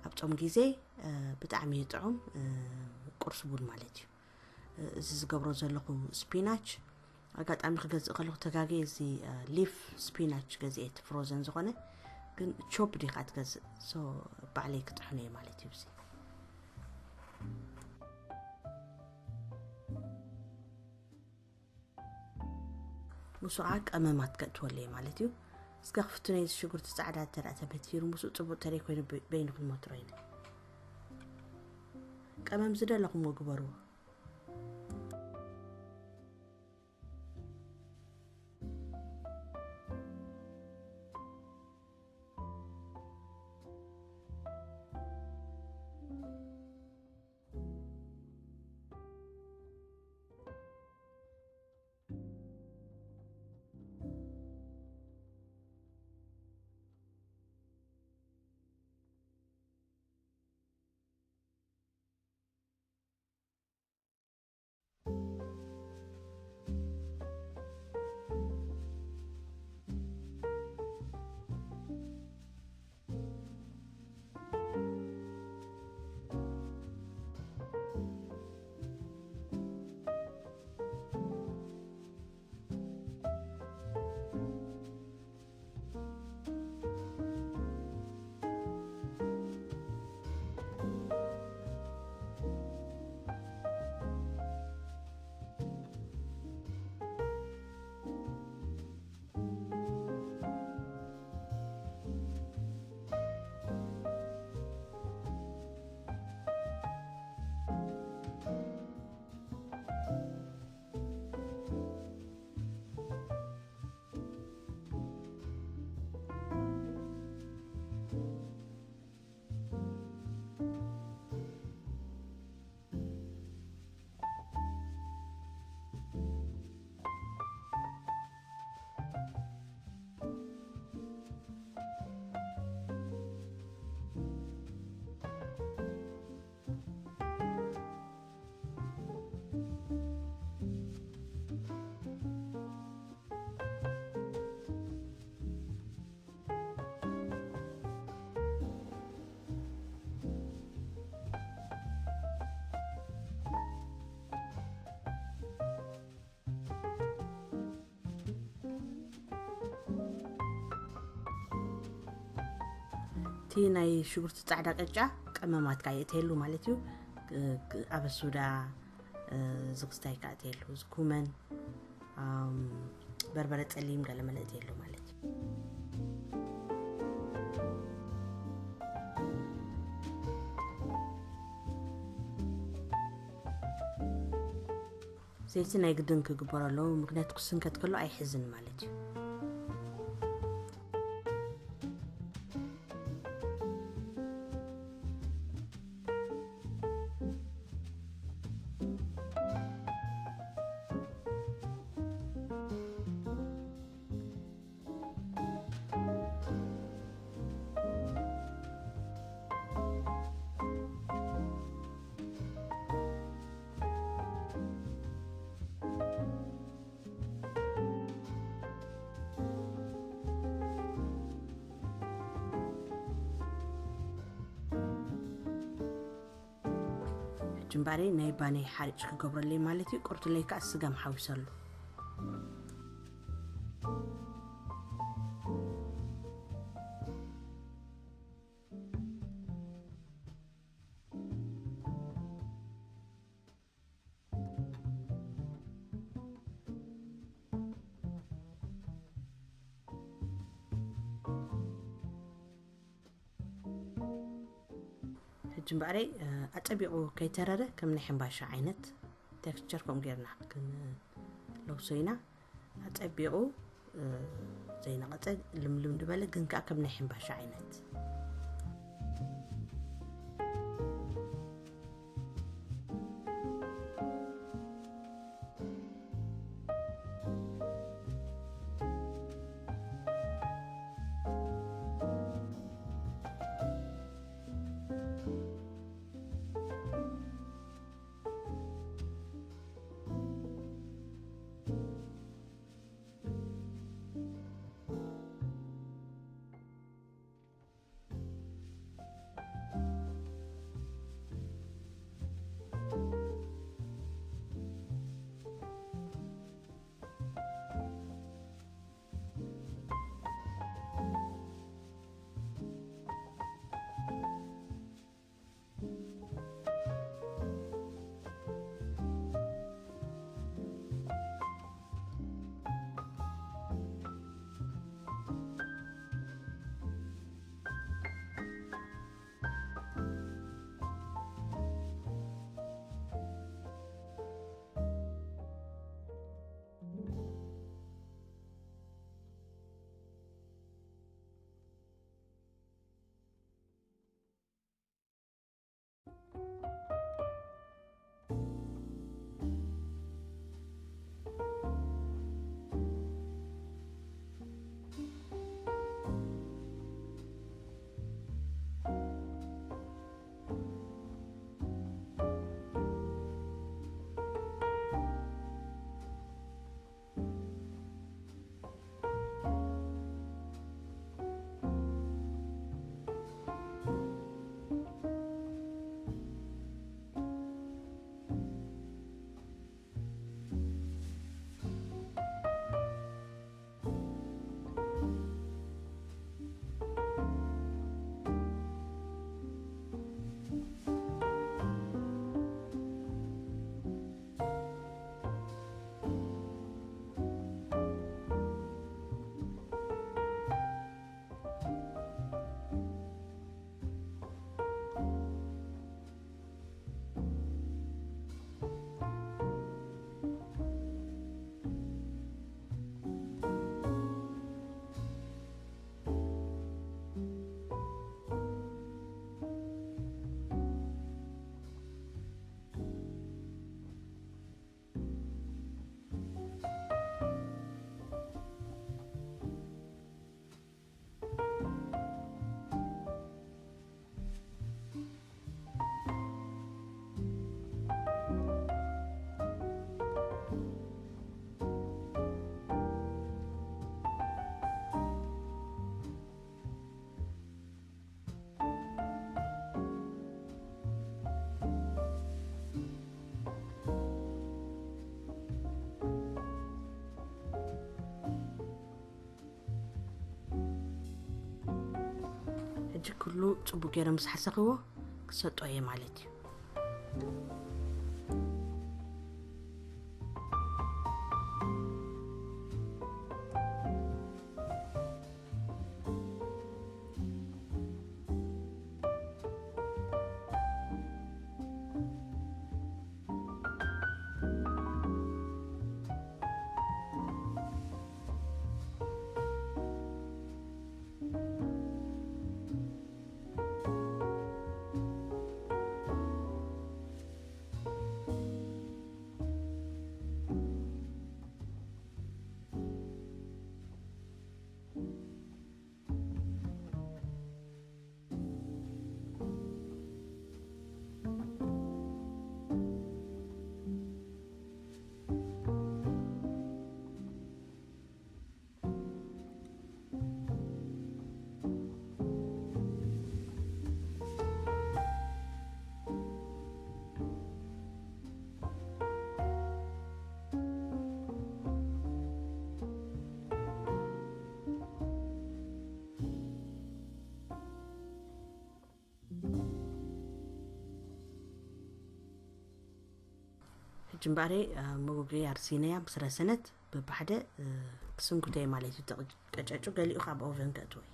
ኣብ ጾም ግዜ ብጣዕሚ እዩ ጥዑም ቁርስ ቡን ማለት እዩ። እዚ ዝገብሮ ዘለኹ ስፒናች ኣጋጣሚ ክገዝእ ከለኹ ተጋገየ። እዚ ሊፍ ስፒናች ገዚኤ፣ እቲ ፍሮዘን ዝኾነ ግን ቾፕ ዲኻ ትገዝእ። ሶ ባዕለይ ክጥሕኖ እየ ማለት እዩ። እዚ ምስኡ ከዓ ቀመማት ከእትወለይ ማለት እዩ። እስከ ክፍትነይ ሽጉርቲ ፃዕዳ እንተ ተበቲሩ ምስኡ ፅቡቅ ተለይ ኮይኑ በይኑ ክንመትሮ ኢነ። ቀመም ዝደለኹምዎ ግበርዎ። እቲ ናይ ሽጉርቲ ጻዕዳ ቅጫ ቀመማት ከኣ የእትየሉ ማለት እዩ። ክ- ክ- ኣበሱዳ፣ እ፣ ዝኽስታይ ከኣ እትየሉ፣ እዚ ኩመን፣ ኣም፣ በርበረ ጸሊም ገለ መለ እትየሉ ማለት እዩ። ዘይቲ ናይ ግድን ክግበሮ ኣለዎ፣ ምክንያቱ ክስንከት ከሎ ኣይሕዝን ማለት እዩ። ሕጂ እምበኣር ናይ ባነይ ሓሪጭ ክገብረለይ ማለት እዩ። ቁርትለይ ከኣ ስጋም ሓዊሰሉ። ሕጂ እምበኣረይ፣ እ፣ ኣጸቢቑ ከይተረረ ከም ናይ ሕምባሻ ዓይነት ቴክስቸር ከምኡ ጌርና ክንለውሶ ኢና። ኣጸቢቑ፣ እ፣ ዘይነቐጸ ልምልም ዝበለ ግን ከኣ ከም ናይ ሕምባሻ ዓይነት። ሕጂ ኩሉ ጽቡቅ ገይረ ምስ ሓሰኽዎ ክሰጦ እየ ማለት እዩ። ሕጂ እምበኣር፣ እ፣ መጎጎይ ኣርሲነያ ምስ ረሰነት በብሓደ፣ እ፣ ክስንክቶ እየ ማለት እዩ። ተቕ-፣ ቀጨጩ ገሊኡ ካብ ኦቨን ከእትዎ እየ።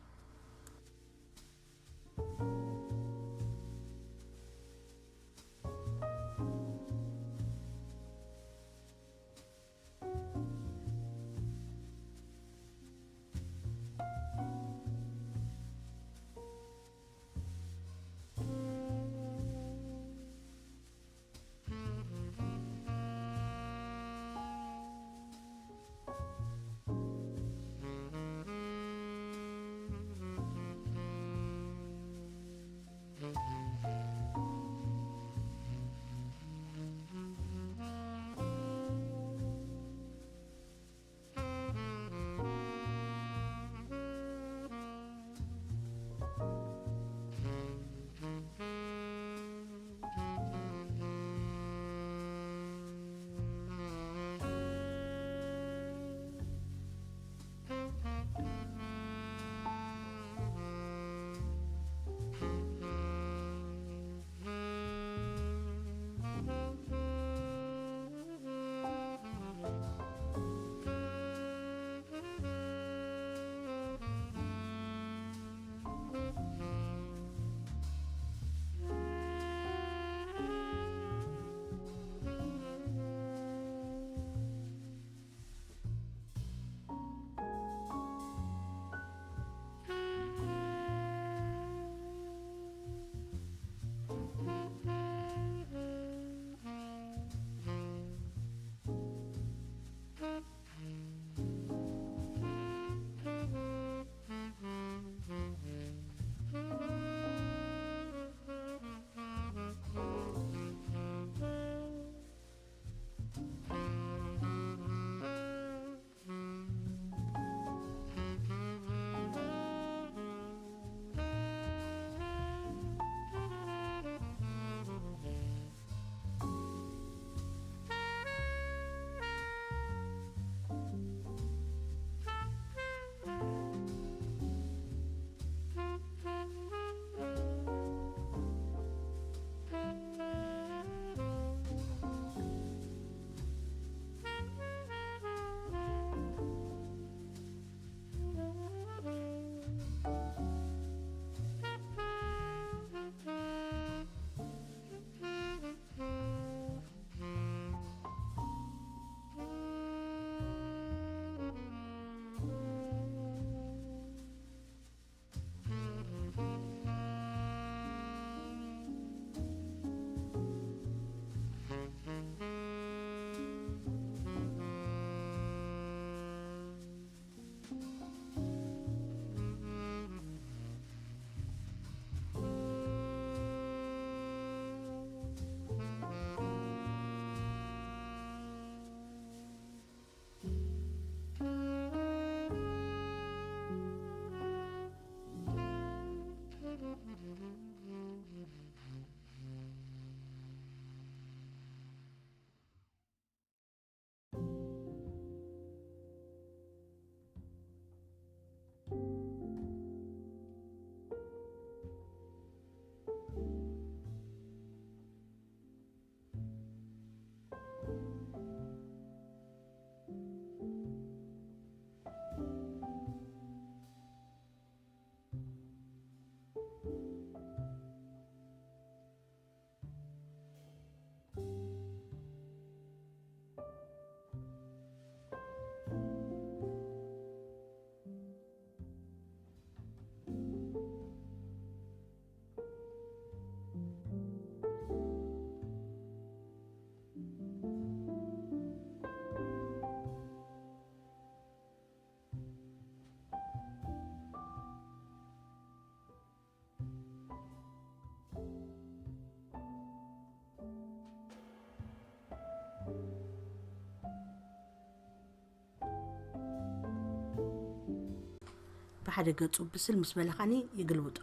ብሓደ ገጹ ብስል ምስ በለ ኸዓኒ ይግልብጦ።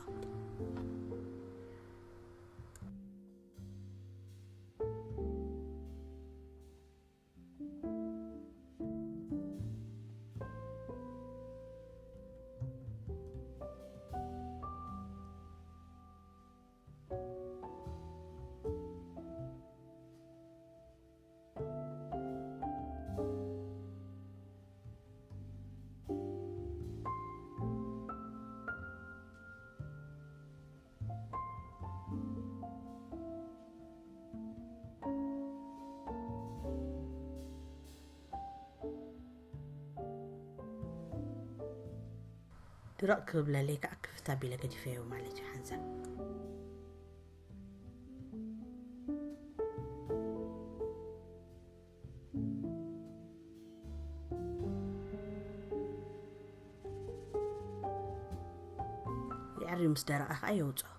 ድርቕ ክብለለይ ከዓ ክፍት ኣቢለ ገዲፈዮ ማለት እዩ ሓንሳብ። የዕሪ ምስ ደረቐ ከዓ የውፅኦ።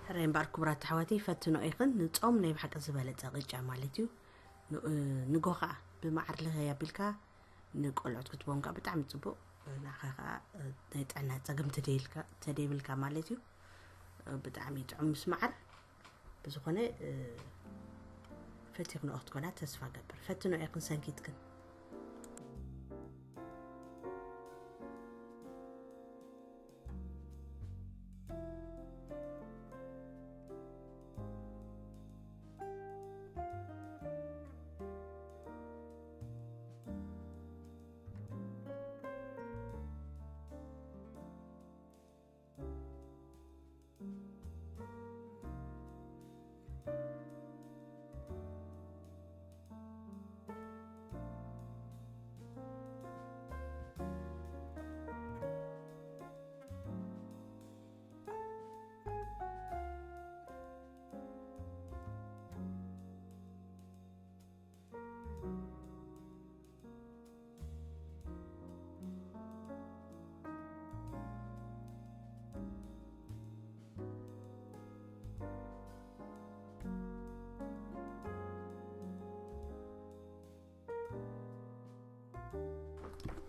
ሕራይ እምበኣር ክቡራት ኣሕዋተይ፣ ፈትኖ ኢኽን። ንጾም ናይ ብሓቂ ዝበለጸ ቅጫ ማለት እዩ። ን-፣ ንጎ ኸዓ ብመዓር ልኸይ ኣቢልካ ንቆልዑት ክትቦም ከዓ ብጣዕሚ ጽቡቕ። ንዓኻ ከዓ ናይ ጥዕና ጸገም ተደይልካ-፣ ተደይብልካ ማለት እዩ። ብጣዕሚ ጥዑም ምስ መዓር። ብዝኾነ፣ እ፣ ፈቲኽንኦ ክትኮና ተስፋ ገብር። ፈትኖ ኢኽን ሰንኪትክን።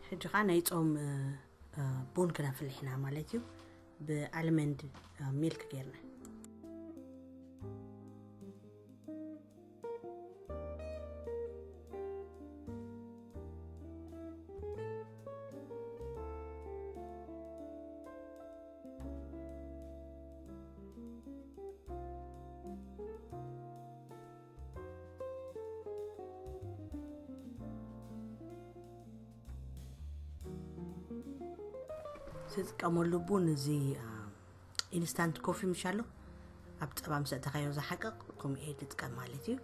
ሕጂ ኸዓ ናይ ጾም፣ እ፣ እ፣ ቡን ክነፍልሕ ኢና ማለት እዩ። ብኣልመንድ፣ እ፣ ሚልክ ጌርና። ዝጥቀመሉ ቡን እዚ፣ አ፣ ኢንስታንት ኮፊ ምሽ ኣሎ። ኣብ ጸባ ምስ ኣእተኻዮ ዝሓቅቕ፣ ከምኡ እየ ዝጥቀም ማለት እዩ።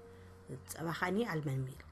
ጸባ ከኣኒ ኣልመን ሚልክ።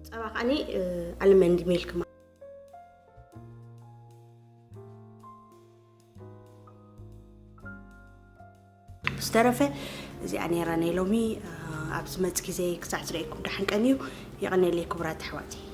ጸባ ከዓኒ ኣልመንድ ሚልክ። ዝተረፈ እዚኣ ነይራ ናይ ሎሚ። ኣብ ዝመጽእ ግዜ ክሳዕ ዝርእየኩም ደሓን ቀንዩ። የቐንየለይ ክቡራት ኣሕዋተይ።